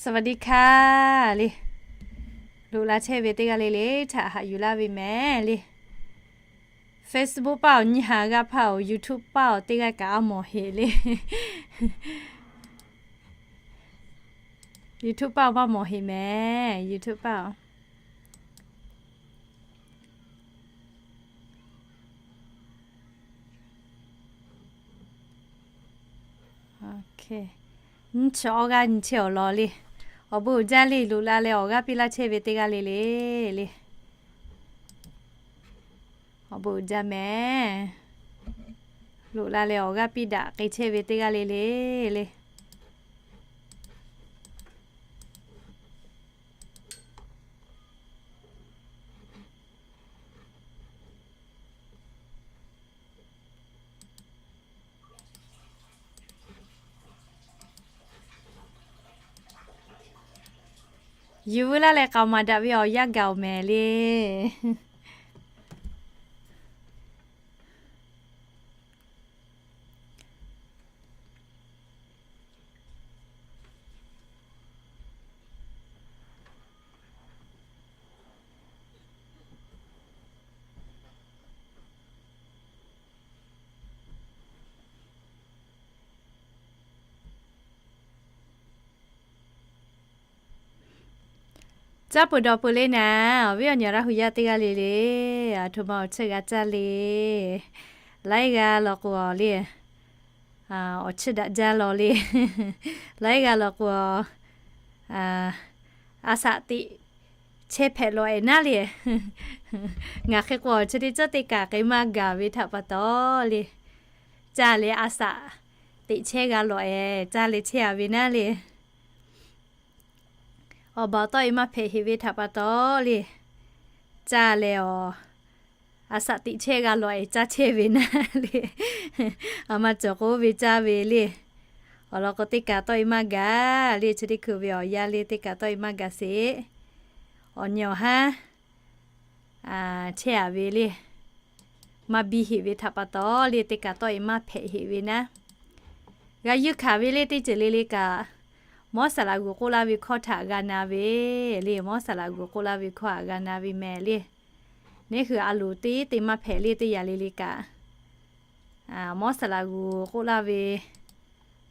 สวัสดีค่ะ le. Loꞈ la chehˇ ve teˇ g'aˇ le le htaꞈ haꞈ yuˬ laˇ ve mehˍ le. Facebook paˇ awˬ nyi ha g'aˇ hpaˇ awˬ YouTube paˇ awˬ teˇ g'aˇ kaꞈ a mawˬ heꞈ le. YouTube paˇ awˬ maˇ mawˬ heꞈ mehˍ, YouTube paˇ awˬ. Nyi chi awˬ g'aˇ nyi chehˇ awˬ lawn le. Awˬ bon uiˍ jaˇ le, loꞈ la leh awˬ g'aˇ piˇ laˇ chehˇ ve teˇ g'aˇ le le le. Awˬ bon uiˍ jaˇ mehˍ. Loꞈ la leh awˬ g'aˇ piˇ daꞈ k'ai chehˇ ve teˇ g'aˇ le le le. Yuˬ veu laˇ leh k'aoˍ maˍ daꞈ ve awˬ yanˇ gaˬ oˬ mehˍ le. Caˇ peuˬ dawˬ peuˬ le naˍ, awˬ viˉ awˬ nyi Laˇ hu yaˇ teˇ g'aˇ le le, aˬ htoꞈ ma awˬ cheuˇ g'a caˇ le. Laiˉ g'aˇ law k'o awˬ le, awˬ chiˇ daꞈ jaˇ law le. Laiˉ g'aˇ law k'o, a saꞈ teꞈ chehˇ hpehꞈ lawˬ-ehˍ naˉ le. Ngaˬ hk'e k'o awˬ chi teˇ ceuˬ teˇ kaꞈ k'ai maˇ gaˬ ve htaꞈ pa taw le, caˇ leh a saꞈ teꞈ chehˇ g'a lawˬ-ehˍ, caˇ leh chehˇ-a ve naˉ le. Awˬ baˬ tawˆ-e maˇ hpehꞈ heꞈ ve htaꞈ pa taw le, caˇ leh awˬ a saꞈ teꞈ chehˇ g'a lawˬ-ehˍ, caˇ chehˇ ve naˉ le. A ma cawˬ k'o ve caˇ ve le. Awˬ lawn k'o teˇ kaꞈ tawˆ-e maˇ gaˬ le, chi teˇ hkui ve awˬ yanˇ le teˇ kaꞈ tawˆ-e maˇ gaˬ sheˍ. Awˬ nyi awˬ haˉ chehˇ-a ve le. Maˇ biˇ heꞈ ve htaꞈ pa taw le teˇ kaꞈ tawˆ-e maˇ hpehꞈ heꞈ ve naˉ. G'a yuˇ hkanˍ ve le teˇ ceuˬ le le kaꞈ, Mawˇ saˍ laꞈ g'uˬ k'oˆ laˇ ve hkawˇ htaꞈ g'a na ve le. Mawˇ saˍ laꞈ g'uˬ k'oˆ laˇ ve hkawˇ htaꞈ g'a na ve mehˍ le. Neˇ hui a loˍ teˇ te maˇ hpehꞈ le teˇ yanˇ le le kaꞈ, Mawˇ saˍ laꞈ g'uˬ k'oˆ laˇ ve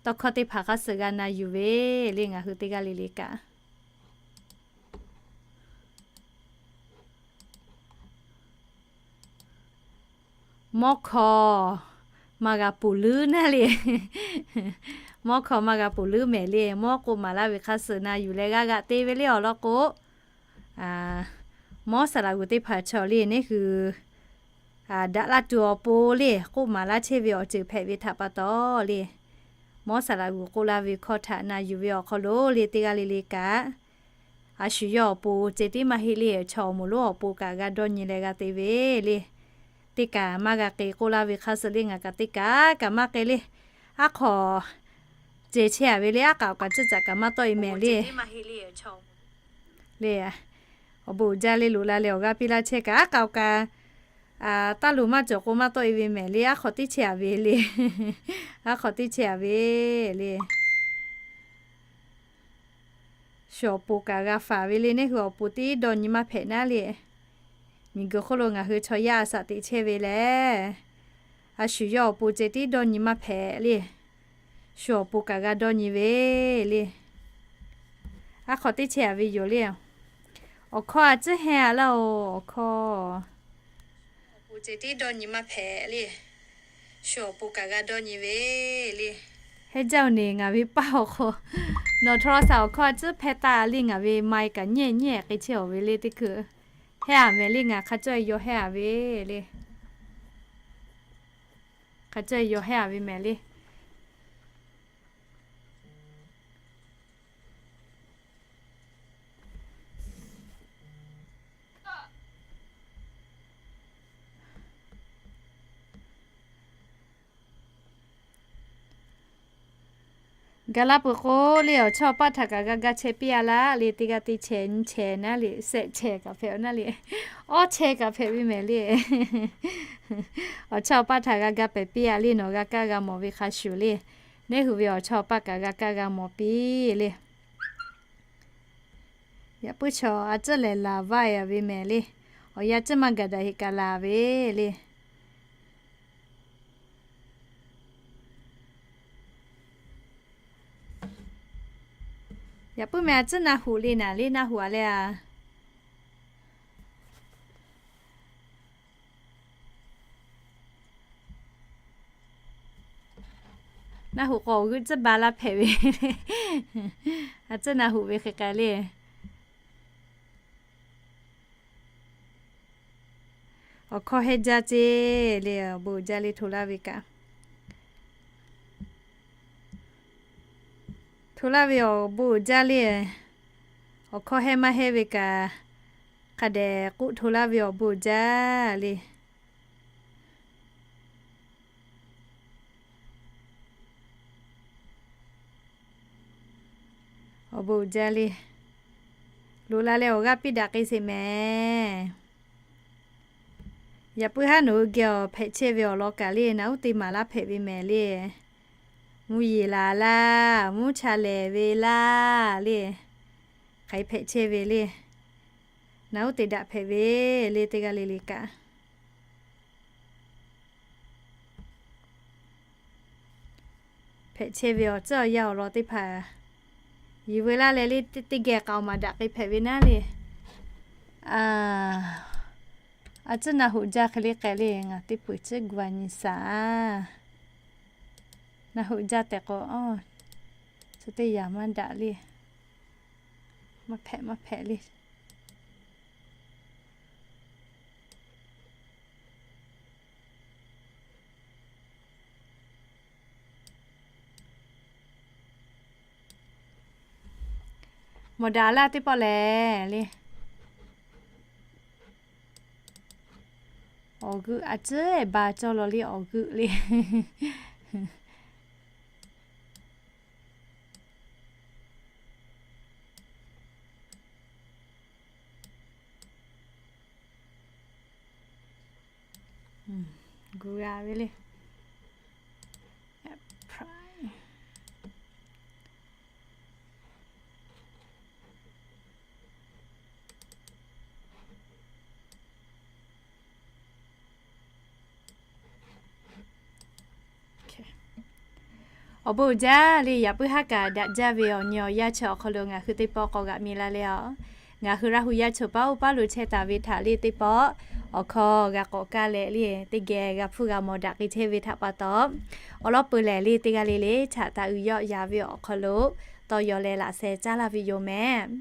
tawˇ hkawˇ teˇ hpaˍ hk'a suh g'a na yuˬ ve le ngaˬ hui teˇ g'aˇ le le kaꞈ. Mawˇ hkawˇ maˇ g'a ponˬ leuˉ naˉ le. Mawˇ hkawˇ maˇ g'a ponˬ leuˉ mehˍ le. Mawˇ k'oˆ maˍ laˇ ve hk'a suh na yuˬ leh g'a g'aꞈ te ve le awˬ lawn k'o, Mawˇ saˍ laꞈ g'uˬ teˇ hpaˍ chaw le neˇ hui daꞈ laˇ tuˬ awˬ pon le k'oˆ maˍ laˇ chehˇ ve awˬ ceuˬ hpehꞈ ve htaꞈ pa taw le, Mawˇ saˍ laꞈ g'uˬ k'oˆ laˇ ve hkawˇ htaꞈ na yuˬ ve awˬ hk'aw lo le teˇ g'aˇ le le kaꞈ, a shu yawˇ awˬ pon ceh tiˉ maˇ heˆ le, chaw awˬ moˍ lonˉ awˬ pon kaꞈ g'a dawˇ nyi leh g'a te ve le. Teˇ kaꞈ maˇ g'a k'ai k'oˆ laˇ ve hk'a suh le ngaˬ kaꞈ teˇ kaꞈ kaꞈ maˇ k'ai le. Aˉ hk'aw ceh chehˇ-a ve le, aˉ k'aoˍ kaꞈ ciˇ caꞈ kaꞈ maˇ tawˆ-e mehˍ le. Le, awˬ bon uiˍ jaˇ le, loꞈ la leh awˬ g'aˇ piˇ laˇ chehˇ kaꞈ aˉ k'aoˍ kaꞈ taˇ loˍ maˇ cawˬ k'o maˇ tawˆ-e ve mehˍ le, aˉ hk'aw teˇ chehˇ-a ve le. Aˉ hk'aw teˇ chehˇ-a ve le. Shu awˬ pon kaꞈ g'a faˍ ve le, neˇ hui awˬ pon tiˉ dawˇ nyi maˇ hpehꞈ naˉ le. Miˬguiˬ hk'oˆ lo ngaˬ hui chaw yaˇ a saꞈ teꞈ chehˇ ve lehˬ, a shu yawˇ awˬ pon ceh tiˉ dawˇ nyi maˇ hpehꞈ le. Shu awˬ pon kaꞈ g'a dawˇ nyi ve le. Aˉ hk'aw teˇ chehˇ-a ve yoˬ le. Awˬ hkawˇ a ciˉ hehnˇ-a laˇ-oˬ, awˬ hkawˇ. Awˬ pon ceh tiˉ dawˇ nyi maˇ hpehꞈ le. Shu awˬ pon kaꞈ g'a dawˇ nyi ve le. Heˇ jaˇ-oˬ neˬ, ngaˬ ve paˇ awˬ hk'aw nawˬ htawˇ la saˍ awˬ hkawˇ a ciˉ hpehˇ taˍ le, ngaˬ ve mai kaꞈ nyiˇ nyiˇ k'ai chehˇ-a ve le teˇ hkui. Hehnˇ-a mehˍ le, ngaˬ hk'a cawˇ-e yaw hehnˇ-a ve le. Hk'a cawˇ-e yaw hehnˇ-a ve mehˍ le. Gaˬ la peuˬ k'o le, awˬ chawˇ awˬ paˆ htaꞈ kaꞈ g'a ga chehˇ piˇ-a laˇ le, teˇ g'aˇ teˇ chehˇ nyiˇ chehˇ naˉ le, shehˆ chehˇ kaꞈ hpehꞈ-a naˉ le, awˇ chehˇ kaꞈ hpehꞈ ve mehˍ le. Awˬ chawˇ awˬ paˆ htaꞈ g'a ga pehˍ piˇ-a le, nawˬ g'a kaˇ g'a mawˬ ve hk'a shuˍ le. Neˇ hui ve awˬ chawˇ awˬ paˆ kaꞈ g'a kaˇ g'a mawˬ piˇ le. Yaꞈ puiˉ chaw a ciˉ lehˬ laˬ vaˇ e ve mehˍ le. Awˬ yanˇ ciˉ maˇ gaˬ daꞈ heˆ kaꞈ laˬ ve le. Yaꞈ puiˉ meh a ciˉ naˆ hoꞈ le naˍ le, naˆ hoꞈ a leh a. Naˆ hoꞈ k'o awˬ g'euˆ ciˉ ba laˇ hpehꞈ ve. A ciˉ naˆ hoꞈ ve hk'e k'ai le. Awˬ hkawˇ hehˇ jaˇ ceˇ le, awˬ bon uiˍ jaˇ le hto laˇ ve kaꞈ. Hto laˇ ve awˬ bon uiˍ jaˇ le. Awˬ hkawˇ hehˇ maˇ hehˇ ve kaꞈ, hk'a dehꞈ k'oˆ hto laˇ ve awˬ bon uiˍ jaˇ le. Awˬ bon uiˍ jaˇ le. Loꞈ la leh awˬ g'aˇ piˇ daꞈ k'ai sheˍ mehˍ. Yaꞈ puiˉ haˉ nawˬ hui geh awˬ hpehꞈ chehˇ ve awˬ lawn kaꞈ le, naˬ uˉ te maˍ laˇ hpehꞈ ve mehˍ le. Mvuhˇ yeˬ laˬ laˇ, mvuhˇ cha lehˬ ve laˇ le. Hk'aˬ hk'e hpehꞈ chehˇ ve le. Naˬ uˉ te daꞈ hpehꞈ ve le, teˇ g'aˇ le le kaꞈ. Hpehꞈ chehˇ ve awˬ ceuˬ awˬ yanˇ awˬ lawn teˇ hpaˍ yuˬ veu laˇ leh le, teˇ geh k'aoˍ maˍ daꞈ k'ai hpehꞈ ve naˉ le. A ciˉ naˆ hoꞈ jaˇ hk'e le k'ai le, ngaˬ teˇ peuˬ ciˉ gu a nyi shaˍ. Naˆ hoꞈ jaˇ tehꞈ k'o, chi teˇ yanˇ maˇ daꞈ le. Maˇ hpehꞈ maˇ hpehꞈ le. Mawˬ daꞈ laˇ teˇ pawˆ lehˬ le. Awˬ g'euˆ a ciˉ ba cawˇ law le, awˬ g'euˆ le. Gu g'a ve le. Awˬ bon uiˍ jaˇ le, yaꞈ puiˉ haˉ kaꞈ daꞈ jaˇ ve awˬ nyi awˬ yanˇ chi awˬ hk'aw lo ngaˬ hui teˇ pawˆ k'awꞈ g'aꞈ mi la le a. Ngaˬ hui Laˇ hu yaˇ choˬ paˉ oˇ paˉ lo chehˇ taˍ ve htaꞈ le teˇ pawˆ awˬ hkawˇ g'a k'awꞈ kaˇ leh le, teˇ geh g'a hpfuhˇ g'a mawˬ daꞈ k'ai chehˇ ve htaꞈ pa taw, awˬ lawn peuˬ lehˬ le teˇ g'aˇ le le htaꞈ taˍ uiˍ yawˆ ya ve awˬ hk'aw lo tawˇ yaw leh laꞈ sheh caˉ laˇ ve yoˬ mehˍ.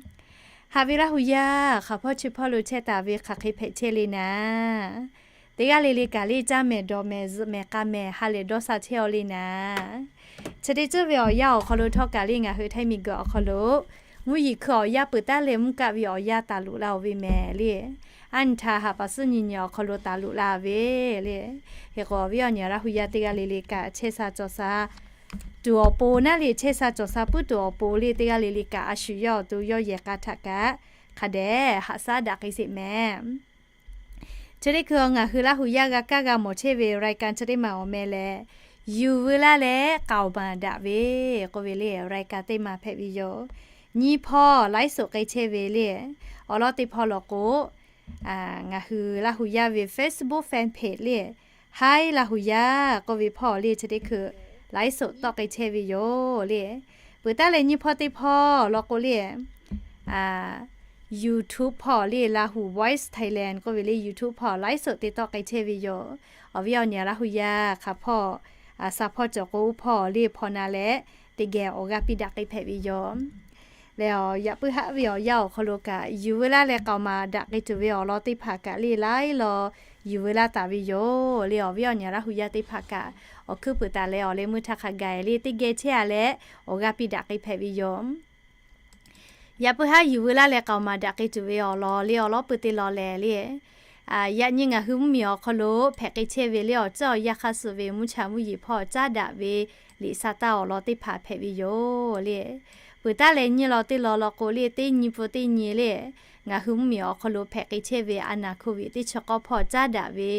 Haꞈ ve Laˇ hu yaˇ, hk'aˬ hpawˇ chi hpawˇ lo chehˇ taˍ ve hk'aˬ hk'e hpehꞈ chehˇ le naˍ. Teˇ g'aˇ le le kaꞈ le caˇ mehˍ dawˬ mehˍ zuhꞈ mehˍ k'a mehˍ ha lehˬ dawˇ sha chehˇ aw le naˍ. Chi teˇ ceuˬ ve awˬ yanˇ awˬ hk'aw lo htawˇ kaꞈ le ngaˬ hui Htaiˇ miˬguiˬ awˬ hk'aw lo mvuhˇ yeˬ hkui awˬ yanˇ peuˬ taˉ leh mvuhˇ kaˆ ve awˬ yanˇ taˍ loꞈ la oˬ ve mehˍ le. Aˉ nyi htaꞈ haꞈ paˍ suhˉ nyi nyi awˬ hk'aw lo taˍ loꞈ la ve le. Hk'e k'o awˬ viˉ awˬ nyi Laˇ hu yaˇ teˇ g'aˇ le le kaꞈ chehˇ sha cawˬ sha tuˬ awˬ pon naˉ le, chehˇ sha cawˬ sha puiˉ tuˬ awˬ pon le teˇ g'aˇ le le kaꞈ a shu yawˇ awˬ to yawˇ yehˬ k'a htaꞈ kaꞈ hk'a dehꞈ haꞈ shaˉ daꞈ k'ai sheˍ mehˍ. Chi teˇ hkui ngaˬ hui Laˇ hu yaˇ g'a kaˇ g'a mawˬ chehˇ ve รายการ chi teˇ maˬ awˬ meh lehˬ, yuˬ veu laˇ leh k'aoˍ maˍ daꞈ ve k'oˆ ve le รายการ teˇ maˬ hpehꞈ ve yoˬ. Nyiˇ hpawˇ ไลฟ์สด k'ai chehˇ ve le. Awˬ lawn teˇ hpawˇ law k'o, ngaˬ hui Laˇ hu yaˇ ve Facebook fan page le, Hi Laˇ hu yaˇ k'oˆ ve hpawˇ le chi teˇ hkui ไลฟ์สด tawˆ k'ai chehˇ ve yoˬ le. Peuˬ taˉ leh nyiˇ hpawˇ teˇ hpawˇ law k'o le, YouTube hpawˇ le Laˇ hu Voice Thailand k'oˆ ve le YouTube hpawˇ ไลฟ์สด te tawˆ k'ai chehˇ ve yoˬ. Awˬ viˉ awˬ nyi Laˇ hu yaˇ hk'aˬ hpawˇ, sha hpawˇ cawˬ k'o uˉ hpawˇ le hpaw na leh teˇ geh awˬ g'aˇ piˇ daꞈ k'ai hpehꞈ ve yoˬ. Leh yaꞈ puiˉ haˉ ve awˬ yanˇ awˬ hk'aw lo kaꞈ yuˬ veu laˇ leh k'aoˍ maˍ daꞈ k'ai tuˬ ve awˬ lawn teˇ hpaˍ kaꞈ le laiˉ law yuˬ veu laˇ taˍ ve yoˬ le. Awˬ viˉ awˬ nyi Laˇ hu yaˇ teˇ hpaˍ kaꞈ awˬ hkuiˉ puiˍ taˍ leh awˬ leh meuˇ htaˇ hk'a gaˬ le teˇ geh chehˇ a leh awˬ g'aˇ piˇ daꞈ k'ai hpehꞈ ve yoˬ. Yaꞈ puiˉ haˉ yuˬ veu laˇ leh k'aoˍ maˍ daꞈ k'ai tuˬ ve awˬ lawn le awˬ lawn peuˬ teˇ lawn lehˬ le, yaꞈ nyi ngaˬ hui mvuhˇ miˬ awˬ hk'aw lo hpehꞈ k'ai chehˇ ve le awˬ ceuˬ awˬ yanˇ hk'aˇ suh ve mvuhˇ cha mvuhˇ yeˬ hpawˇ caˉ daꞈ ve liꞈ sha taˇ awˬ lawn teˇ hpaˍ hpehꞈ ve yoˬ le. Peuˬ taˉ leh nyiˇ lawn teˇ lawn law k'o le teˇ nyi pun teˇ nyi le, ngaˬ hui mvuhˇ miˬ awˬ hk'aw lo hpehꞈ k'ai chehˇ ve a naˍ hk'oˆ ve teˇ chi k'awˇ hpawˇ caˉ daꞈ ve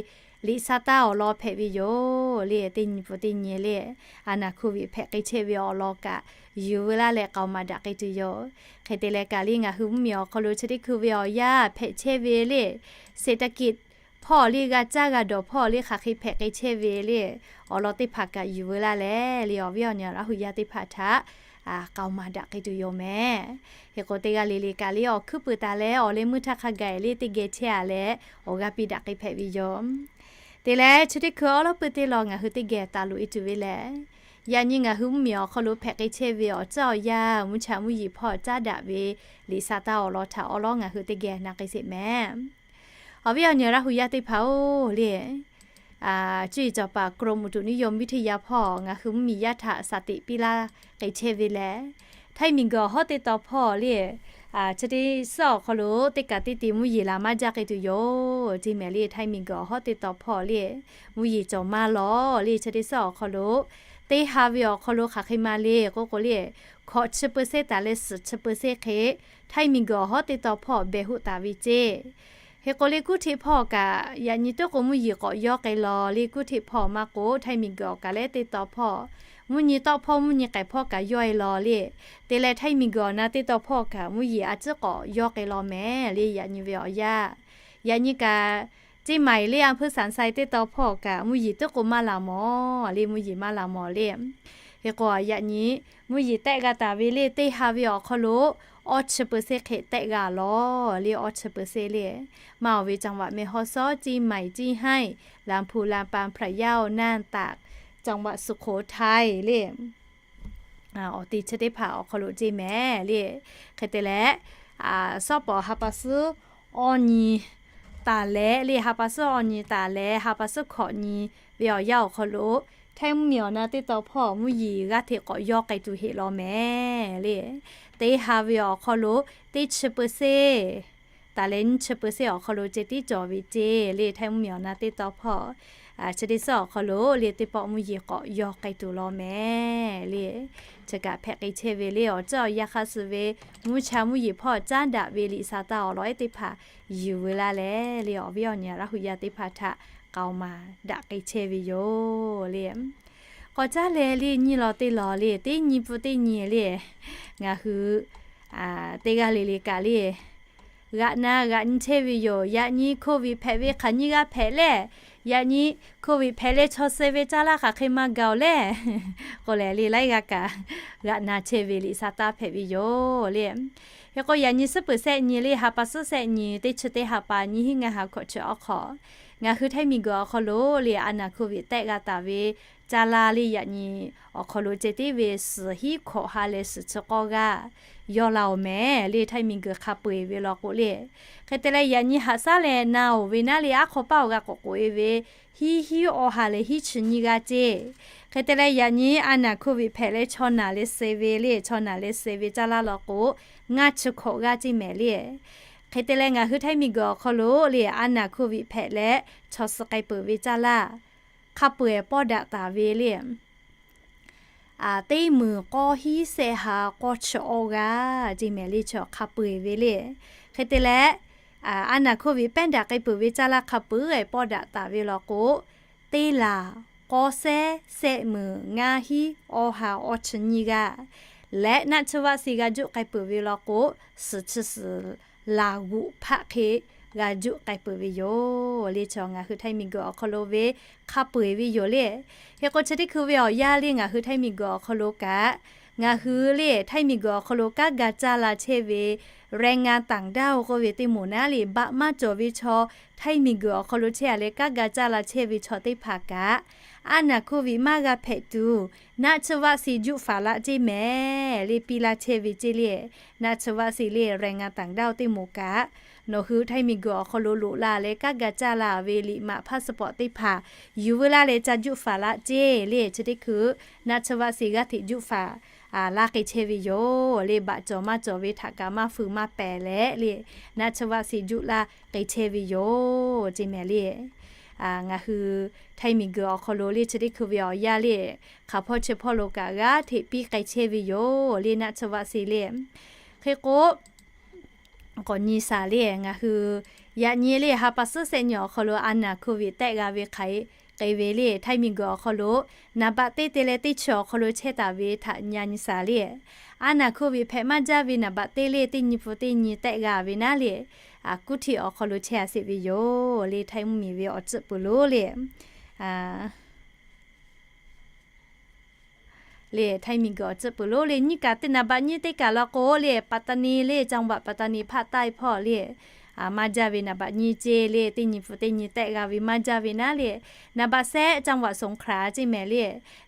liꞈ sha taˇ awˬ lawn hpehꞈ ve yoˬ le. Teˇ nyi pun teˇ nyi le, a naˍ hkuˇ viꞈ hpehꞈ k'ai chehˇ ve awˬ lawn kaꞈ yuˬ veu laˇ leh k'aoˍ maˍ daꞈ k'ai tuˬ yoˬ. Hk'e te leh kaꞈ le ngaˬ hui mvuhˇmiˬ awˬ hk'aw lo chi teˇ hkui ve awˬ yanˇ hpehꞈ chehˇ ve le, เศรษฐกิจ hpawˇ le g'a caˇ g'a dawˬ hpawˇ le hk'aˬ hk'e hpehꞈ k'ai chehˇ ve le, awˬ lawn teˇ hpaˍ kaꞈ yuˬ veu laˇ leh le awˬ viˉ awˬ nyi Laˇ hu yaˇ teˇ hpaˍ htaꞈ k'aoˍ maˍ daꞈ k'ai tuˬ yoˬ mehˍ. Hk'e k'o teˇ g'aˇ le le kaꞈ le awˬ hkuiˉ puiˍ taˍ leh awˬ leh meuˇ htaˇ hk'a gaˬ le teˇ geh chehˇ a leh awˬ g'aˇ piˇ daꞈ k'ai hpehꞈ ve yoˬ. Te leh chi teˇ hkui awˉ lawˉ pui teˇ lawn ngaˬ hui teˇ geh taˍ loꞈ e tuˬ ve lehˬ, yaꞈ nyi ngaˬ hui mvuhˇmiˬ awˬ hk'aw lo hpehꞈ k'ai chehˇ ve awˬ tcuhˉ awˬ yanˇ mvuhˇ cha mvuhˇ yeˬ hpawˇ caˉ daꞈ ve liꞈ sha taˇ awˬ lawn htaꞈ awˉ lawˉ ngaˬ hui teˇ geh na k'ai sheˍ mehˍ. Awˬ viˉ awˬ nyi Laˇ hu yaˇ teˇ hpaˍ-oˬ le, cuˇ yiˍ cawˬ paˍ กรมอุตุนิยมวิทยา hpawˇ ngaˬ hui mvuhˇmiˬ yaˇ htaꞈ shaˍ teꞈ piˇ laˇ k'ai chehˇ ve lehˬ, Htaiˇ miˬguiˬ awˬ hawˉ teˇ taw hpawˇ le, chi teˇ suhˉ awˬ hk'aw lo teˇ kaꞈ teˇ te mvuhˇ yeˬ laˬ maˇ jaˇ k'ai tuˬ yoˬ. Teˇ mehˍ le Htaiˇ miˬguiˬ awˬ hawˉ teˇ taw hpawˇ le, mvuhˇ yeˬ cawˬ maˇ lawˬ le chi teˇ suhˉ awˬ hk'aw lo teˇ ha ve awˬ hk'aw lo hk'aˬ hk'e ma le k'oˆ k'o le, hkawꞈ chi เปอร์เซ็นต์ taˍ leh suhˍ chi เปอร์เซ็นต์ hk'e Htaiˇ miˬguiˬ awˬ hawˉ teˇ taw hpawˇ behˬ hoˆ taˍ ve ceˇ. Hk'e k'o le kuˇ hteˆ hpawˇ kaꞈ yaꞈ nyi tuˉ k'o mvuhˇ yeˬ k'awꞈ yawˇ k'ai lawˬ le kuˇ hteˆ hpawˇ maˇ k'o Htaiˇ miˬguiˬ awˬ kaꞈ leh teˇ taw hpawˇ, mvuhˇ nyi tawˆ hpawˇ mvuhˇ nyi k'ehˬ hpawˇ kaꞈ yawˇ e lawˬ le. Te leh Htaiˇ miˬguiˬ awˬ na teˇ taw hpawˇ kaꞈ mvuhˇ yeˬ a ciˉ k'awꞈ yawˇ k'ai lawˬ mehˍ le yaꞈ nyi ve awˬ yanˇ. Yaꞈ nyi kaꞈ, Ceˇ maiˍ le a hpfuhˇ saˍ sai teˇ taw hpawˇ kaꞈ mvuhˇ yeˬ tuˉ k'o maˇ laˬ mawˬ le mvuhˇ yeˬ maˇ laˬ mawˬ le. Hk'e k'o yaꞈ nyi mvuhˇ yeˬ tehˆ g'a taˍ ve le teˇ ha ve awˬ hk'aw lo awˇ chi เปอร์เซ็นต์ hk'e tehˆ g'a lawˬ le awˇ chi เปอร์เซ็นต์ le. Maˇ awˬ ve จังหวัดแม่ฮ่องสอน Ceˇ maiˍ Ceˇ haiˇ ลำพูน ลำปาง พะเยา น่าน ตาก จังหวัดสุโขทัย le awˬ te chi teˇ hpaˍ awˬ hk'aw lo ceˇ mehˍ le. Hk'e te leh, sawˉ pawˍ ha pa suhˉ awˇ nyi taˍ leh le ha pa suhˉ awˇ nyi taˍ leh ha pa suhˉ hkawꞈ nyi ve awˬ yanˇ awˬ hk'aw lo Htaiˇ mvuhˇmiˬ awˬ na teˇ taw hpawˇ mvuhˇ yeˬ g'aˇ hteꞈ k'awꞈ yawˇ k'ai tuˬ heˆ lawˬ mehˍ le. Teˇ ha ve awˬ hk'aw lo teˇ chi เปอร์เซ็นต์ taˍ leh nyiˇ chi เปอร์เซ็นต์ awˬ hk'aw lo ceh tiˉ cawˬ ve ceˇ le Htaiˇ mvuhˇmiˬ awˬ na teˇ taw hpawˇ chi teˇ suhˉ awˬ hk'aw lo le teˇ pawˆ mvuhˇ yeˬ k'awꞈ yawˇ k'ai tuˬ lawˬ mehˍ le. Chi kaꞈ hpehꞈ k'ai chehˇ ve le awˬ ceuˬ awˬ yanˇ hk'a suh ve mvuhˇ cha mvuhˇ yeˬ hpawˇ caˉ daꞈ ve liꞈ sha taˇ awˬ lawn ehˉ teˇ hpaˍ yuˬ veu laˇ leh le awˬ viˉ awˬ nyi Laˇ hu yaˇ teˇ hpaˍ htaꞈ k'aoˍ maˍ daꞈ k'ai chehˇ ve yoˬ le. K'awꞈ caˉ leh le nyi law teˇ law le teˇ nyi pun teˇ nyi le ngaˬ hui teˇ g'aˇ le le kaꞈ le g'aꞈ na g'aꞈ nyi chehˇ ve yoˬ. Yaꞈ nyi โควิด hpehꞈ ve hk'aˬ nyi g'a hpehꞈ leh, yaꞈ nyi โควิด hpehꞈ leh chaw suh ve caˇ laˇ hk'aˬ hk'e maˇ gaˬ-oˬ le k'oˆ leh le laiˉ g'aˇ kaꞈ g'aꞈ na chehˇ ve liꞈ sha taˇ hpehꞈ ve yoˬ le. Hk'e k'o yaꞈ nyi suhˉ peuˬ shehˆ nyi le ha pa suhˉ shehˆ nyi teˇ chi teˇ ha pa nyiˇ hinˉ ngaˇ ha hkawꞈ chi awˬ hk'aw, ngaˬ hui Htaiˇ miˬguiˬ awˬ hk'aw lo le a naˍ โควิด tehˆ g'a taˍ ve caˇ laˇ le yaꞈ nyi awˬ hk'aw lo ceh tiˉ ve suhˍ hinˉ hkawꞈ ha leh suhˍ chi k'awˇ g'aˇ yawˇ la-oˬ mehˍ le Htaiˇ miˬguiˬ hk'a peu-eˬ ve law k'o le. Hk'e te leh yaꞈ nyi haꞈ shaˉ leh na-oˬ ve naˉ le aˉ hk'aw paˇ awˬ g'a k'awꞈ k'oꞈ-e ve hiˉ hiˉ awˬ ha leh hiˉ chi nyiˇ g'aˇ ceˇ. Hk'e te leh yaꞈ nyi a naˍ โควิด hpehꞈ leh chaw naˬ leh suh ve le chaw naˬ leh suh ve caˇ laˇ law k'o ngaˇ chi hkawꞈ g'aˇ ceˇ mehˍ le. Hk'e te leh ngaˬ hui Htaiˇ miˬguiˬ awˬ hk'aw lo le a naˍ โควิด hpehꞈ leh chaw suh k'ai peuˬ ve caˇ laˇ hk'a peu-eˬ pawˇ daꞈ taˍ ve le teˇ meunˍ k'awˇ hiˉ shehˆ ha k'awˇ chi awˇ g'aˇ ceˇ mehˍ le chi hk'a peu-eˬ ve le. Hk'e te leh a naˍ โควิด pehˇ daꞈ k'ai peuˬ ve caˇ laˇ hk'a peu-eˬ pawˇ daꞈ taˍ ve law k'o teˇ laˬ k'awˇ shehˆ shehˆ meunˍ ngaˇ hiˉ awˇ ha awˇ chi nyiˇ g'aˇ leh naˆ chi vaˆ si g'a juˆ k'ai peuˬ ve law k'o suhˍ chi suhˍ laˬ g'uꞈ hpaˆ hk'e g'a juˆ k'ai peuˬ ve yoˬ le chi ngaˬ hui Htaiˇ miˬguiˬ awˬ hk'aw lo ve hk'a peu-eˬ ve yoˬ le. Hk'e k'o chi teˇ hkui ve awˬ yanˇ le ngaˬ hui Htaiˇ miˬguiˬ awˬ hk'aw lo kaꞈ ngaˬ hui le Htaiˇ miˬguiˬ awˬ hk'aw lo kanˉ ga caˇ la chehˇ ve แรงงานต่างด้าว k'oˆ ve teˇ moˍ naˉ le baꞈ maˇ cawˬ ve chaw Htaiˇ miˬguiˬ awˬ hk'aw lo chehˇ a leh kanˉ ga caˇ la chehˇ ve chaw teˇ hpaˍ kaꞈ a naˍ โควิด maˇ g'a hpehꞈ tuˬ naˆ chi vaˆ si juˆ faˍ laˆ ceˇ mehˍ le piˇ laˇ chehˇ ve ceˇ le. Naˆ chi vaˆ si le แรงงานต่างด้าว teˇ moˍ kaꞈ nawˬ hui Htaiˇ miˬguiˬ awˬ hk'aw lo loꞈ la leh kanˉ ga caˇ la ve liꞈ maꞈ พาสปอร์ต teˇ hpaˍ yuˬ veu laˇ leh ca juˆ faˍ laˆ ceˇ le chi teˇ hkui naˆ chi vaˆ si g'aˇ hteꞈ juˆ faˍ laˇ k'ai chehˇ ve yoˬ le baꞈ cawˬ maˇ cawˬ ve htaꞈ kaꞈ maˇ feu maˇ pehˍ leh le naˆ chi vaˆ si juˆ laˇ k'ai chehˇ ve yoˬ ceˇ mehˍ le. Ngaˬ hui Htaiˇ miˬguiˬ awˬ hk'aw lo le chi teˇ hkui ve awˬ yanˇ le hk'aˬ hpawˇ chi hpawˇ lo kaꞈ g'aˇ hteꞈ piˇ k'ai chehˇ ve yoˬ le naˆ chi vaˆ si le. Hk'e k'o k'awꞈ nyi shaˍ le ngaˬ hui Yaꞈ nyi le ha pa suhˉ shehˆ nyi awˬ hk'aw lo a naˍ โควิด tehˆ g'a ve hk'aˬ hk'e k'e ve le, Htaiˇ miˬguiˬ awˬ hk'aw lo naˍ baꞈ teˇ te leh teˇ chi awˬ hk'aw lo chehˇ taˍ ve htaꞈ nyi nyi shaˍ le. A naˍ โควิด hpehꞈ maˇ jaˇ ve naˍ baꞈ teˇ le teˇ nyi pu teˇ nyi tehˆ g'a ve naˉ le, kuˉ htiˆ awˬ hk'aw lo chehˇ a sheˍ ve yoˬ le. Htaiˇ mvuhˇmiˬ ve awˬ tcuhˆ peuˬ lo le le, Htaiˇ miˬguiˬ awˬ tcuhˆ peuˬ lo le, nyiˇ kaꞈ teˇ naˍ baꞈ nyiˇ teˇ kaꞈ law k'o le, ปัตตานี le, จังหวัดปัตตานี ภาคใต้ hpawˇ le, maˇ jaˇ ve naˍ baꞈ nyiˇ ceˇ le, teˇ nyi pu teˇ nyi tehˆ g'a ve maˇ jaˇ ve naˉ le. Naˍ baꞈ shehˆ จังหวัดสงขลา ceˇ mehˍ le.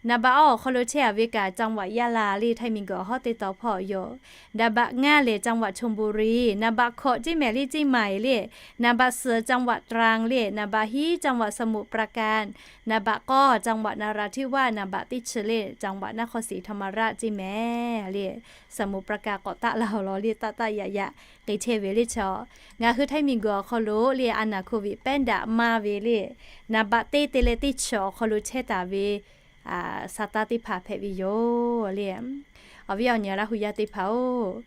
Naˍ baꞈ awˬ hk'aw lo chehˇ a ve kaꞈ จังหวัดยะลา le, Htaiˇ miˬguiˬ awˬ hawˉ teˇ taw hpawˇ yoˬ. Naˍ baꞈ ngaˇ lehˬ จังหวัดชลบุรี, naˍ baꞈ hkawꞈ ceˇ mehˍ le, เชียงใหม่ le, naˍ baꞈ suhˍ จังหวัดตรัง le, naˍ baꞈ hiˉ จังหวัดสมุทรปราการ, naˍ baꞈ k'awˇ จังหวัดนราธิวาส, naˍ baꞈ teˇ chi le จังหวัดนครศรีธรรมราช ceˇ mehˍ le. สมุทรปราการ k'awꞈ taˆ la awˬ lawn le, taˆ taˆ yaꞈ yaꞈ k'e chehˇ ve le chaw. Ngaˬ hui Htaiˇ miˬguiˬ awˬ hk'aw lo le a naˍ โควิด pehˉ daꞈ maˇ ve le, naˍ baꞈ teˇ te leh teˇ chi awˬ hk'aw lo chehˇ taˍ ve sa taˇ teˇ hpaˍ hpehꞈ ve yoˬ le. Awˬ viˉ awˬ nyi Laˇ hu yaˇ teˇ hpaˍ-oˬ,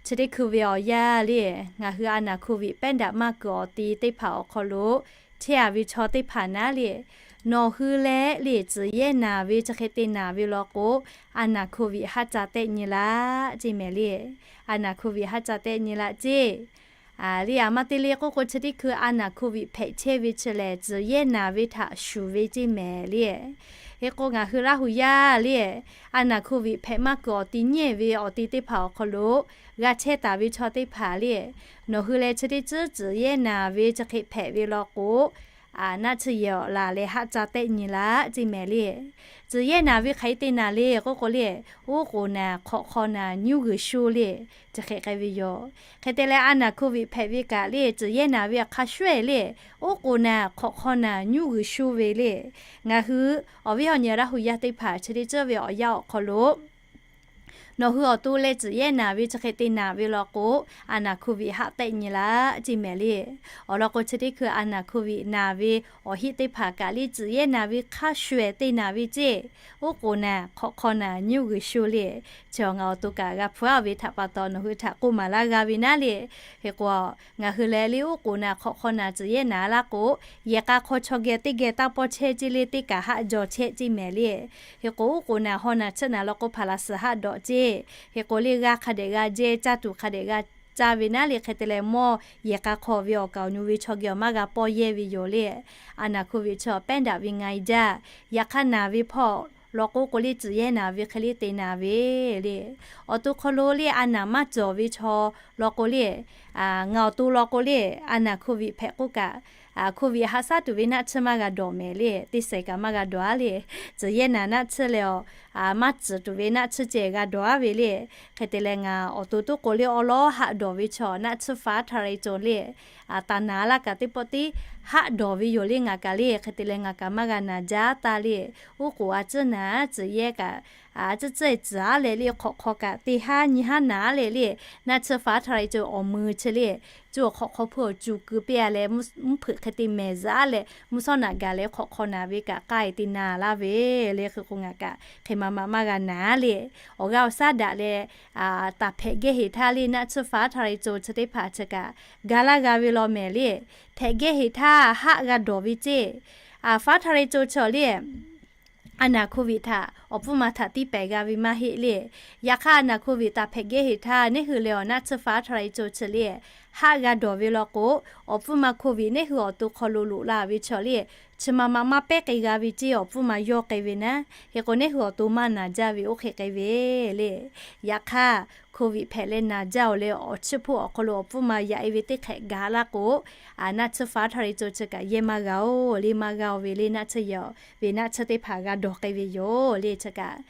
chi teˇ hkui ve awˬ yanˇ le, ngaˬ hui a naˍ โควิด pehˉ daꞈ maˇ kuiˬ awˬ ti teˇ hpaˍ awˬ hk'aw lo chehˇ a ve chaw teˇ hpaˍ naˉ le, nawˬ hui leh le tcuhˍ yehˇ naˍ ve chi hk'e te naˍ ve law k'o, a naˍ โควิด haˆ ca tehˆ nyi laˇ ceˇ mehˍ le. A naˍ โควิด haˆ ca tehˆ nyi laˇ ceˇ le. Aˬ ma te le k'oˆ k'o, chi teˇ hkui a naˍ โควิด hpehꞈ chehˇ ve chi lehˬ, tcuhˍ yehˇ naˍ ve htaꞈ shuˍ ve ceˇ mehˍ le. Hk'e k'o ngaˬ hui Laˇ hu yaˇ le, a naˍ โควิด hpehꞈ maˇ kuiˬ awˬ ti nyi ve awˬ ti teˇ hpaˍ awˬ hk'aw lo g'a chehˇ taˍ ve chaw teˇ hpaˍ le, nawˬ hui leh chi teˇ ceuˬ tcuhˍ yehˇ naˍ ve chi hk'e hpehꞈ ve law k'o, naˆ tsuhˇ yehˬ awˬ laˬ leh haˆ ca tehˆ nyi laˇ ceˇ mehˍ le. Tcuhˍ yehˇ naˍ ve hk'aˬ hk'e te naˍ le k'oˆ k'o le, uˉ k'oˍ naˍ, hk'awꞈ hk'aw naˍ, nyuˇ g'uiˬ sho le, chi hk'e k'ai ve yoˬ. Hk'e te leh a naˍ โควิด hpehꞈ ve kaꞈ le, tcuhˍ yehˇ naˍ ve hk'a shuˍ le, uˉ k'oˍ naˍ, hk'awꞈ hk'aw naˍ, nyuˇ g'uiˬ sho ve le. Ngaˬ hui awˬ viˉ awˬ nyi Laˇ hu yaˇ teˇ hpaˍ chi teˇ ceuˬ ve awˬ yanˇ awˬ hk'aw lo nawˬ hui awˬ to leh tcuhˍ yehˇ naˍ ve chi hk'e te naˍ ve law k'o, a naˍ โควิด haˆ tehˆ nyi laˇ ceˇ mehˍ le. Awˬ lawn k'o, chi teˇ hkui a naˍ โควิด naˍ ve awˬ heˆ teˇ hpaˍ kaꞈ le, tcuhˍ yehˇ naˍ ve hk'a shuˍ te naˍ ve ceˇ, uˉ k'oˍ naˍ, hk'awꞈ hk'aw naˍ, nyuˇ g'uiˬ sho le. Chi ngaˬ awˬ to kaꞈ g'a hpu aˉ ve htaꞈ pa taw, nawˬ hui htaꞈ k'oˆ maˍ laˇ g'a ve naˉ le. Hk'e k'o, ngaˬ hui leh le uˉ k'oˍ naˍ, hk'awꞈ hk'aw naˍ tcuhˍ yehˇ naˍ laˇ k'o, yehˬ k'a hk'aw chaw geh teˇ geh taˇ pawˇ chehˇ ceˇ le, teˇ kaꞈ haˆ jaw chehˇ ceˇ mehˍ le. Hk'e k'o, uˉ k'oˍ naˍ haw naˍ tsuhˇ naˍ law k'o, hpaˍ laꞈ suhˍ haˆ dawꞈ ceˇ. Hk'e k'o le, g'a hk'a dehꞈ g'a jehˇ, caˇ tuˬ hk'a dehꞈ g'a caˇ ve naˉ le. Hk'e te leh mawˇ yehˬ k'a hk'aw ve awˬ kaˍ awˬ nu ve chaw geh awˬ maˇ g'a pawˇ yehˇ ve yoˬ le. A naˍ โควิด chi awˬ pehˉ daꞈ ve nga e jaˇ. Yaꞈ hk'aˇ naˍ ve hpawˇ law k'o k'o le, tcuhˍ yehˇ naˍ ve hk'e le te naˍ ve le. Awˬ to hk'aw lo le a naˍ maˇ cawˬ ve chaw law k'o le, ngaˬ awˬ to law k'o le, a naˍ โควิด hpehꞈ k'oˆ kaꞈ, โควิด haꞈ shaˉ tuˬ ve naˆ tsuhˇ maˇ g'a dawˬ mehˍ le. Teˇ saiˍ kaꞈ maˇ g'a dawˬ aˉ le. Tcuhˍ yehˇ naˍ naˆ tsuhˇ leh awˬ maˇ tcuhˍ tuˬ ve naˆ tsuhˇ ceh g'a dawˬ aˉ ve le. Hk'e te leh ngaˬ awˬ to toˉ k'o le, awˉ lawˉ haˆ dawˬ ve chaw naˆ tsuhˇ faˉ htaˇ leh cawˬ le, taˍ naˍ laˇ kaꞈ teˇ pawˆ tiˉ haˆ dawˬ ve yoˬ le. Ngaˬ kaꞈ le hk'e te leh ngaˬ kaꞈ maˇ g'a naˍ jaˇ taˇ le. Uˉ k'oˍ a tcuhˇ naˍ tcuhˍ yehˇ kaꞈ, a tcuhˇ tcuhˇ tcuhˍ aˉ leh le, hk'awꞈ hk'aw kaꞈ teˇ haˉ nyi haˉ naˍ aˉ leh le, naˆ tsuhˇ faˉ htaˇ leh cawˬ awˬ mui chi le, cuˇ awˬ hk'awꞈ hk'aw hpu awˬ cuˬ keu piˇ a leh, mvuhˇ hpeuꞈ hk'e te mehˍ zuhꞈ aˉ leh, mvuhˇ shawˉ naꞈ gaˬ leh hk'awꞈ hk'aw naˍ ve kaꞈ k'ai te naˍ laˇ ve le. Hk'e k'o ngaˬ kaꞈ hk'e ma ma maˇ g'a naˍ le. Awˬ g'aˇ awˬ shaˉ daꞈ leh taˍ hpehꞈ gehˇ heˍ htaˇ le, naˆ tsuhˇ faˉ htaˇ leh cawˬ chi teˇ hpaˍ chi kaꞈ ga laˇ g'a ve law mehˍ le. Hpehꞈ gehˇ heˍ htaˇ haˆ g'a dawˬ ve ceˇ. Faˉ htaˇ leh cawˬ chaw le, a naˍ โควิด htaꞈ awˬ pfuhˇ ma htaꞈ tiˇ pehˍ g'a ve maˇ heˆ le. Yaꞈ hk'aˇ a naˍ โควิด taˍ hpehꞈ gehˇ heˍ htaˇ neˇ hui leh awˬ naˆ tsuhˇ faˉ htaˇ leh cawˬ chi le, haˆ g'a dawˬ ve law k'o, awˬ pfuhˇ ma โควิด neˇ hui awˬ to hk'aw lo loꞈ la ve chaw le, chi ma ma maˇ pehˉ k'ai g'a ve ceˇ, awˬ pfuhˇ ma yawˇ k'ai ve naˉ. Hk'e k'o neˇ hui awˬ to maˇ naˍ jaˇ ve oˇ hk'e k'ai ve le. Yaꞈ hk'aˇ โควิด hpehꞈ leh naˍ jaˇ-oˬ leh, awˬ chiˇ hpoˆ awˬ hk'aw lo awˬ pfuhˇ ma yaꞈ e ve teˇ hk'ehꞈ ga laˇ k'o, naˆ tsuhˇ faˉ htaˇ leh cawˬ chi kaꞈ yehˇ maˇ g'a-oˬ le, maˇ g'a-oˬ ve le. Naˆ tsuhˇ yehˬ ve naˆ tsuhˇ teˇ hpaˍ g'a dawˬ k'ai ve yoˬ le. Chi kaꞈ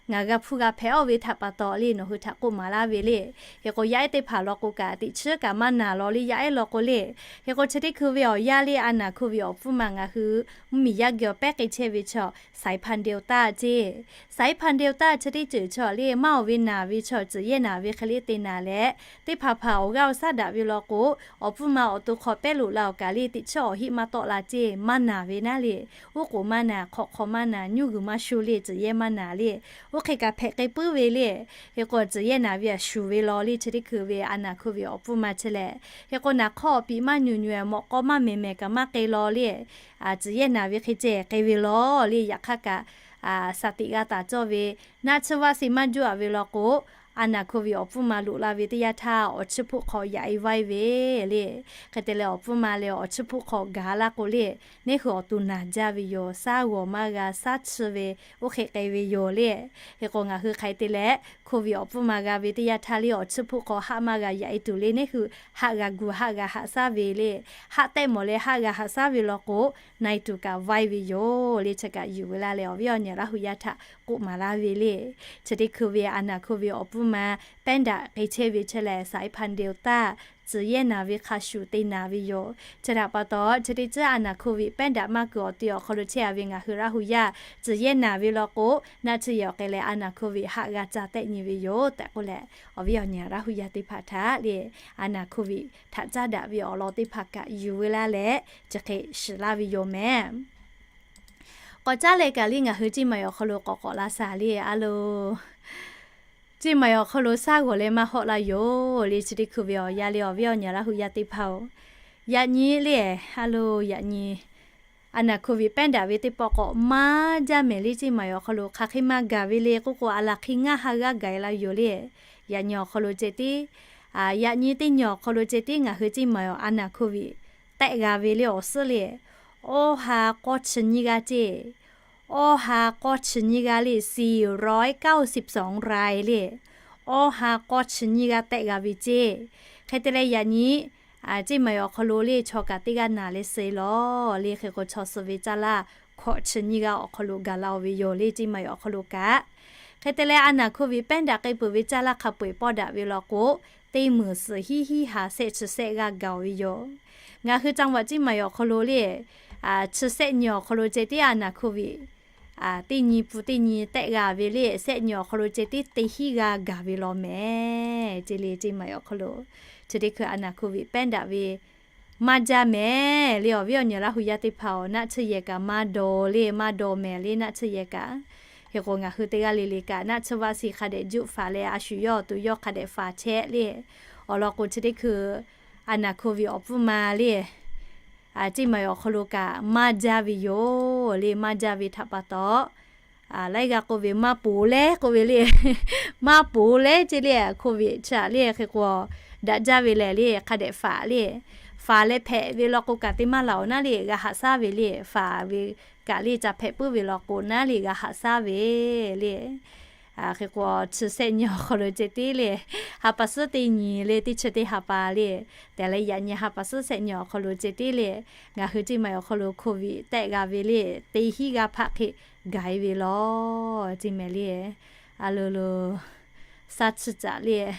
ngaˬ g'a hpuˇ g'a hpehꞈ-oˬ ve htaꞈ pa taw le, nawˬ hui htaꞈ k'oˆ maˍ laˇ ve le. Hk'e k'o yaˇ ehˉ teˇ hpaˍ law k'o kaꞈ teꞈ chiˉ kaꞈ maˇ naˍ law le. Yaˇ ehˉ law k'o le, hk'e k'o chi teˇ hkui ve awˬ yanˇ le a naˍ โควิด awˬ pfuhˇ ma ngaˬ hui mvuhˇmiˬ yaˇ geh awˬ pehˉ k'ai chehˇ ve chaw สายพันธุ์ เดลต้า ceˇ. สายพันธุ์ เดลต้า chi teˇ ceuˬ chaw le, maˇ-oˬ ve naˍ ve chaw tcuhˍ yehˇ naˍ ve hk'e le te naˍ leh, teˇ hpaˍ hpaˍ awˬ g'aˇ awˬ shaˉ daꞈ ve law k'o, awˬ pfuhˇ ma awˬ to hk'aw pehˉ loꞈ la-oˬ kaꞈ le, teꞈ chiˉ awˬ heˆ maˇ tawˆ la ceˇ, maˇ naˍ ve naˉ le. Uˉ k'oˍ maˇ naˍ, hk'awꞈ hk'aw maˇ naˍ, nyuˇ g'uiˬ maˇ sho le, tcuhˍ yehˇ maˇ naˍ le. Oˇ hk'e kaꞈ hpehꞈ k'ai puiˉ ve le. Hk'e k'o tcuhˬ yehˇ naˍ ve a shuˍ ve law le chi teˇ hkui ve a naˍ hk'oˆ ve awˬ pfuhˇ ma chi lehˬ, hk'e k'o naˍ h'awˇ awˬ piˍ maˇ nyu nyu-e mawꞈ k'aw maˇ mehˬ mehˬ kaꞈ maˇ k'ai law le. Tcuhˬ yehˇ naˍ ve hk'e ceh k'ai ve law le. Yaꞈ hk'aˇ kaꞈ shaˍ tiꞈ g'a taˍ cawˇ ve, naˆ tsuhˇ vaˆ si maˇ juˇ-a ve law k'o, a naˍ hk'oˆ ve awˬ pfuhˇ ma loꞈ la ve teˇ yanˇ htaˇ awˬ chiˇ hpuˆ hk'aw yaꞈ-e vaiˇ ve le. Hk'e te leh awˬ pfuhˇ ma leh awˬ chiˇ hpuˆ hk'aw gaˬ laˇ k'o le, neˇ hui awˬ to naˬ jaˇ ve yoˬ. Saˉ g'awˬ maˇ g'a, saˉ chiˇ ve oˇ hk'e k'ai ve yoˬ le. Hk'e k'o ngaˬ hui hk'aˬ hk'e te leh hk'oˆ ve awˬ pfuhˇ ma g'a ve teˇ yanˇ htaˇ le awˬ chiˇ hpuˆ hk'aw haˆ maˇ g'a yaꞈ-e tuˬ le, neˇ hui haˆ g'a gu haˆ g'a haꞈ shaˉ ve le. Haˆ tehˆ mawˬ leh haˆ g'a haꞈ shaˉ ve law k'o, na-e tuˬ kaꞈ vaiˇ ve yoˬ le. Chi kaꞈ yuˬ ve laˇ leh awˬ viˉ awˬ nyi Laˇ hu yaˇ htaꞈ k'oˆ maˍ laˇ ve le. Chi teˇ hkui ve a naˍ hk'oˆ ve awˬ pfuhˇ ma pehˉ daꞈ k'ai chehˇ ve chi lehˬ, saiˉ hpanˍ Delta tcuhˬ yehˇ naˍ ve hk'a shuˍ te naˍ ve yoˬ. Chi htaꞈ pa taw chi teˇ ceuˬ a naˍ hk'oˆ ve pehˉ daꞈ maˇ kuiˬ awˬ te awˬ hk'aw lo chehˇ-a ve ngaˬ hui Laˇ hu yaˇ tcuhˬ yehˇ naˍ ve law k'o, naˆ tsuhˇ yehˬ awˬ k'ai leh a naˍ hk'oˆ ve haˆ g'a ca tehˆ nyi ve yoˬ tehꞈ k'oˆ leh, awˬ viˉ awˬ nyi Laˇ hu yaˇ teˇ hpaˍ htaꞈ le a naˍ hk'oˆ ve htaꞈ caˉ daꞈ ve awˬ lawn teˇ hpaˍ kaꞈ yuˬ ve laˇ leh chi hk'e shiˍ laˇ ve yoˬ mehˍ. K'awꞈ caˉ leh kaꞈ le ngaˬ hui Ceˇ maˍ awˬ hk'aw lo k'awꞈ k'awꞈ la shaˍ le a lo. Ceˇ maˍ awˬ hk'aw lo saˉ g'awˬ leh maˇ hawˆ la yoˬ le. Chi teˇ hkui ve awˬ yanˇ le awˬ viˉ awˬ nyi Laˇ hu yaˇ teˇ hpaˍ-oˬ, yaꞈ nyi le a lo yaꞈ nyi a naˍ hk'oˆ ve pehˉ daꞈ ve teˇ pawˆ k'awꞈ maˇ jaˇ mehˍ le. Ceˇ maˍ awˬ hk'aw lo hk'aˬ hk'e maˇ gaˬ ve le k'oˆ k'o, a laˬ hk'e ngaˇ ha g'aˇ gaˬ-e la yoˬ le. Yaꞈ nyi awˬ hk'aw lo ceh tiˉ, yaꞈ nyi teˇ nyi awˬ hk'aw lo ceh tiˉ ngaˬ hui Ceˇ maˍ awˬ a naˍ hk'oˆ ve tehˆ g'a ve le awˬ suhˉ le, awˇ ha k'awˇ chi nyiˇ g'aˇ ceˇ. Awˇ ha k'awˇ chi nyiˇ g'aˇ le, สี่ร้อยเก้าสิบสองราย le. Awˇ ha k'awˇ chi nyiˇ g'aˇ tehˆ g'a ve ceˇ. Hk'e te leh yaꞈ nyi Ceˇ maˍ awˬ hk'aw lo le chaw kaꞈ teˇ g'aˇ naˬ leh suh-e law le. Hk'e k'o chaw suh ve caˇ laˇ hkawꞈ chi nyiˇ g'aˇ awˬ hk'aw lo gaˬ la-o ve yoˬ le. Ceˇ maˍ awˬ hk'aw lo kaꞈ, hk'e te leh a naˍ hk'oˆ ve pehˉ daꞈ k'ai peuˬ ve caˇ laˇ hk'a peu-eˬ pawˆ daꞈ ve law k'o, teˇ meunˍ suhˍ hiˉ hiˉ ha shehˆ chi shehˆ g'aˇ gaˬ-o ve yoˬ. Ngaˬ hui จังหวัด Ceˇ maˍ awˬ hk'aw lo le chi shehˆ nyi awˬ hk'aw lo ceh tiˉ a naˍ hk'oˆ ve teˇ nyi pun teˇ nyi tehˆ g'a ve le. Shehˆ nyi awˬ hk'aw lo ceh tiˉ teˇ hiˉ g'aˇ gaˬ ve law mehˍ ceˇ le. Ceˇ maˍ awˬ hk'aw lo chi teˇ hkui a naˍ hk'oˆ ve pehˉ daꞈ ve maˇ jaˇ mehˍ le. Awˬ viˉ awˬ nyi Laˇ hu yaˇ teˇ hpaˍ-oˬ, naˆ tsuhˇ yehˬ kaꞈ maˇ daw le, maˇ daw mehˍ le naˆ tsuhˇ yehˬ kaꞈ. Hk'e k'o ngaˬ hui teˇ g'aˇ le le kaꞈ naˆ tsuhˇ vaˆ si hk'a dehꞈ juˆ faˍ leh a shu yawˇ awˬ to yawˇ hk'a dehꞈ faˍ chehˇ le. Awˬ lawn k'o chi teˇ hkui a naˍ hk'oˆ ve awˬ pfuhˇ ma le Ceˇ maˍ awˬ hk'aw lo kaꞈ maˇ jaˇ ve yoˬ le. Maˇ jaˇ ve htaꞈ pa taw, laiˉ g'aˇ k'oˆ ve maˇ poˍ leh k'oˆ ve le. Maˇ poˍ leh ceˇ le, hk'oˆ ve chi-a le hk'e k'o daꞈ jaˇ ve lehˬ le hk'a dehꞈ faˍ le. Faˍ leh hpehꞈ ve law k'o kaꞈ te maˇ laˬ-oˬ naˉ le g'a haꞈ shaˉ ve le. Faˍ ve kaꞈ le ca hpehꞈ puiˉ ve law k'o naˉ le g'a haꞈ shaˉ ve le. Hk'e k'o chi shehˆ nyi awˬ hk'aw lo ceh tiˉ le ha pa suhˉ teˇ nyi le teˇ chi teˇ ha pa le, tehꞈ leh yaꞈ nyi ha pa suhˉ shehˆ nyi awˬ hk'aw lo ceh tiˉ le ngaˬ hui Ceˇ maˍ awˬ hk'aw lo hk'oˆ ve tehˆ g'a ve le teˇ hiˉ g'aˇ hpaˆ hk'e gaˬ-e ve law ceˇ mehˍ le. A lo lo, saˉ tsuhˇ caꞈ le,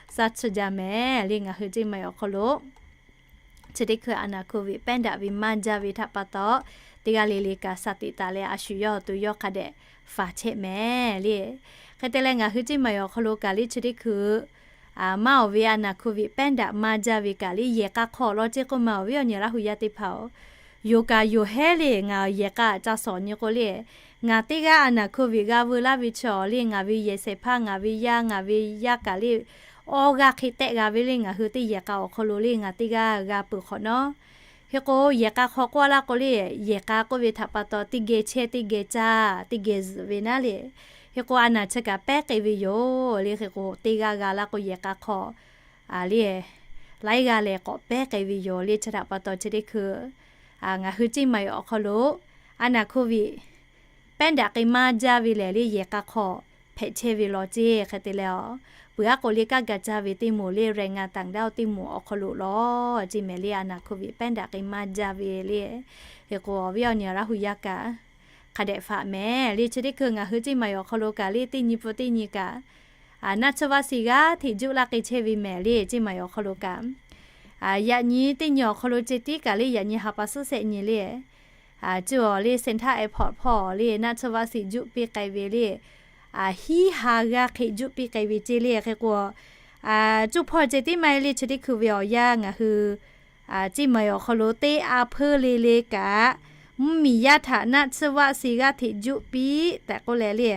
saˉ tsuhˇ jaˇ mehˍ le ngaˬ hui Ceˇ maˍ awˬ hk'aw lo chi teˇ hkui a naˍ hk'oˆ ve pehˉ daꞈ ve maˇ jaˇ ve htaꞈ pa taw, teˇ g'aˇ le le kaꞈ shaˍ tiꞈ taˍ leh a shu yawˇ awˬ to yawˇ hk'a dehꞈ faˍ chehˇ mehˍ le. Hk'e te leh ngaˬ hui Ceˇ maˍ awˬ hk'aw lo kaꞈ le chi teˇ hkui maˇ awˬ ve a naˍ hk'oˆ ve pehˉ daꞈ maˇ jaˇ ve kaꞈ le yehˬ k'a hk'aw law ceˇ k'oˆ ma awˬ viˉ awˬ nyi Laˇ hu yaˇ teˇ hpaˍ-oˬ, yoˬ kaꞈ yoˬ hehˉ le ngaˬ yehˬ k'a ca shawˍ nyi k'o le, ngaˬ teˇ g'aˇ a naˍ hk'oˆ ve g'a veu laˇ ve chi awˬ le ngaˬ ve yehˬ shehˍ hpaˇ ngaˬ ve yaˇ ngaˬ ve yaˇ kaꞈ le awˇ g'aˇ hk'e tehˆ g'a ve le ngaˬ hui teˇ yehˬ k'a awˬ hk'aw lo le ngaˬ teˇ g'aˇ g'a peuˬ hk'awꞈ nawˉ. Hk'e k'o yehˬ k'a hk'aw k'oˆ laˇ k'o le, yehˬ k'a k'oˆ ve htaꞈ pa taw teˇ geh chehˇ teˇ geh caˇ teˇ geh zuhꞈ ve naˉ le. Hk'e k'o a naˍ chi kaꞈ pehˉ k'ai ve yoˬ le. Hk'e k'o teˇ g'aˇ g'a laˇ k'o yehˬ k'a hk'aw le laiˉ g'aˇ lehˬ k'awꞈ pehˉ k'ai ve yoˬ le. Chi htaꞈ pa taw chi teˇ hkui ngaˬ hui Ceˇ maˍ awˬ hk'aw lo a naˍ hk'oˆ ve pehˉ daꞈ k'ai maˇ jaˇ ve lehˬ le yehˬ k'a hk'aw hpehꞈ chehˇ ve law ceˇ. Hk'e te leh a, peuˬ aˉ k'o le kaˇ ga caˇ ve teˇ moˍ le แรงงานต่างด้าว teˇ moˍ awˬ hk'aw lo law ceˇ mehˍ le a naˍ hk'oˆ ve pehˉ daꞈ k'ai maˇ jaˇ ve le. Hk'e k'o awˬ viˉ awˬ nyi Laˇ hu yaˇ kaꞈ hk'a dehꞈ faˍ mehˍ le. Chi teˇ hkui ngaˬ hui Ceˇ maˍ awˬ hk'aw lo kaꞈ le teˇ nyi pun teˇ nyi kaꞈ naˆ tsuhˇ vaˆ si g'aˇ hteꞈ juˆ laˇ k'ai chehˇ ve mehˍ le Ceˇ maˍ awˬ hk'aw lo kaꞈ. Yaꞈ nyi teˇ nyi awˬ hk'aw lo ceh tiˉ kaꞈ le yaꞈ nyi ha pa suhˉ shehˆ nyi le cuˇ awˬ le เซ็นทรัลแอร์พอร์ต hpawˇ le naˆ tsuhˇ vaˆ si juˆ piˇ k'ai ve le hiˉ ha g'aˇ hk'e juˆ piˇ k'ai ve ceˇ le. Hk'e k'o cuˇ hpawˇ ceh tiˉ maˇ heˆ le chi teˇ hkui ve awˬ yanˇ ngaˬ hui Ceˇ maˍ awˬ hk'aw lo teˇ a hpeuˇ le le kaꞈ mvuhˇmiˬ yaˇ htaꞈ naˆ tsuhˇ vaˆ si g'aˇ hteꞈ juˆ piˇ tehꞈ k'oˆ leh le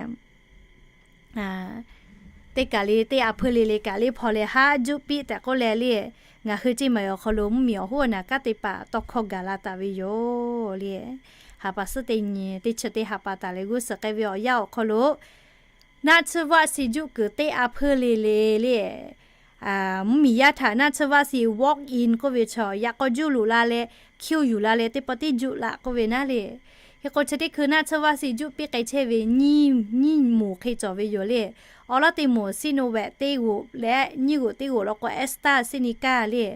teˇ kaˬ le teˇ a hpeuˇ le le kaꞈ le hpaw leh haˉ juˆ piˇ tehꞈ k'oˆ leh le, ngaˬ hui ceˇ maˬ awˬ hk'aw lo mvuhˇmiˬ awˬ hoˉ awˬ naˬ kanˉ te paˍ tawˇ hkawˇ gaˬ la taˍ ve yoˬ le. Haˍ paˍ suhˉ teˇ nyi teˇ chi teˇ haˍ paˍ taˍ leh g'uˇ suhˍ k'ai ve awˬ yanˇ awˬ hk'aw lo, naˆ tsuhˇ vaˆ si juˆ kuiˬ teˇ a hpeuˇ le le le, mvuhˇmiˬ yaˇ htaꞈ naˆ tsuhˇ vaˆ si walk in k'oˆ ve chaw yaꞈ k'aw juˆ loꞈ la leh, hkiˇ yuˬ la leh teˇ pawˆ tiˉ juˆ laꞈ k'oˆ ve naˉ le. Hk'e k'o chi teˇ hkui naˆ tsuhˇ vaˆ si juˆ piˇ k'ai chehˇ ve nyiˇ, nyiˇ moˍ hk'e cawˬ ve yoˬ le. Awˬ lawn teˇ moˍ Sinovac teˇ g'oꞈ leh nyiˇ g'oꞈ teˇ g'oꞈ law k'o AstraZeneca le.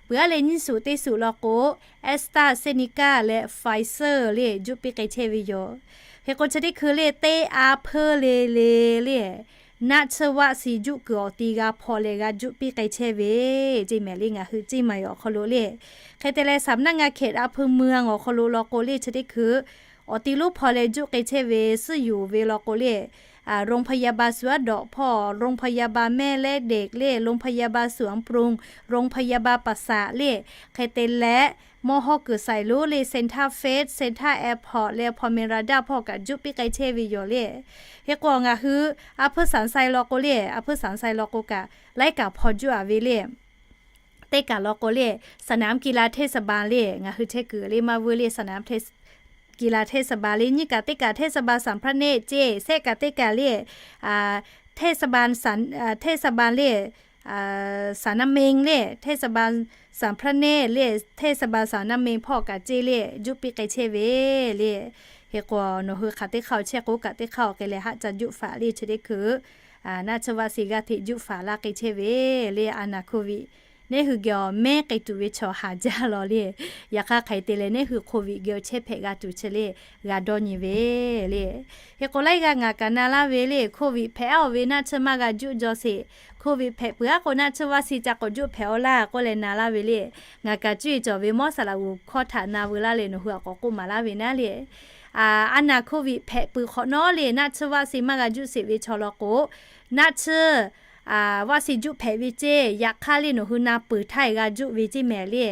Peuˬ aˉ leh nyiˇ suhˍ teˇ suhˍ law k'o AstraZeneca leh Pfizer le juˆ piˇ k'ai chehˇ ve yoˬ. Hk'e k'o chi teˇ hkui le teˇ a hpeuˇ le le le, naˆ tsuhˇ vaˆ si juˆ kuiˬ awˬ ti g'a hpaw leh g'a juˆ piˇ k'ai chehˇ ve ceˇ mehˍ le ngaˬ hui ceˇ maˬ awˬ hk'aw lo le. Hk'e te leh สำนักงานเขตอำเภอเมือง awˬ hk'aw lo law k'o le chi teˇ hkui awˬ ti lonˉ hpaw leh juˆ k'ai chehˇ ve suhˉ yuˬ ve law k'o le, โรงพยาบาลสวนดอก hpawˇ โรงพยาบาลแม่และเด็ก le, โรงพยาบาลสวนปรุง โรงพยาบาลปราสาท le, hk'e te leh mawˇ hawˉ kuiˬ สายรุ้ง le, Center Faith, Center Airport le, hpawˇ เมรัลดา hpawˇ kaꞈ juˆ piˇ k'ai chehˇ ve yoˬ le. Hk'e k'o ngaˬ hui a hpeuˇ สามชัย law k'o le, a hpeuˇ สามชัย law k'o kaꞈ laiˉ kaꞈ hpaw juˆ a ve le. Teˇ kaˬ law k'o le, สนามกีฬาเทศบาล le, ngaˬ hui chehˇ kuiˬ le maˇ vuiˇ le, สนามกีฬาเทศบาล le, nyiˇ kaˬ teˇ kaˬ เทศบาลสามพระเนตร ceˇ, shehˆ kaˬ teˇ kaˬ le, เทศบาล le, สารนำเมง le, เทศบาลสามพระเนตร le, เทศบาลสารนำเมง hpawˇ kaꞈ ceˇ le juˆ piˇ k'ai chehˇ ve le. Hk'e k'o nawˬ hui hk'aˬ teˇ hk'aˇ chehˇ k'o kaꞈ teˇ hk'aˇ awˬ hk'e leh haˆ ca juˆ faˍ le chi teˇ hkui naˆ tsuhˇ vaˆ si g'aˇ hteꞈ juˆ faˍ laˇ k'ai chehˇ ve le. A naˍ โควิด neˇ hui geh awˬ mehˉ k'ai tuˬ ve chaw haˍ jaˇ law le. Yaꞈ hk'aˇ hk'aˬ hk'e te leh neˇ hui โควิด geh awˬ chehˇ hpehꞈ g'a tuˬ chi le g'a dawˇ nyi ve le. Hk'e k'o laiˉ g'aˇ ngaˬ kaꞈ na laˇ ve le, โควิด hpehꞈ aˉ ve naˆ tsuhˇ maˇ g'a juˆ jaw sheˍ. โควิด hpehꞈ peuˬ aˉ k'o naˆ tsuhˇ vaˆ si ca k'awꞈ juˆ hpehꞈ aw laˇ k'oˆ leh na laˇ ve le. Ngaˬ kaꞈ cuˇ e cawˬ ve mawˇ saˍ laꞈ g'uˬ hkawˇ htaꞈ na veu laˇ leh nawˬ hui a k'awꞈ k'oˆ maˍ laˇ ve naˉ le. A naˍ โควิด hpehꞈ peuˬ hk'awꞈ nawˉ le naˆ tsuhˇ vaˆ si maˇ g'a juˆ sheˍ ve chaw law k'o, naˆ tsuhˇ vaˆ si juˆ hpehꞈ ve ceˇ. Yaꞈ hk'aˇ le nawˬ hui na peuˬ htaˇ g'a juˆ ve ceˇ mehˍ le.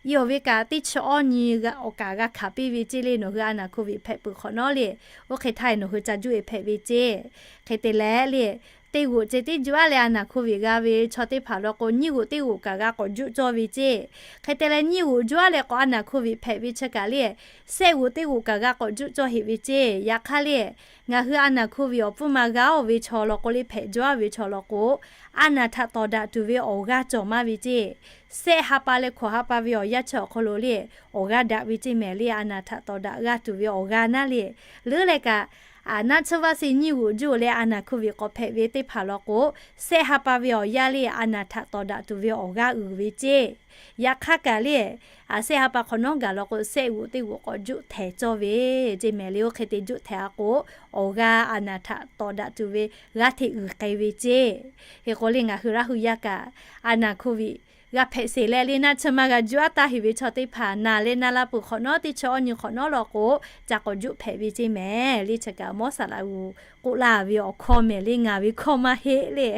Iˉ awˬ ve kaꞈ teˇ chi awˇ nyi awˬ kaꞈ g'a hkanˍ piˇ ve ceˇ le nawˬ hui a naˍ โควิด hpehꞈ peuˬ hk'awꞈ nawˉ le. Oˇ hk'e htaˇ nawˬ hui ca juˆ e hpehꞈ ve ceˇ. Hk'e te leh le, teˇ g'oꞈ ceh tiˉ juˆ aˉ leh a naˍ โควิด g'a ve chaw teˇ hpaˍ law k'o nyiˇ g'oꞈ teˇ g'oꞈ kaꞈ g'a k'awꞈ juˆ cawˇ ve ceˇ. Hk'e te leh nyiˇ g'oꞈ juˆ aˉ leh k'awꞈ a naˍ โควิด hpehꞈ ve chi kaꞈ le, shehˆ g'oꞈ teˇ g'oꞈ kaꞈ g'a k'awꞈ juˆ cawˇ heꞈ ve ceˇ. Yaꞈ hk'aˇ le, ngaˬ hui a naˍ โควิด awˬ pfuhˇ ma g'a oˇ ve chaw law k'o le hpehꞈ jaw aˉ ve chaw law k'o, a naˍ htaꞈ tawˍ daꞈ tuˬ ve awˬ g'aˇ cawˬ maˇ ve ceˇ. Shehˆ ha pa leh hkawꞈ ha pa ve awˬ yanˇ chi awˬ hk'aw lo le, awˬ g'aˇ daꞈ ve ceˇ mehˍ le a naˍ htaꞈ tawˍ daꞈ g'a tuˬ ve awˬ g'aˇ naˉ le. Leuˉ leh kaꞈ, naˆ tsuhˇ vaˆ si nyiˇ g'oꞈ juˆ leh a naˍ โควิด k'awꞈ hpehꞈ ve teˇ hpaˍ law k'o, shehˆ ha pa ve awˬ yanˇ le a naˍ htaꞈ tawˍ daꞈ tuˬ ve awˬ g'aˇ uiˍ ve ceˇ. Yaꞈ hk'aˇ kaꞈ le, shehˆ ha pa hk'awꞈ nawˉ gaˬ law k'o shehˆ g'oꞈ teˇ g'oꞈ k'awꞈ juˆ htehˍ cawˇ ve ceˇ mehˍ le. Oˇ hk'e te juˆ htehˍ a k'o, awˬ g'aˇ a naˍ htaꞈ tawˍ daꞈ tuˬ ve g'aˇ hteꞈ uiˍ k'ai ve ceˇ. Hk'e k'o le ngaˬ hui Laˇ hu yaˇ kaꞈ a naˍ โควิด g'a hpehꞈ sheˍ leh le naˆ tsuhˇ maˇ g'a juˆ aˉ taˇ heꞈ ve chaw teˇ hpaˍ naˍ leh na la peuˬ hk'awꞈ nawˉ teˇ chi awˇ nyi hk'awꞈ nawˉ law k'o, ca k'awꞈ juˆ hpehꞈ ve ceˇ mehˍ le. Chi kaꞈ mawˇ saˍ laꞈ g'uˬ k'oˆ laˇ ve awˬ hkawˇ mehˍ le ngaˬ ve hkawˇ maˇ heˆ le.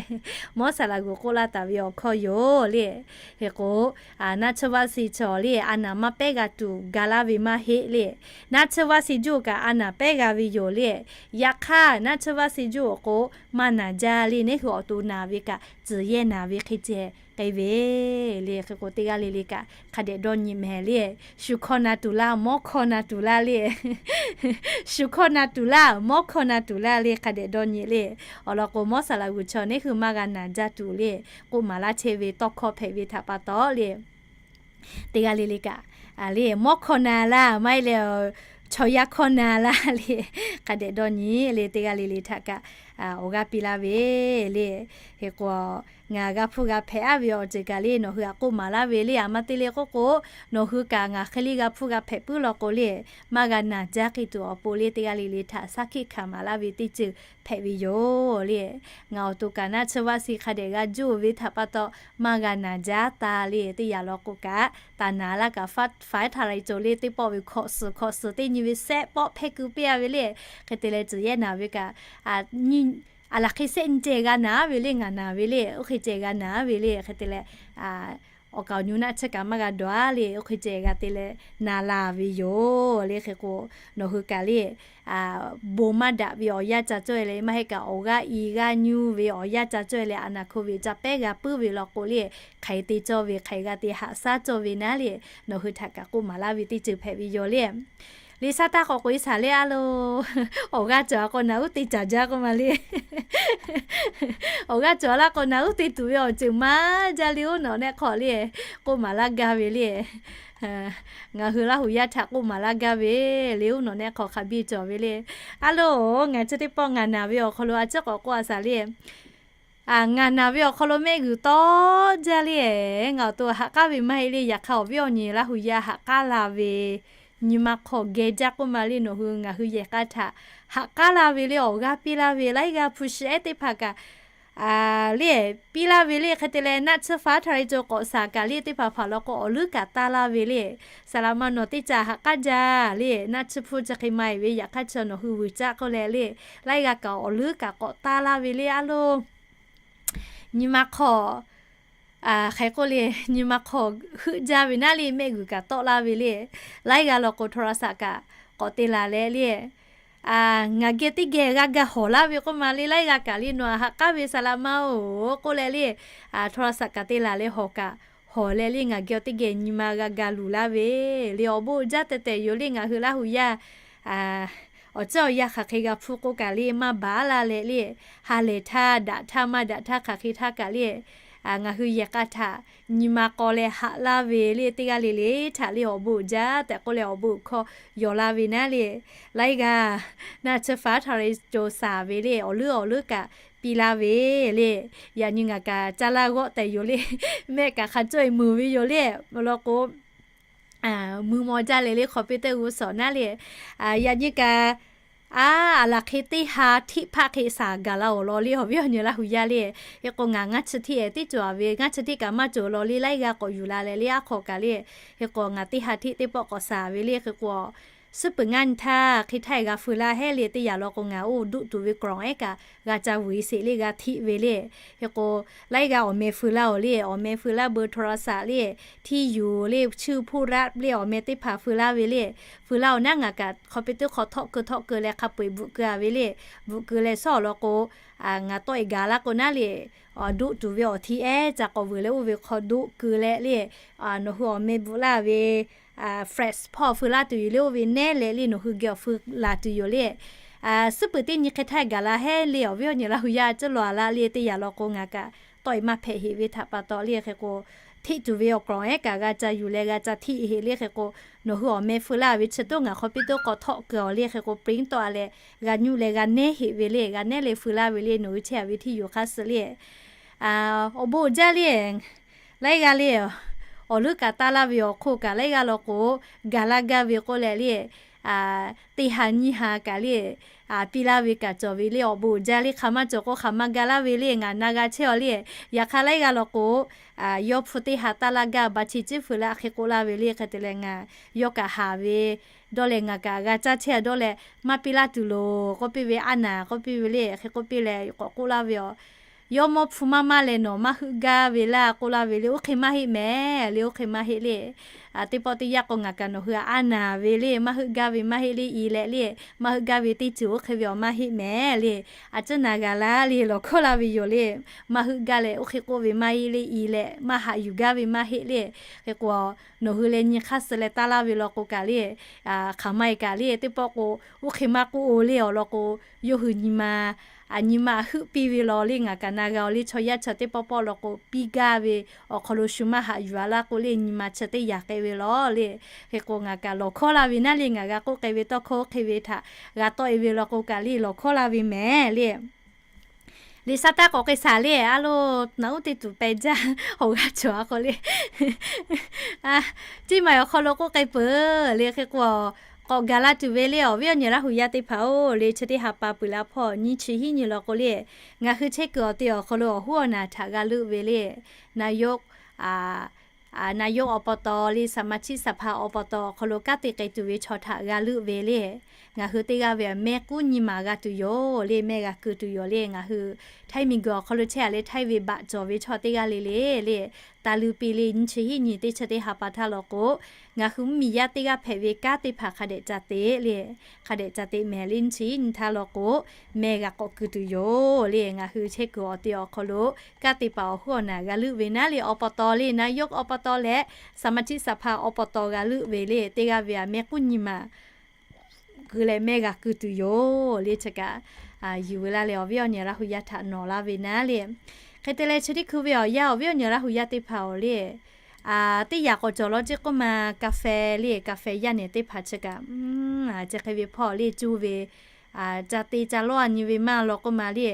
Mawˇ saˍ laꞈ g'uˬ k'oˆ laˇ taˍ ve awˬ hkawˇ yoˬ le. Hk'e k'o, naˆ tsuhˇ vaˆ si chaw le a naˍ maˇ pehˉ g'a tuˬ ga laˇ ve maˇ heˆ le. Naˆ tsuhˇ vaˆ si juˆ kaꞈ a naˍ pehˉ g'a ve yoˬ le. Yaꞈ hk'aˇ naˆ tsuhˇ vaˆ si juˆ awˬ k'o maˇ naˍ jaˇ le. Neˇ hui awˬ to naˍ ve kaꞈ tcuhˬ yehˇ naˍ ve hk'e ceh k'ai ve le. Hk'e k'o teˇ g'aˇ le le kaꞈ hk'a dehꞈ dawˇ nyi mehˍ le. Shu hkawˇ na tuˬ laˇ, mawˇ hkawˇ na tuˬ laˇ le. Shu hkawˇ na tuˬ laˇ, mawˇ hkawˇ na tuˬ laˇ le hk'a dehꞈ dawˇ nyi le. Awˬ lawn k'o mawˇ saˍ laꞈ g'uˬ chaw neˇ hui maˇ g'a naˍ jaˇ tuˬ le. K'oˆ maˍ laˇ chehˇ ve tawˇ hkawˇ hpehꞈ ve htaꞈ pa taw le, teˇ g'aˇ le le kaꞈ le mawˇ hkawˇ na laˇ maˇ heˆ leh, chaw yaˇ hkawˇ na laˇ le. Hk'a dehꞈ dawˇ nyi le teˇ g'aˇ le le htaꞈ kaꞈ awˬ g'aˇ piˇ laˇ ve le. Hk'e k'o, ngaˬ g'a hpfuhˇ g'a hpehꞈ aˉ ve awˬ ceuˬ kaꞈ le nawˬ hui htaꞈ k'oˆ maˍ laˇ ve le. A ma te le k'oˆ k'o, nawˬ hui kaꞈ ngaˬ hk'e le g'a hpfuhˇ g'a hpehꞈ puiˉ law k'o le, maˇ g'a naˍ jaˇ hk'e tuˬ awˬ pon le teˇ g'aˇ le le htaꞈ shaˉ hkiˆ hkanˍ maˍ laˇ ve teˇ ceuˬ hpehꞈ ve yoˬ le. Ngaˬ awˬ to kaꞈ naˆ tsuhˇ vaˆ si hk'a dehꞈ g'a juˆ ve htaꞈ pa taw maˇ g'a naˍ jaˇ taˍ le. Teˇ yanˇ law k'o kaꞈ taˍ naˍ laˇ kaꞈ faˉ htaˇ la e cawˬ le teˇ pawˆ ve hkawꞈ suhˍ hkawꞈ suhˍ teˇ nyi ve shehˆ pawˆ hpehˇ keu piˇ a ve le. Hk'e te leh tcuhˬ yehˇ naˍ ve kaꞈ, a laˬ hk'e shehˆ nyi ceh g'a naˍ ve le ngaˬ naˍ ve le. Oˇ hk'e ceh g'a naˍ ve le. Hk'e te leh awˬ kaˍ awˬ nyu naˆ tsuhˇ kaꞈ maˇ g'a dawˬ a le, oˇ hk'e ceh g'a te leh na la ve yoˬ le. Hk'e k'o, nawˬ hui kaꞈ le, bon maˇ daꞈ ve awˬ yanˇ ca cawˇ e leh, maˇ heˆ kaꞈ awˬ g'aˇ i g'aˇ nyuˇ ve awˬ yanˇ ca cawˇ e leh, a naˍ hkoˍ ve ca pehˉ g'a puiˉ ve law k'o le, hk'aˬ hk'e te cawˇ ve, hk'aˬ hk'e g'a te haꞈ shaˉ cawˇ ve naˉ le, nawˬ hui htaꞈ kaꞈ k'oˆ maˍ laˇ ve teˇ ceuˬ hpehꞈ ve yoˬ le. Liꞈ shaˉ taˇ k'awꞈ k'oꞈ e shaˍ le a lo. Awˬ g'aˇ cawˬ a k'o naˬ uˉ te caˍ jaˇ k'oˆ ma le. Awˬ g'aˇ cawˬ a laˇ k'o naˬ uˉ te tuˬ ve awˬ ceuˬ maˇ jaˇ le, oˇ nawˬ nehˆ hk'aw le, k'oˆ maˍ laˇ gaˇ ve le. Ngaˬ hui Laˇ huˍ yaˇ htaꞈ k'oˆ maˍ laˇ gaˇ ve le, oˇ nawˬ nehˆ hk'aw hk'a biˇ cawˬ ve le. A lo, ngaˬ chi teˇ pawˆ ngaˬ naˬ ve awˬ hk'aw lo a ciˉ k'awꞈ k'oˆ a shaˍ le. Ngaˬ naˬ ve awˬ hk'aw lo mehˆ g'uiˬ tawˆ jaˇ le. Ngaˬ awˬ to haꞈ k'aˉ ve maˇ heˆ le. Yaꞈ hk'aˇ awˬ viˉ awˬ nyi Laˇ huˍ yaˇ haꞈ k'aˉ la ve, nyi ma hk'aw geh jaˇ k'oˆ ma le. Nawˬ hui ngaˬ hui yehˬ k'a htaꞈ haꞈ k'aˉ la ve le, awˬ g'aˇ piˇ laˇ ve, laiˉ g'aˇ hpu shi ehˉ teˇ hpaˍ kaꞈ le piˇ laˇ ve le. Hk'e te leh naˆ tsuhˇ faˉ htaꞈ re co k'awꞈ shaˍ kaꞈ le, teˇ hpaˍ hpaˍ law k'o awˬ leuˉ kaꞈ taˇ laˇ ve le. Saˍ laꞈ ma nawˬ teˇ caꞈ haꞈ k'aˉ jaˇ le. Naˆ tsuhˇ hpu chi hk'e ma e ve yaꞈ hk'aˇ chi nawˬ hui vuiˬ caˆ k'oˆ leh le, laiˉ g'aˇ kaꞈ awˬ leuˉ kaꞈ k'awꞈ taˇ laˇ ve le a lo. Nyi ma hk'aw hk'e k'oˆ le, nyi ma hk'aw heuˆ jaˇ ve naˉ le, mehˆ g'uiˬ kaꞈ tawˆ laˇ ve le. Laiˉ g'aˇ law k'o โทรศัพท์ kaꞈ k'awꞈ te laˬ leh le, ngaˬ geh teˇ geh g'a ga hawˬ laˇ ve k'oˆ ma le. Laiˉ g'aˇ kaꞈ le nawˬ haꞈ k'aˉ ve saˍ laꞈ ma oˬ k'oˆ leh le, โทรศัพท์ kaꞈ te laˬ leh hawˬ kaꞈ hawˬ leh le, ngaˬ geh teˇ geh nyi ma g'a ga luˬ laˇ ve le. Awˬ bon jaˇ tehꞈ tehꞈ yoˬ le. Ngaˬ hui Laˇ huˍ yaˇ awˬ ceuˬ awˬ yanˇ hk'aˬ hk'e g'a hpuˇ k'oˆ kaꞈ le maˇ baˬ laˇ leh le, ha lehˬ htaˇ daꞈ htaˇ maˇ daꞈ htaˇ hk'aˬ hk'e htaˇ kaꞈ le, ngaˬ hui yehˬ k'a htaꞈ nyi ma k'aw leh haꞈ laˇ ve le. Teˇ g'aˇ le le htaꞈ le awˬ bon jaˇ tehꞈ k'oˆ leh awˬ bon hkawˇ yawˬ la ve naˉ le. Laiˉ g'aˇ naˆ tsuhˇ faˉ htaꞈ re co shaˍ ve le, awˬ leuˉ awˬ leuˉ kaꞈ piˇ laˇ ve le. Yaꞈ nyi ngaˬ kaꞈ caˇ laˇ g'awˆ tehꞈ yoˬ le. Mehˆ kaꞈ hk'a cawˇ e muiˬ ve yoˬ le. Law k'o, mui maw jaˇ leh le hk'aw piˇ teˇ g'uˇ suhˍ naˉ le. Yaꞈ nyi kaꞈ, a, a laˬ hk'e teˇ ha hteˆ hpaˆ hk'e shaˍ gaˬ la awˬ lawn le awˬ viˉ awˬ nyi Laˇ huˍ yaˇ le. Hk'e k'o ngaˬ ngaˇ chi hteˆ ehˉ teˇ cawˬ ve, ngaˇ chi hteˆ kaꞈ maˇ cawˬ law le, laiˉ g'aˇ k'awꞈ yuˬ la leh le aˉ hk'aw kaꞈ le. Hk'e k'o ngaˬ teˇ ha hteˆ teˇ pawˆ k'awꞈ shaˍ ve le. Hk'e k'o suhˉ peuˬ ngaˇ nyi htaˇ hk'e htaˇ g'a feu laˇ hehˉ le. Teˇ yanˇ law k'o ngaˬ oˇ duˆ tuˬ ve กล่อง ehˉ kaꞈ g'a ca vuiˬ sheˍ le g'a hteˆ ve le. Hk'e k'o laiˉ g'aˇ awˬ meh feu laˇ oˬ le, awˬ meh feu laˇ beu โทรศัพท์ le, ที่อยู่ le, ชื่อผู้รับ le, awˬ meh teˇ hpaˍ feu laˇ ve le. Feu laˇ oˬ naˉ ngaˬ kaꞈ hk'aw piˇ teˇ hk'aw htawˆ keu htawˆ keu leh hk'a peu eˬ bvuhꞈ keu a ve le. Bvuhꞈ keu leh shawˉ awˬ lawn k'o, ngaˬ tawˆ e gaˬ laˇ k'o naˉ le, duˆ tuˬ ve awˬ hti ehˉ ca k'awꞈ vuiˬ leh oˇ ve hk'aw duˆ keu leh le, nawˬ hui awˬ meh bvuhꞈ laˇ ve flash hpawˇ feu laˇ tuˬ yoˬ le, oˇ ve nehˉ leh le nawˬ hui geh awˬ feu laˬ tuˬ yoˬ le. Suhˉ peuˬ teˇ nyi hk'e htaˇ gaˬ la hehˉ le awˬ viˉ awˬ nyi Laˇ huˍ yaˇ a ciˉ law a laˇ le. Teˇ yanˇ law k'o ngaˬ kaꞈ tawˆ e maˇ hpehꞈ heꞈ ve htaꞈ pa taw le. Hk'e k'o hteˆ tuˬ ve awˬ กล่อง ehˉ kaꞈ g'a ca yuˬ leh g'a ca hteˆ heꞈ le. Hk'e k'o nawˬ hui awˬ meh feu laˇ ve chi toˇ ngaˬ hk'aw piˇ teˇ hk'aw htawˆ keu awˬ le. Hk'e k'o print tawˆ a leh g'a nyuˇ leh g'a nehˉ heꞈ ve le, g'a nehˉ leh feu laˇ ve le, nawˬ hui chehˇ a ve ที่อยู่ hk'aˇ suh le. Awˬ bon jaˇ le. Laiˉ g'aˇ le, awˬ leuˉ kaꞈ taˇ laˇ ve awˬ hk'oˆ kaꞈ laiˉ g'aˇ law k'o gaˬ laˇ gaˇ ve k'oˆ leh le, teˇ ha nyiˇ ha kaꞈ le, piˇ laˇ ve kaꞈ cawˬ ve le. Awˬ bon jaˇ le. Hk'aˬ maˇ cawˬ k'o hk'aˬ maˇ ga laˇ ve le. Ngaˬ na g'a chehˇ aˬ le. Yaꞈ hk'aˇ laiˉ g'aˇ law k'o, yawˇ hpu teˇ ha taˇ laˇ gaˇ ba chi ciˉ feu laˇ hk'e k'oˆ laˇ ve le. Hk'e te leh ngaˬ yawˇ kaꞈ haˍ ve dawˇ leh ngaˬ kaꞈ g'a caˇ chehˇ a dawˇ leh maˇ piˇ laˇ tuˬ loˬ k'oˆ piˇ ve, aˉ naˍ k'oˆ piˇ ve le. Hk'e k'oˆ piˇ leh k'awꞈ k'oˆ laˇ ve aˬ, yawˇ mawˇ hpu maˇ maˇ leh nawˬ maˇ heuˆ gaˇ ve laˇ k'oˆ laˇ ve le. Oˇ hk'e maˇ heˆ mehˍ le, oˇ hk'e maˇ heˆ le. Teˇ pawˆ teˇ yanˇ k'o ngaˬ kaꞈ nawˬ hui aˉ naˍ ve le, maˇ heuˆ gaˇ ve maˇ heˆ le i leh le, maˇ heuˆ gaˇ ve teˇ ceuˬ oˇ hk'e ve awˬ maˇ heˆ mehˍ le. A ciˉ na g'a laˇ le lawˬ hkawˇ laˇ ve yoˬ le. Maˇ heuˆ gaˇ leh oˇ hk'e k'oˆ ve maˇ heˆ le i leh maˇ haꞈ yuˬ gaˇ ve maˇ heˆ le. Hk'e k'o nawˬ hui leh nyi hk'aˇ suh leh taˇ laˇ ve law k'o kaꞈ le, hk'aˬ ma e kaꞈ le teˇ pawˆ k'o oˇ hk'e maˇ k'oˆ oˬ le awˬ lawn k'o, yawˇ hui nyi ma, nyi ma heuˆ piˇ ve law le. Ngaˬ kaꞈ na g'a oˬ le. Chaw yaˇ chaw teˇ pawˆ pawˆ law k'o piˇ gaˇ ve awˬ hk'aw lo shu maˇ haꞈ yuˬ a laˇ k'o le nyi ma chi teˇ yaꞈ k'ai ve law le. Hk'e k'o ngaˬ kaꞈ lawˬ hkawˇ laˇ ve naˉ le, ngaˬ g'a k'oˆ k'ai ve tawˇ hkawˇ oˇ hk'e ve htaꞈ g'a tawˆ e ve law k'o kaꞈ le lawˬ hkawˇ laˇ ve mehˍ le. Liꞈ shaˉ taˇ k'awꞈ k'ai shaˍ le a lo, naˬ uˉ teˇ tuˬ peh jaˇ awˬ g'aˇ cawˬ a k'o le. Teˇ maˬ awˬ hk'aw lo k'oˆ k'ai peuˬ le. Hk'e k'o k'awꞈ gaˬ la tuˬ ve le awˬ viˉ awˬ nyi Laˇ huˍ yaˇ teˇ hpaˍ oˬ le. Chi teˇ ha pa peuˬ la hpawˇ nyiˇ chi hiˉ nyi law k'o le, ngaˬ hui chehˇ kuiˬ awˬ te awˬ hk'aw lo awˬ hoˉ awˬ naˬ htaꞈ g'a leuˆ ve le, นายก a นายก อบต. le สมาชิกสภา อบต. awˬ hk'aw lo kanˉ te k'ai tuˬ ve chaw htaꞈ g'a leuˆ ve le. Ngaˬ hui teˇ g'aˇ ve mehˆ k'uˉ nyi maˬ g'a tuˬ yoˬ le, mehˆ g'a keu tuˬ yoˬ le. Ngaˬ hui Htaiˇ miˬguiˬ awˬ hk'aw lo chehˇ a leh Htaiˇ ve baꞈ cawˬ ve chaw teˇ g'aˇ le le le, taˍ luˬ piˇ le nyiˇ chi hiˆ nyi teˇ chi teˇ ha pa htaˇ law k'o, ngaˬ hui mvuhˇmiˬ yaˇ teˇ g'aˇ hpehꞈ ve kanˉ teˇ hpaˍ hk'a dehꞈ ca te le, hk'a dehꞈ ca te mehˍ le nyiˇ chi hiˆ nyi htaˇ law k'o, mehˆ g'a k'awꞈ keu tuˬ yoˬ le. Ngaˬ hui chehˇ kuiˬ awˬ te awˬ hk'aw lo kanˉ te paˍ awˬ huˉ awˬ naˍ g'a leuˆ ve naˉ le อบต. le นายก อบต. leh สมาชิกสภา อบต. g'a leuˆ ve le. Teˇ g'aˇ ve a mehˆ k'uˉ nyi maˬ g'uiˬ leh mehˆ g'a keu tuˬ yoˬ le. Chi kaꞈ yuˬ ve laˇ leh awˬ viˉ awˬ nyi Laˇ hu yaˇ htaꞈ nawˬ laˇ ve naˉ le. Hk'e te leh chi teˇ hkui ve awˬ yanˇ awˬ viˉ awˬ nyi Laˇ hu yaˇ teˇ hpaˍ awˬ le, teˇ yanˇ k'awꞈ cawˬ law ceˇ k'oˆ ma กาแฟ le, กาแฟ yaˇ nehˬ teˇ hpaˍ chi kaꞈ chi hk'e ve hpawˇ le cuˇ ve, ca te ca lawˇ a nyi ve maˇ law k'oˆ ma le,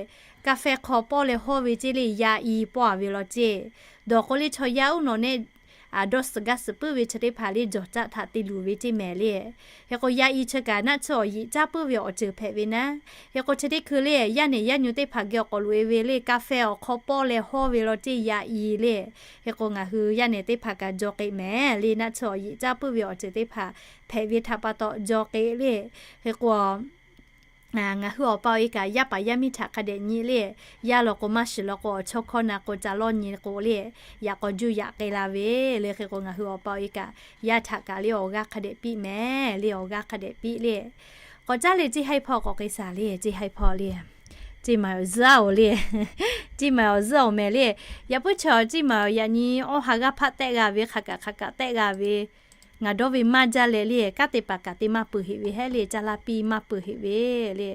กาแฟ hk'aw pawˆ leh hawˇ ve ceˇ le, yaˇ i pawˆ a ve law ceˇ. Dawˬ k'o le chaw yaˇ uˉ nawˬ nehˆ dawˇ suhˍ gaˇ suhˍ puiˉ ve chi teˇ hpaˍ le jawˬ caˆ htaꞈ te luˬ ve ceˇ mehˍ le. Hk'e k'o yaˇ i chi kaꞈ naˆ tsuhˇ awˬ yeꞈ caˇ puiˉ ve awˬ ceuˬ hpehꞈ ve naˉ. Hk'e k'o chi teˇ hkui le yaˇ nehˬ yaˇ nyi teˇ hpaˍ geh awˬ k'awꞈ loꞈ e ve le กาแฟ awˬ hk'aw pawˆ leh hawˇ ve law ceˇ yaˇ i le. Hk'e k'o ngaˬ hui yaˇ nehˬ teˇ hpaˍ kaꞈ jaw k'e mehˍ le, naˆ tsuhˇ awˬ yeꞈ caˇ puiˉ ve awˬ ceuˬ teˇ hpaˍ hpehꞈ ve htaꞈ pa taw jaw k'e le. Hk'e k'o ngaˬ hui awˬ pa awˬ e kaꞈ yaˇ paˍ yaˇ miˇ htaꞈ hk'a dehꞈ nyi le. Yaˇ law k'o maˇ shiˍ law k'o awˬ chawˇ hkawˇ na k'o ca lawˇ nyi k'o le, yaꞈ k'aw juˇ yaꞈ k'ai la ve le. Hk'e k'o ngaˬ hui awˬ pa awˬ e kaꞈ yaˇ htaꞈ kaꞈ le awˬ g'aˇ hk'a dehꞈ piˇ mehˍ le, awˬ g'aˇ hk'a dehꞈ piˇ le. K'awꞈ caˉ le ceˇ haiˇ hpawˇ k'awꞈ k'ai shaˍ le, ceˇ haiˇ hpawˇ le. Ceˇ maˍ awˬ zuhˉ oˬ le. Ceˇ maˍ awˬ zuhˉ oˬ mehˍ le. Yaꞈ puiˉ chaw ceˇ maˍ awˬ yaꞈ nyi awˇ ha g'aˇ hpaˆ tehˆ g'a ve, hk'aˬ kaꞈ hk'aˬ kaꞈ tehˆ g'a ve, ngaˬ dawˇ ve maˇ jaˇ leh le, kanˉ te paˍ kaꞈ te maˇ peuˬ heꞈ ve hehˉ le, caˇ laˇ piˇ maˇ peuˬ heꞈ ve le.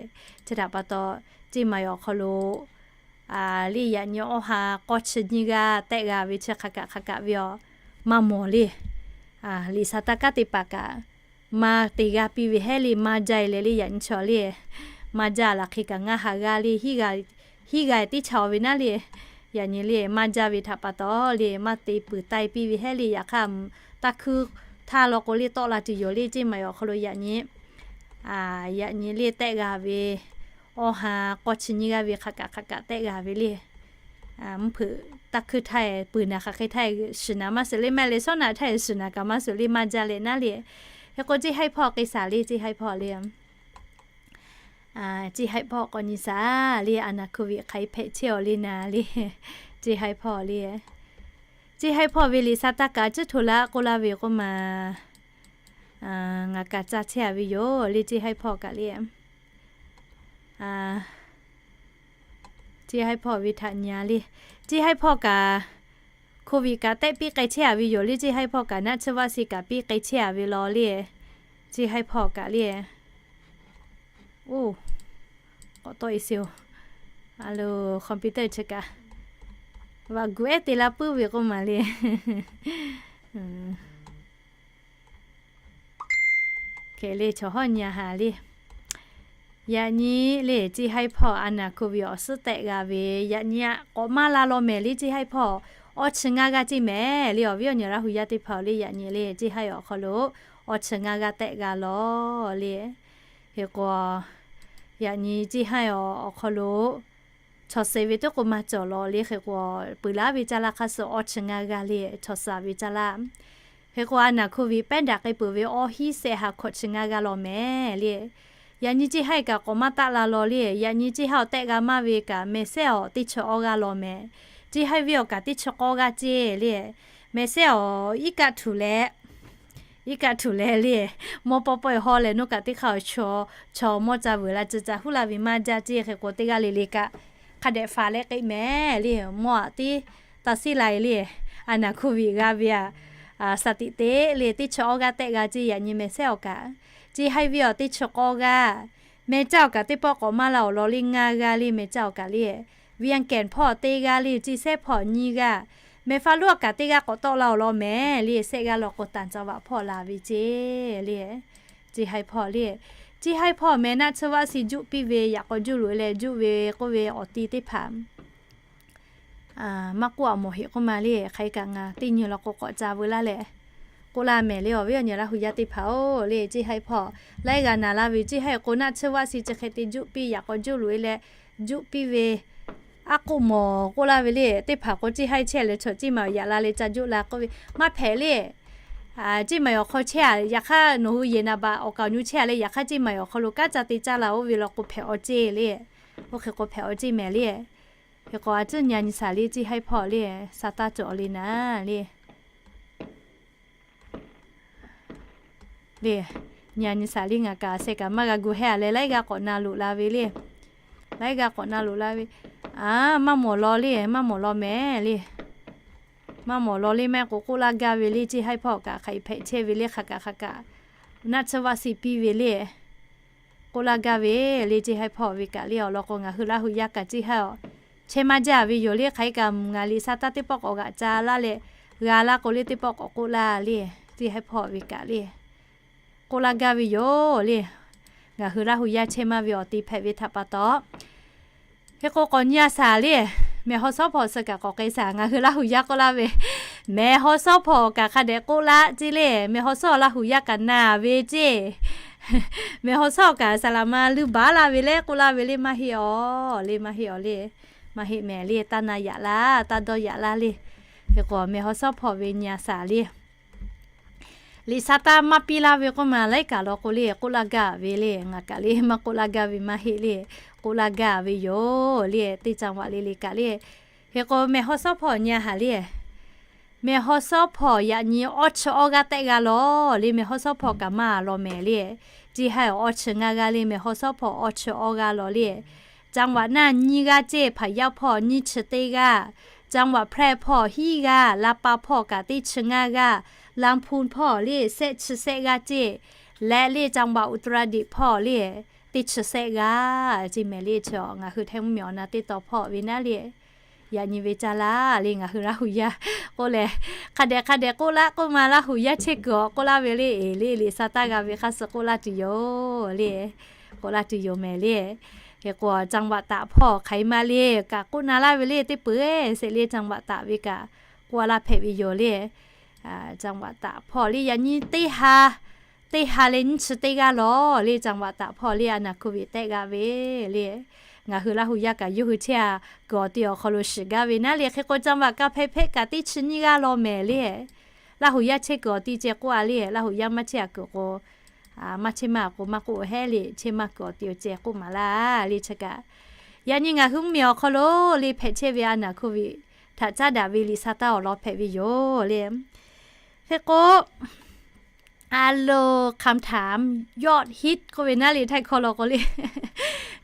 Chi htaꞈ pa taw, ceˇ maˍ awˬ hk'aw lo le yaꞈ nyi awˇ ha k'awˇ chi nyiˇ g'aˇ tehˆ g'a ve chi hk'aˬ kaꞈ hk'aˬ kaꞈ ve awˬ maˇ mawˬ le. Liꞈ sha taˇ kanˉ te paˍ kaꞈ maˇ te g'a piˇ ve hehˉ le, maˇ jaˇ e leh le yaꞈ nyi chaw le, maˇ jaˇ laˬ hk'e kaꞈ ngaˇ ha g'aˇ le, hiˉ g'a teˇ chaw ve naˉ le. Yaꞈ nyi le maˇ jaˇ ve htaꞈ pa taw le maˇ te peuˬ taiˇ piˇ ve hehˉ le. Yaꞈ hk'aˇ taˇ hkuiˇ htaˇ law k'o le tawˆ la tuˬ yoˬ le. Ceˇ maˍ awˬ hk'aw lo yaꞈ nyi yaꞈ nyi le tehˆ g'a ve, awˇ ha k'awˇ chi nyiˇ g'aˇ ve hk'aˬ kaꞈ hk'aˬ kaꞈ tehˆ g'a ve le. Mvuhˇ hpeuꞈ taˇ hkuiˇ htaˇ e peuˬ naˍ hk'aˬ hk'e htaˇ e shiˍ naˍ maˇ suhˍ le, maˇ leh shawˉ naˍ htaˇ e shiˍ naˍ kaꞈ maˇ suhˍ le, maˇ jaˇ leh naˉ le. Hk'e k'o ceˇ haiˇ hpawˇ k'ai shaˍ le, ceˇ haiˇ hpawˇ le. Ceˇ haiˇ hpawˇ k'awꞈ nyi shaˍ le, a naˍ hkuˇ ve hk'aˬ hk'e hpehꞈ chehˇ awˬ le naˍ le. Ceˇ haiˇ hpawˇ le. Ceˇ haiˇ hpawˇ ve liꞈ sha taˇ kaꞈ ciˉ htoꞈ laˇ k'oˆ laˇ ve k'oˆ ma, ngaˬ kaꞈ ca chehˇ a ve yoˬ le. Ceˇ haiˇ hpawˇ kaꞈ le, ceˇ haiˇ hpawˇ ve htaꞈ nyi a le. Ceˇ haiˇ hpawˇ kaꞈ, โควิด kaꞈ tehˆ piˇ k'ai chehˇ a ve yoˬ le. Ceˇ haiˇ hpawˇ kaꞈ naˆ tsuhˇ vaˆ si kaꞈ piˇ k'ai chehˇ a ve law le. Ceˇ haiˇ hpawˇ kaꞈ le, oˇ, k'awꞈ tawˆ e sheˍ oˬ. A lo, computer chi kaꞈ vaꞈ gu ehˉ te laˇ puiˉ ve k'oˆ ma le. Hk'e le chaw hawˉ nyi a haˍ le. Yaꞈ nyi le ceˇ haiˇ hpawˇ a naˍ hkuˇ ve awˬ suhˉ tehˆ g'a ve, yaꞈ nyi a k'awꞈ maˇ la law mehˍ le. Ceˇ haiˇ hpawˇ awˇ chi ngaˇ g'aˇ ceˇ mehˍ le. Awˬ viˉ awˬ nyi Laˇ hu yaˇ teˇ hpaˍ le yaꞈ nyi le ceˇ haiˇ awˬ hk'aw lo awˇ chi ngaˇ g'aˇ tehˆ g'a law le. Hk'e k'o, yaꞈ nyi ceˇ haiˇ awˬ hk'aw lo chaw suhˍ ve teˇ k'o maˇ cawˬ law le. Hk'e k'o, peuˬ laˇ ve caˇ laˇ hk'aˇ suh awˇ chi ngaˇ g'aˇ le chaw suhˍ ve caˇ laˇ. Hk'e k'o a naˍ hkuˇ ve pehˉ daꞈ k'ai peuˬ ve awˇ hiˉ sehˆ ha hkawꞈ chi ngaˇ g'aˇ law mehˍ le. Yaꞈ nyi ceˇ haiˇ kaꞈ k'awꞈ maˇ taˆ la law le. Yaꞈ nyi ceˇ haiˇ awˬ tehˆ g'a maˇ ve kaꞈ mehˍ sehˆ awˬ teˇ chi awˇ g'aˇ law mehˍ. Ceˇ haiˇ ve awˬ kaꞈ teˇ chi k'awˇ g'aˇ ceˇ le. Mehˍ sehˆ awˬ iˉ kaˆ htuꞈ leh, iˉ kaˆ htuꞈ leh le, mawˇ pawˆ pawˆ e hawˇ leh nawˉ kaꞈ teˇ hk'aˇ awˬ chaw, chaw mawˇ ca vuiˬ la ci ca huˉ la ve maˇ jaˇ ceˇ. Hk'e k'o teˇ g'aˇ le le kaꞈ hk'a dehꞈ faˍ leh k'ai mehˍ le. Mawˇ aꞈ teˇ taˇ seˉ la e le, a naˍ hkuˇ ve g'a ve a, sa tiꞈ teˇ le teˇ chi awˇ g'aˇ tehˆ g'a ceˇ. Yaꞈ nyi mehˍ sehˆ awˬ kaꞈ, ceˇ haiˇ ve awˬ teˇ chi k'awˇ g'aˇ, mehˍ caˇ awˬ kaꞈ teˇ pawˆ k'awꞈ maˇ la awˬ law le ngaˇ g'aˇ le mehˍ caˇ awˬ kaꞈ le. Vian kehˬ hpawˇ teˇ g'aˇ le ceˇ sehˉ hpawˇ nyiˇ g'aˇ, mehˍ faˇ luˉ awˬ kaꞈ teˇ g'aˇ k'awꞈ tawˆ la awˬ law mehˍ le. Sehˆ g'aˇ law k'o tanˍ ca vaꞈ hpawˇ la ve ceˇ le. Ceˇ haiˇ hpawˇ le, ceˇ haiˇ hpawˇ mehˍ naˆ tsuhˇ vaˆ si juˆ piˇ ve yaꞈ k'aw juˇ loꞈ e leh juˆ ve k'oˆ ve awˬ ti teˇ hpaˍ maˇ k'oˆ a mawˬ heꞈ k'oˆ ma le. Hk'aˬ hk'e kaꞈ ngaˬ teˇ nyi law k'o k'awꞈ ca veu laˇ leh k'oˆ laˇ mehˍ le. Awˬ viˉ awˬ nyi Laˇ hu yaˇ teˇ hpaˍ oˬ le, ceˇ haiˇ hpawˇ laiˉ g'a naˍ laˇ ve ceˇ haiˇ k'o naˆ tsuhˇ vaˆ si chi hk'e te juˆ piˇ yaꞈ k'aw juˇ loꞈ e leh juˆ piˇ ve Aˉ k'oˆ mawˬ k'oˆ laˇ ve le, teˇ hpaˍ k'o ceˇ haiˇ chehˇ leh chaw ceˇ maˬ yaꞈ la leh ca joˆ la k'oˆ ve, maˇ hpehꞈ le. Ceˇ maˬ awˬ hk'aw chehˇ a, yaꞈ hk'aˇ nawˬ hui yehˬ naˍ baꞈ awˬ kaˍ awˬ nu chehˇ a le, yaꞈ hk'aˇ ceˇ maˬ awˬ hk'aw lo kanˉ ca te caˇ la oˇ ve law k'o hpehꞈ awˬ ceˇ le. Oˇ hk'e k'o hpehꞈ awˬ ceˇ mehˍ le. Hk'e k'o a tcuhˉ nyi a nyi shaˍ le ceˇ haiˇ hpawˇ le, sa taˇ cawˬ le naˍ le. Le, nyi a nyi shaˍ le ngaˬ kaꞈ sheh kaꞈ maˇ g'a gu hehˇ a leh laiˉ g'aˇ k'awꞈ na loꞈ la ve le. Laiˉ g'aˇ k'awꞈ na loꞈ la ve. A, maˇ mawˬ law le, maˇ mawˬ law mehˍ le. Maˇ mawˬ law le, maˇ k'o k'oˆ laˇ gaˇ ve le, ceˇ haiˇ hpawˇ kaꞈ hk'aˬ hk'e hpehꞈ chehˇ ve le, hk'aˬ kaꞈ hk'aˬ kaꞈ naˆ tsuhˇ vaˆ siˍ piˇ ve le. K'oˆ laˇ gaˇ ve le, ceˇ haiˇ hpawˇ ve kaꞈ le, awˬ lawn k'o ngaˬ hui Laˇ huˍ yaˇ kaꞈ ceˇ haiˇ a chehˇ maˇ jaˇ ve yoˬ le. Hk'aˬ hk'e kaꞈ ngaˬ liꞈ sa taˇ teˇ pawˆ k'awꞈ g'aꞈ ca laˇ leh, g'a laˇ k'o le teˇ pawˆ k'awꞈ k'oˆ laˇ le, ceˇ haiˇ hpawˇ ve kaꞈ le. K'oˆ laˇ gaˇ ve yoˬ le. Ngaˬ hui Laˇ huˍ yaˇ chehˇ maˇ ve awˬ te hpehꞈ ve htaꞈ pa taw, hk'e k'o k'awꞈ nyi a shaˍ le. Mehˬ haw shawˉ hpawˇ suh kaꞈ k'awꞈ k'ai shaˍ, ngaˬ hui Laˇ huˍ yaˇ k'oˆ laˇ ve, mehˬ haw shawˉ hpawˇ kaꞈ hk'a dehꞈ k'oˆ laˇ ceˇ le. Mehˬ haw shawˉ Laˇ huˍ yaˇ kaꞈ na ve ceˇ. Mehˬ haw shawˉ kaꞈ saˍ laˍ ma luˇ baˬ laˇ ve le k'oˆ laˇ ve le, maˇ heˆ awˬ le, maˇ heˆ awˬ le. Maˇ heˆ mehˍ le, taˇ na yaꞈ laˇ, taˇ dawˇ yaꞈ laˇ le. Hk'e k'o mehˬ haw shawˉ hpawˇ ve nyi a shaˍ le. Liꞈ sa taˇ maˇ piˇ laˇ ve k'oˆ ma laiˉ kaꞈ law k'o le, k'oˆ laˇ gaˇ ve le. Ngaˬ kaꞈ le maˇ k'oˆ laˇ gaˇ ve maˇ heˆ le. K'oˆ laˇ gaˇ ve yoˬ le, teˇ caˇ vaꞈ le le kaꞈ le. Hk'e k'o mehˬ haw shawˉ hpawˇ nyi a haˍ le. Mehˬ haw shawˉ hpawˇ yaꞈ nyi awˇ chi awˇ g'aˇ tehˆ g'a law le. Mehˬ haw shawˉ hpawˇ kaꞈ maˇ law mehˍ le. Ceˇ haiˇ awˇ chi ngaˇ g'aˇ le. Mehˬ haw shawˉ hpawˇ awˇ chi awˇ g'aˇ law le. Caˇ vaꞈ naˇ nyiˇ g'aˇ ceˇ, hpaˍ yaˇ hpawˇ nyiˇ chi teˇ g'aˇ, caˇ vaꞈ hpehˇ hpawˇ hiˉ g'aˇ, la pa hpawˇ kaꞈ teˇ chi ngaˇ g'aˇ, Laˇ hpu hpawˇ le sehˆ chi sehˆ g'aˇ ceˇ, leh le caˇ vaꞈ uˍ tara diꞈ hpawˇ le teˇ chi sehˆ g'aˇ ceˇ mehˍ le. Chi ngaˬ hui htaiˇ mvuhˇ miˬ awˬ na teˇ taw hpawˇ ve naˉ le. Yaꞈ nyi ve caˇ laˇ le ngaˬ hui Laˇ huˍ yaˇ k'oˆ leh, hk'a dehꞈ hk'a dehꞈ k'oˆ laˇ k'oˆ ma Laˇ huˍ yaˇ chehˇ kuiˬ awˬ k'oˆ laˇ ve le, eˬ le liꞈ sa taˇ g'a ve hk'a suh k'oˆ laˇ tuˬ yoˬ le. K'oˆ laˇ tuˬ yoˬ mehˍ le. Hk'e k'o caˇ vaꞈ taꞈ hpawˇ hk'aˬ hk'e maˇ le kaꞈ k'oˆ na laˇ ve le, teˇ peuˬ sehꞈ le caˇ vaꞈ taꞈ ve kaꈞ k'oˆ laˇ hpehꞈ ve yoˬ le. Caˇ vaꞈ taꞈ hpawˇ le yaꞈ nyi teˇ ha, teˇ ha leh nyiˇ chi teˇ g'aˇ law le caˇ vaꞈ taꞈ hpawˇ le a naˍ hkuˇ ve tehˆ g'a ve le. Ngaˬ hui Laˇ huˍ yaˇ kaꞈ yawˇ hui chehˇ a kuiˬ awˬ ti awˬ hk'aw lo shiˍ gaˇ ve naˉ le. Hk'e k'o caˇ vaꞈ kaꞈ hpehꞈ hpehꞈ kaꞈ teˇ chi nyiˇ g'aˇ law mehˍ le. Laˇ huˍ yaˇ chehˇ kuiˬ awˬ ti ceh k'oˆ a le, Laˇ huˍ yaˇ maˇ chehˇ a kuiˬ k'o, maˇ chehˇ maˇ k'o maˇ k'oˆ hehˉ le, chehˇ maˇ kuiˬ awˬ ti awˬ ceh k'oˆ maˍ laˇ le chi kaꞈ. Yaꞈ nyi ngaˬ hui mvuhˇ miˬ awˬ hk'aw lo le hpehꞈ chehˇ ve a naˍ hkuˇ ve htaꞈ caˉ daꞈ ve liꞈ sa taˇ awˬ lawn hpehꞈ ve yoˬ le. Hk'e k'o, a lo คำถามยอดฮิต k'oˆ ve naˉ le htaiˇ hkawˇ law k'o le,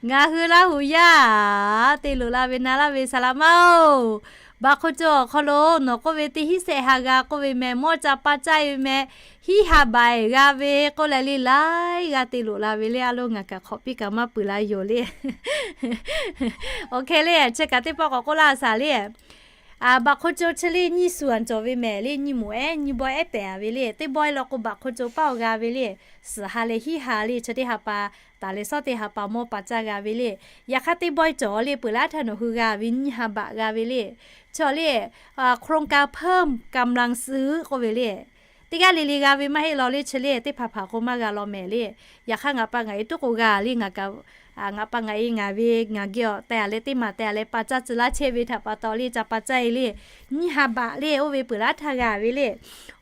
ngaˬ hui Laˇ huˍ yaˇ te loꞈ la ve na laˇ ve saˍ laꞈ ma-oˬ, baꞈ hk'oˆ co awˬ hk'aw lo nawˬ k'oˆ ve teˇ hinˉ sehˆ ha g'a k'oˆ ve mehˍ, mawˇ ca pa caˇ ve mehˍ, hinˉ ha baꞈ g'a ve k'oˆ leh le laiˉ g'aˇ te loꞈ la ve le. A lo ngaˬ kaꞈ hk'awꞈ piˇ kaꞈ maˇ peuˬ la yoˬ le. Oˇ hk'e le chi kaꞈ teˇ pawˆ k'awꞈ k'oˆ laˇ shaˍ le. Baꞈ hk'oˆ co chi le nyiˇ suhˍ anˬ cawˬ ve mehˍ le, nyiˇ moˍ ehˉ nyiˇ bawehˇ ehˉ tehꞈ a ve le. Teˇ bawehˇ law k'o baꞈ hk'oˆ co paˇ awˬ g'a ve le. Suhˍ ha leh hinˉ ha le chi teˇ ha pa taˍ leh sawˉ teˇ ha pa mawˇ pa caˇ g'a ve le. Yaꞈ hk'aˇ teˇ bawehˇ cawˬ le peuˬ laˇ htaˇ nawˬ hui g'a ve nyiˇ ha baꞈ g'a ve le. Chi le โครงการเพิ่มกำลังซื้อ k'oˆ ve le. Teˇ g'aˇ le le g'a ve maˇ heˆ law le chi le, teˇ hpaˍ hpaˍ k'o maˇ g'a law mehˍ le. Yaꞈ hk'aˇ ngaˬ pa ngaˬ e tuˉ k'o g'a le, ngaˬ kaꞈ ngaˬ pa ngaˬ e ngaˬ ve ngaˬ geh awˬ teh a leh teˇ maˬ teh a leh pa caˇ tcuh laˇ chehˇ ve htaꞈ pa taw le ca pa caˇ e le. Nyiˇ ha baꞈ le oˇ ve peuˬ laˇ htaˇ g'a ve le.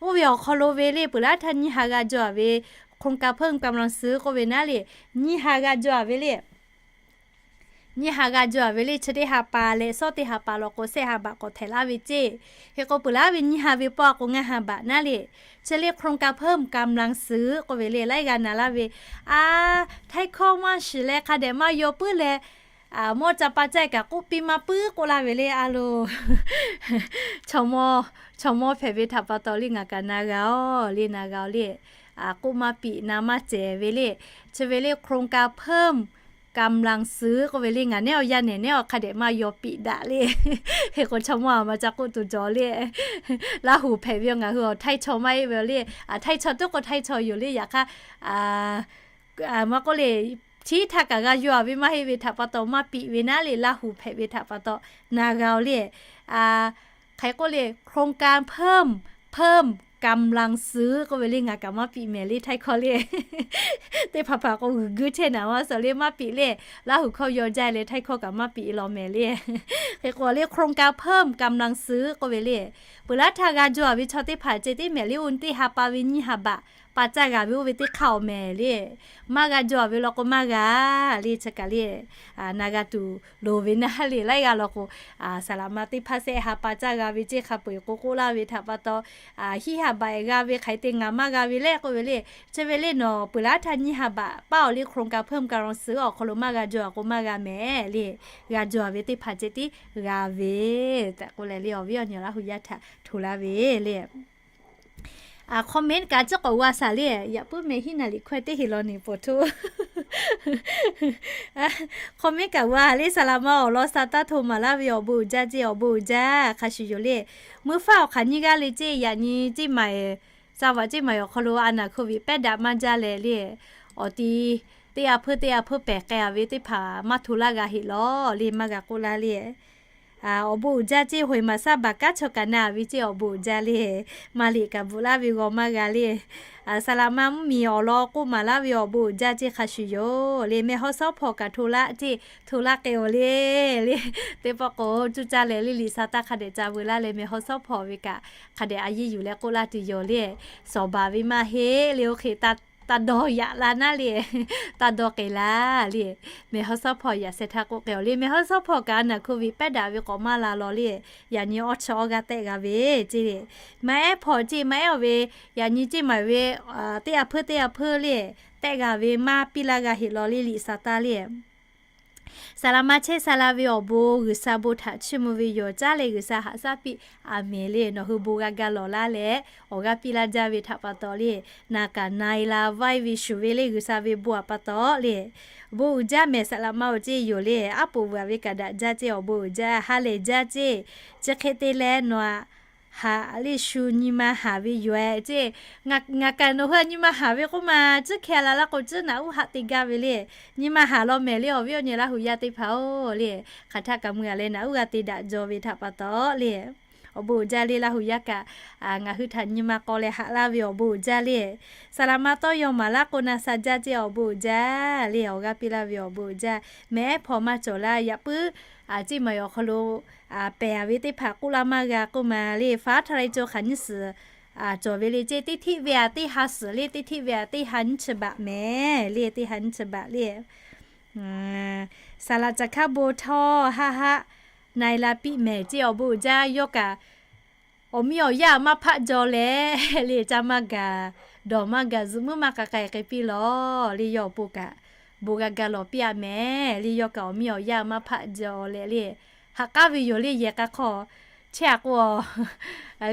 Oˇ ve awˬ hk'aw lo ve le peuˬ laˇ htaˇ nyiˇ ha g'a jaw a ve โครงการเพิ่มกำลังซื้อ k'oˆ ve naˉ le, nyiˇ ha g'a jaw a ve le. Nyiˇ ha g'a jaw a ve le chi teˇ ha pa leh sawˉ teˇ ha pa law k'o sehˆ ha baꞈ k'awꞈ htehꞈ laˇ ve ceˇ. Hk'e k'o peuˬ laˇ ve nyiˇ ha ve pawˆ k'o ngaˇ ha baꞈ naˉ le. Chi le โครงการเพิ่มกำลังซื้อ k'oˆ ve le laiˉ g'aˇ na laˇ ve, a, htaiˇ hkawˇ maˇ shiˍ leh hk'a dehꞈ maˇ yaw puiˉ leh, mawˇ ca pa caˇ kaꞈ k'oˆ piˇ maˇ puiˉ k'oˆ laˇ ve le a lo. Chaw mawˇ hpehꞈ ve htaꞈ pa taw le ngaˬ kaꞈ na g'a oˬ le na g'a oˬ le. K'oˆ maˇ piꞈ na maˇ cehˬ ve le. Chi ve le โครงการเพิ่มกำลังซื้อ k'oˆ ve le ngaˬ nehˉ awˬ yaˇ nehˬ nehˉ awˬ hk'a dehꞈ maˇ yaw piꞈ daꞈ le. Hk'e k'o chaw mawˇ a ma ca k'oˆ tuˬ cawˬ le. Laˇ huˍ hpehꞈ ve ngaˬ hui awˬ htaiˇ chaw maˇ heˆ ve le. Htaiˇ chaw tuˉ k'o htaiˇ chaw yoˬ le yaꞈ hk'aˇ maˇ k'oˆ le, chi htaꞈ kaꞈ g'a yaw a ve maˇ heˆ ve htaꞈ pa taw maˇ piꞈ ve naˉ le Laˇ huˍ hpehꞈ ve htaꞈ pa taw na g'a oˬ le. Hk'e k'oˆ le โครงการเพิ่ม เพิ่ม กำลังซื้อ k'oˆ ve le, ngaˬ kaꞈ maˇ piꞈ mehˍ le, ไทย hkawˇ le. Teˇ hpaˍ hpaˍ k'o g'uiˬ guiˇ chehˇ naˍ maˇ suhˍ le, maˇ piꞈ le. Laˇ huˍ hkawˇ yaw jaˇ leh ไทย hkawˇ kaꞈ maˇ piꞈ law mehˍ le. Hk'e k'o le, โครงการเพิ่มกำลังซื้อ k'oˆ ve le, peuˬ laˇ htaˇ g'a jaw-a ve chaw teˇ hpaˍ ceh tiˉ mehˍ le, oˇ teˇ ha pa ve nyiˇ ha baꞈ pa caˇ g'a ve oˇ ve teˇ hk'aˇ awˬ mehˍ le. Maˇ g'a jaw-a ve law k'o maˇ g'a le, chi kaꞈ le. Na g'a tuˬ loˍ ve naˉ le, laiˉ g'aˇ law k'o, saˍ laꞈ ma teˇ hpaˇ sehˆ ha pa caˇ g'a ve ceˇ hk'a peu-eˬ k'o k'oˆ laˇ ve htaꞈ pa taw, hiˆ ha baꞈ g'a ve hk'aˬ hk'e te ngaˬ maˇ g'a ve le k'oˆ ve le. Chi ve le nawˬ peuˬ laˇ htaˇ nyiˇ ha baꞈ paˇ-oˬ le, โครงการเพิ่มกำลังซื้อ awˬ hk'aw lo maˇ g'a jaw-a k'o maˇ g'a mehˍ le. G'a jaw-a ve teˇ hpaˍ ceh tiˉ g'a ve tehꞈ k'oˆ leh le, awˬ viˉ awˬ nyi Laˇ huˍ yaˇ htaꞈ hto laˇ ve le. Comment kaꞈ ciˉ k'awꞈ g'a shaˍ le, yaꞈ puiˉ meh hiˉ naˍ liꞈ hkawehˇ teˇ heˍ law neˬ pawˬ hto. Comment kaꞈ g'a le, saˍ laꞈ ma awˬ lawn sha taˇ hto maˍ laˇ ve awˬ bon uiˍ jaˇ ceˇ, awˬ bon uiˍ jaˇ hk'a shuˍ yoˬ le. Mvuhˇ faˉ awˬ hk'aˬ nyiˇ g'aˇ le ceˇ, yaꞈ nyi ceˇ maˬ, จังหวัด ceˇ maˬ awˬ hk'aw lo a naˍ โควิด pehˉ daꞈ maˇ jaˇ leh le, awˬ ti teˇ g'aˇ hpeuˇ teˇ g'aˇ hpeuˇ pehˬ k'ai-a ve teˇ hpaˍ maˇ hto laˇ g'a heˆ law le, maˇ g'a k'oˆ laˇ le. Awˬ bon uiˍ jaˇ ceˇ, hoꞈ maˍ saˉ baˬ kaˉ chaw kaꞈ na ve ceˇ awˬ bon uiˍ jaˇ le. Maˇ liꞈ kaꞈ bvuhꞈ laˇ ve g'aw maˇ g'a le. Saˍ laꞈ ma mvuhˇ miˬ awˬ lawn k'oˆ maˍ laˇ ve awˬ bon uiˍ jaˇ ceˇ hk'a shuˍ yoˬ le. Meh hawˉ shawˉ hpawnˬ kaꞈ hto laˇ ceˇ, hto laˇ k'ai-oˬ le le. Teˇ pawˆ k'o cuˇ caˇ leh le liꞈ sha taˇ hk'a dehꞈ ca veu laˇ leh meh hawˉ shawˉ hpawnˬ ve kaꞈ hk'a dehꞈ a yeˇ yuˬ leh k'oˆ laˇ tuˬ yoˬ le. Shawˍ baˬ ve maˇ heˆ le, oˇ hk'e taˇ dawˇ yaꞈ la naˉ le, taˇ dawˇ k'ai laˇ le. Meh hawˉ shawˉ hpawnˬ yaꞈ sheh htaˇ k'oˆ k'ai-oˬ le. Meh hawˉ shawˉ hpawnˬ kaꞈ a naˍ โควิด pehˉ daꞈ ve k'awꞈ maˇ la law le. Yaꞈ nyi awˇ chi awˇ g'aˇ tehˆ g'a ve ceˇ le. Maˇ ehˉ hpawnˬ ceˇ, maˇ ehˉ-oˬ ve, yaꞈ nyi ceˇ maˬ ve teˇ g'aˇ hpeuˇ teˇ g'aˇ hpeuˇ le tehˆ g'a ve maˇ piˇ laˇ g'a heˆ law le, liꞈ sha taˇ le. Saˍ laꞈ ma chehˇ sha la ve awˬ bon G'uiˬsha bon htaꞈ chiˇ mvuh ve yoˬ. Caˉ leh G'uiˬsha haꞈ shaˉ piˇ. A mehˍ le. Nawˬ hui bon g'a ga lawˬ laˇ leh awˬ g'aˇ piˇ laˇ jaˇ ve htaꞈ pa taw le, naˍ kaꞈ na-e la vaiˇ ve shuˍ ve le, G'uiˬsha ve bon htaꞈ pa taw le. Bon uiˍ jaˇ mehˍ saˍ laꞈ ma-oˬ ceˇ yoˬ le. Aˉ poꞈ vuiˬ-a ve kaꞈ daꞈ jaˇ ceˇ awˬ bon uiˍ jaˇ, ha lehˬ jaˇ ceˇ. Chi hk'e te leh nawˬ-aꞈ haꞈ le shu nyi ma haˍ ve yoˬ-e ceˇ. Ngaˬ kaꞈ nawˬ hui-a nyi ma haˍ ve k'oˆ ma, ciˉ hkeh la laˇ k'o ciˉ naꞈ uˉ haꞈ te gaˇ ve le. Nyi ma haˍ law mehˍ le, awˬ viˉ awˬ nyi Laˇ huˍ yaˇ teˇ hpaˍ-oˬ le. Hk'aˬ htaˆ kaꞈ mui-a leh naꞈ uˉ g'a te daꞈ jaw ve htaꞈ pa taw le. Awˬ bon uiˍ jaˇ le, Laˇ huˍ yaˇ kaꞈ ngaˬ hui htaꞈ nyi ma k'aw leh haꞈ laˇ ve awˬ bon uiˍ jaˇ le. Saˍ laꞈ ma tawˇ yaw maˍ laˇ k'o na sha jaˇ ceˇ awˬ bon uiˍ jaˇ le. Awˬ g'aˇ piˇ laˇ ve awˬ bon uiˍ jaˇ. Meh ehˉ hpawnˬ maˇ cawˬ laˇ, yaꞈ puiˉ ceˇ maˬ awˬ hk'aw lo pehˬ-a ve teˇ hpaˍ k'oˆ laˇ maˇ g'a k'oˆ ma le. Faˉ htaˇ leh co hk'aˬ nyiˇ suhˍ cawˬ ve le ceˇ. Teˇ htiˆ ve-a teˇ ha suhˍ le, teˇ htiˆ ve-a teˇ ha nyiˇ chi baꞈ mehˍ le, teˇ ha nyiˇ chi baꞈ le. Saˍ laꞈ caˬ hkaˉ bon htawˇ haˆ haˆ na-e la piˇ mehˍ ceˇ awˬ bon uiˍ jaˇ. Yawˇ kaꞈ awˬ miˇ awˬ yaˇ maˇ hpaˆ jaw leh le, caˇ maˇ gaˬ, dawˬ maˇ gaˬ, zuhꞈ muiˉ maˇ k'a k'ai k'ai piˇ law le. Yawˇ awˬ pon kaꞈ bon g'a ga lawˬ piˇ-a mehˍ le. Yawˇ kaꞈ awˬ miˇ awˬ yaˇ maˇ hpaˆ jaw leh le, haꞈ k'aˉ ve yoˬ le. Yehˬ k'a hk'aw chehˇ-a k'o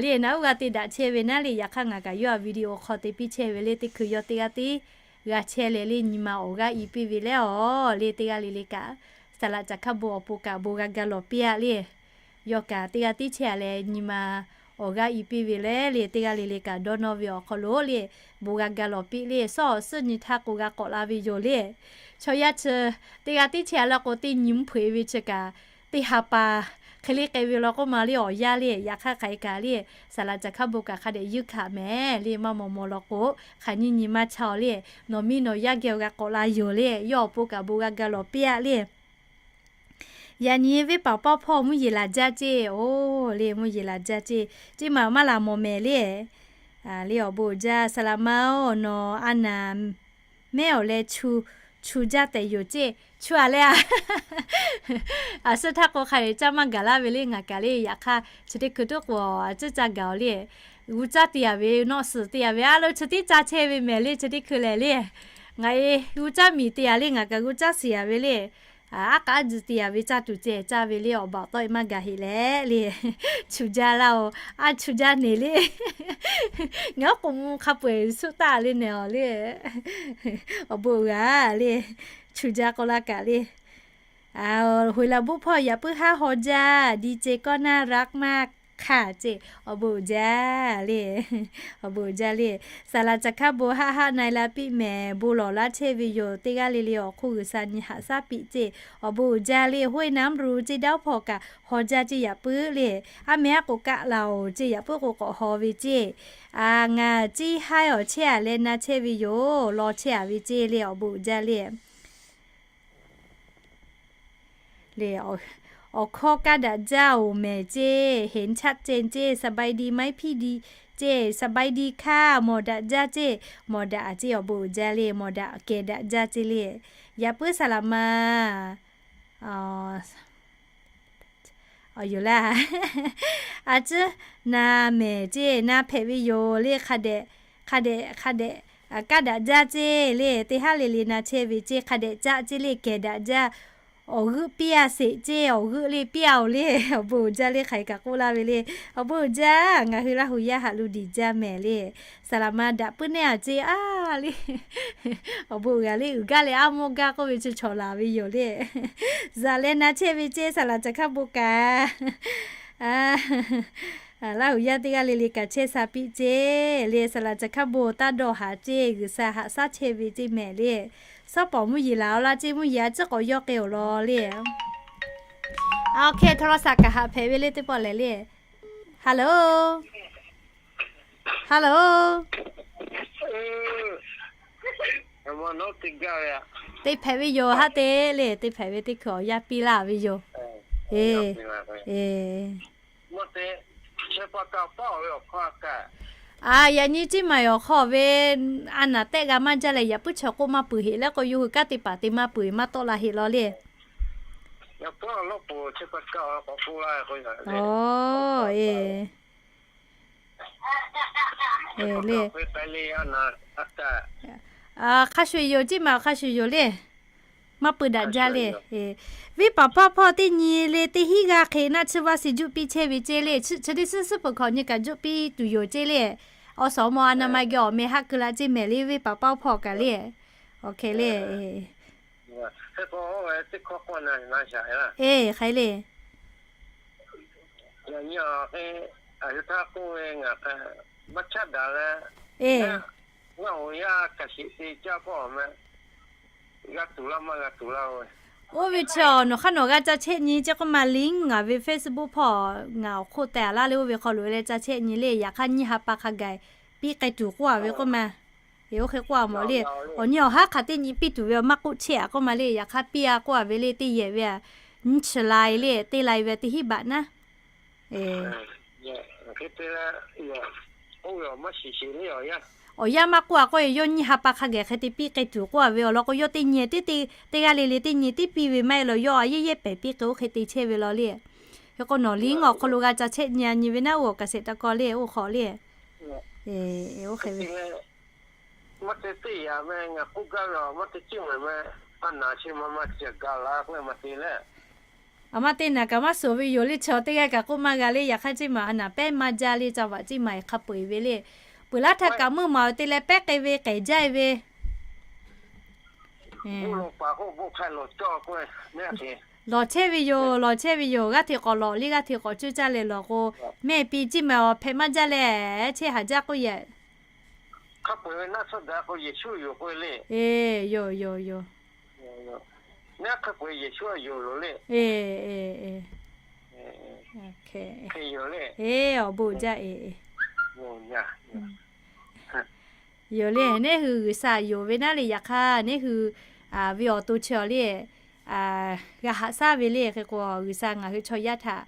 le, naꞈ uˉ g'a te daꞈ chehˇ ve naˉ le. Yaꞈ hk'aˇ ngaˬ kaꞈ yawˇ-a video hk'aw te piˇ chehˇ ve le. Teˇ hkui yawˇ teˇ g'aˇ tiˉ g'a chehˇ leh le, nyi ma awˬ g'aˇ i piˇ ve leh awˬ le, teˇ g'aˇ le le kaꞈ saˍ laꞈ caˬ hkaˉ bon awˬ pon kaꞈ bon g'a ga lawˬ piˇ-a le. Yawˇ kaꞈ teˇ g'aˇ tiˉ chehˇ-a leh nyi ma awˬ g'aˇ i piˇ ve leh le, teˇ g'aˇ le le kaꞈ dawˇ nawˇ ve awˬ hk'aw lo le, bon g'a ga lawˬ piˇ le. Sawˉ awˬ suhˉ nyi htaˇ k'o g'a k'awꞈ la ve yoˬ le. Chaw yaˇ chi teˇ g'aˇ tiˉ chehˇ-a laˇ k'o, teˇ nyi mvuhˇ hpeuꞈ-e ve chi kaꞈ teˇ ha pa hk'e le k'ai ve law k'oˆ ma le. Awˬ yanˇ le, yaꞈ hk'aˇ hk'aˬ hk'e kaꞈ le, saˍ laꞈ caˬ hkaˉ bon kaꞈ hk'a dehꞈ yuˇ hkanˍ mehˍ le. Maˇ maw maw law k'o, hk'aˬ nyiˇ nyi maˇ chaˇ-aw le. Nawˬ miˇ nawˬ yaˇ geh awˬ g'a k'awꞈ la yoˬ le. Yawˇ awˬ pon kaꞈ bon g'a ga lawˬ piˇ-a le. Yaꞈ nyi venˇ paˍ pawˇ hpawˇ mvuhˇ yeˬ laˬ jaˇ ceˇ-oˬ le. Mvuhˇ yeˬ laˬ jaˇ ceˇ, ceˇ maˬ maˇ laˬ mawˬ mehˍ le. Le awˬ bon uiˍ jaˇ, saˍ laꞈ ma-oˬ, nawˬ a naˍ mehˉ awˬ leh chu, chu jaˇ tehꞈ yoˬ ceˇ. Chu-a leh-a, a suhˉ htaˇ k'o hk'a dehꞈ caˇ maˇ gaˬ laˇ ve le. Ngaˬ kaꞈ le yaꞈ hk'aˇ chi teˇ hkui tuˉ k'o a ciˉ caˇ gaˬ-oˬ le. G'uˇ caˇ te-a ve, nawˆ suhˍ te-a ve, a lo chi tiˉ caˇ chehˇ ve mehˍ le. Chi teˇ hkui lehˬ le, ngaˬ e g'uˇ caˇ miˬ te-a le. Ngaˬ kaꞈ g'uˇ caˇ shiˍ-a ve le. Aˉ k'aˉ juˬ te-a ve caˇ tuˬ ceh caˇ ve le. Awˬ baˬ tawˆ-e maˇ gaˬ heˆ leh le, chu jaˇ laˇ-oˬ. A chu jaˇ neˬ le. Ngaˬ oˉ k'oˍ mvuh hk'a peu-eˬ suhˆ taˆ le nehˬ-aˬ le. Awˬ bon g'a le, chu jaˇ k'oˆ laˇ kaꞈ le. Hoꞈ laˬ buˆ hpawˇ yaꞈ puiˉ haˉ haw jaˇ, ดีเจก็น่ารักมาก hk'aˇ ceˇ, awˬ bon uiˍ jaˇ le. Awˬ bon uiˍ jaˇ le. Saˍ laˍ caˬ hkaˇ bon haˆ haˆ na e la piˇ mehˍ, bon lawˬ laˇ chehˇ ve yoˬ. Teˇ g'aˇ le le awˬ hk'oˆ G'uiˬsha nyi haꞈ shaˉ piˇ ceˇ, awˬ bon uiˍ jaˇ le. Hoˆ e naˉ mruˬ ceˇ, daˇ hpawˇ kaꞈ haw jaˇ ceˇ, yaꞈ puiˉ le. A mehˍ aˉ k'o kaˆ la oˬ ceˇ, yaꞈ puiˉ k'o k'awꞈ haw ve ceˇ. A, ngaˬ ciˇ haiˉ awˬ chehˇ a leh na chehˇ ve yoˬ, law chehˇ a ve ceˇ le, awˬ bon uiˍ jaˇ le. Le, awˬ hkawˇ kaˇ daꞈ jaˇ oˬ mehˍ ceˇ, เห็นชัดเจน ceˇ, สบายดีไหมพี่ ceˇ, สบายดีค่ะ mawˬ daꞈ jaˇ ceˇ, mawˬ daꞈ a ceˇ, awˬ bon uiˍ jaˇ le, mawˬ daꞈ kehˬ daꞈ jaˇ ceˇ le. Yaꞈ puiˉ saˍ laꞈ ma. Awˬ, yoˬ laˇ. A ciˉ na mehˍ ceˇ, na hpehꞈ ve yoˬ le, hk'a dehꞈ, hk'a dehꞈ, hk'a dehꞈ kaˇ daꞈ jaˇ ceˇ le, teˇ haˉ le le na chehˇ ve ceˇ, hk'a dehꞈ caˆ ceˇ le, kehˬ daꞈ jaˇ. Awˬ g'euˆ piˇ a sheˍ ceˇ, awˬ g'euˆ le piˇ a oˬ le, awˬ bon uiˍ jaˇ le, hk'aˬ hk'e kaꞈ k'oˆ laˇ ve le. Awˬ bon uiˍ jaˇ, ngaˬ hui Laˇ huˍ yaˇ haꞈ lo diˬ jaˇ mehˍ le. Saˍ laꞈ ma daꞈ puiˉ neˇ a ceˇ a le. Awˬ bon uiˍ g'a le, uiˍ gaˇ leh aˉ mawˇ gaˇ k'oˆ ve chi chaw laˬ ve yoˬ le. Zaꞈ leh na chehˇ ve ceˇ, saˍ laꞈ caˬ hkaˇ bon kaꞈ. Laˇ huˍ yaˇ teˇ g'aˇ le le kaꞈ chehˇ sha piˇ ceˇ le, saˍ laꞈ caˬ hkaˇ bon taˇ dawˇ haˍ ceˇ, G'uiˬsha haꞈ shaˉ chehˇ ve ceˇ mehˍ le. Shawˉ pawˍ mvuhˇ yeˬ laˬ a laˇ ceˇ, mvuhˇ yeˬ a ciˉ k'awꞈ yawˇ k'ai oˬ law le. A, awˬ hk'e htawˇ lawˇ shaˍ kaꞈ haꞈ hpehꞈ ve le, teˇ pawˆ lehˬ le. Hello, hello. Te hpehꞈ ve yoˬ haˉ te le, te hpehꞈ ve teˇ hkui awˬ yanˇ piˇ laˇ ve yoˬ. E, e. A, yaꞈ nyi ceˇ maˬ awˬ hk'aw ve, a naˍ tehˆ g'a maˇ jaˇ leh, yaꞈ puiˉ chaw k'oˆ maˇ peuˬ heꞈ leh k'o, yawˇ hui kanˉ te paˍ te maˇ peuˬ maˇ tawˆ la heꞈ law le. Awˬ, e. E le. Hk'a shuˍ yoˬ ceˇ maˬ, hk'a shuˍ yoˬ le. Maˇ peuˬ daꞈ jaˇ le. Venˇ paˍ paˇ hpawˇ teˇ nyi le teˇ hinˉ g'aˇ hk'e naˆ tsuhˇ vaˇ shiˍ juˆ piˇ chehˇ ve ceˇ le. Chi teˇ suhˉ suhˉ peuˬ hk'awꞈ nyi kaꞈ juˆ piˇ tuˬ yoˬ ceˇ le. Awˬ suhˍ awˬ mawˬ a na ma geh awˬ meh haˆ keu la ceˇ mehˍ le, venˇ paˍ paˇ hpawˇ kaꞈ le. Awˬ hk'e le. E, hk'e le. E, oˇ ve chi awˬ nawˬ hk'aˇ nawˬ g'a ca chehˇ nyi ceˇ k'oˆ ma, link ngaˬ ve Facebook hpawˇ ngaˬ awˬ hk'oˆ teh a laˇ le, oˇ ve hk'aw loꞈ e leh ca chehˇ nyi le. Yaꞈ hk'aˇ nyiˇ ha pa hk'a gaˬ piˇ k'ai tuˬ k'oˆ a ve k'oˆ ma. E, oˇ hk'e k'oˆ a mawˬ le. Awˬ nyi awˬ haˉ hk'aˬ teˇ nyi piˇ tuˬ ve awˬ maˇ k'oˆ chehˇ a k'oˆ ma le. Yaꞈ hk'aˇ piˇ a k'oˆ a ve le, teˇ yehˬ ve a, nyiˇ chi lai le, teˇ lai ve teˇ hinˉ baꞈ naˉ. E, awˬ yanˇ maˇ k'oˆ a k'oˆ e, yawˇ nyiˇ ha pa hk'a gaˬ hk'e te piˇ k'ai tuˬ k'oˆ a ve awˬ lawn k'o, yawˇ teˇ nyi teˇ te, teˇ g'aˇ le le teˇ nyi tiˉ piˇ ve maˇ heˆ lawˬ, yawˇ a yehˉ yehˉ pehˍ piˇ k'ai oˇ hk'e te chehˇ ve law le. Hk'e k'o nawˬ link awˬ hk'aw lo g'a ca chehˇ nyi a nyi ve naˉ, oˇ awˬ kaˍ shehˍ taꞈ kaw le, oˇ hk'awꞈ le. Oˇ hk'e ve maˇ te teˇ yaꞈ meh ngaˬ k'oˆ gaˇ ve, maˇ te ceˇ meh, a naˍ chi ma maˇ te gaˬ la k'oˆ ve maˇ te le. A maˇ te naˍ kaꞈ maˇ suhˍ ve yoˬ le, chaw teˇ g'aˇ kaꞈ k'oˆ maˇ g'a le. Yaꞈ hk'aˇ ceˇ maˬ a naˍ pehˉ maˇ jaˇ le, ca vaꞈ ceˇ maˬ e hk'a peu eˬ ve le. Peuˬ laˇ htaꞈ kaꞈ meuˇ maˬ te leh pehˉ k'ai ve k'ehˬ jaˇ e ve. Lawˬ chehˇ ve yoˬ, lawˬ chehˇ ve yoˬ. G'aˇ hteꞈ k'awꞈ lawˬ le, g'aˇ hteꞈ k'awꞈ cuˇ caˇ leh lawˬ k'o, mehˆ piˇ ceˇ maˬ awˬ hpehꞈ maˇ jaˇ leh, chehˇ haˍ jaˇ k'oˆ yehˬ. E, yoˬ yoˬ yoˬ. E, e, e. E, awˬ bon jaˇ e. Yoˬ le, neˇ hui G'uiˬsha yoˬ ve naˉ le. Yaꞈ hk'aˇ neˇ hui ve awˬ to chi awˬ le, g'a haꞈ shaˉ ve le. Hk'e k'o G'uiˬsha ngaˬ hui chaw yaˇ htaꞈ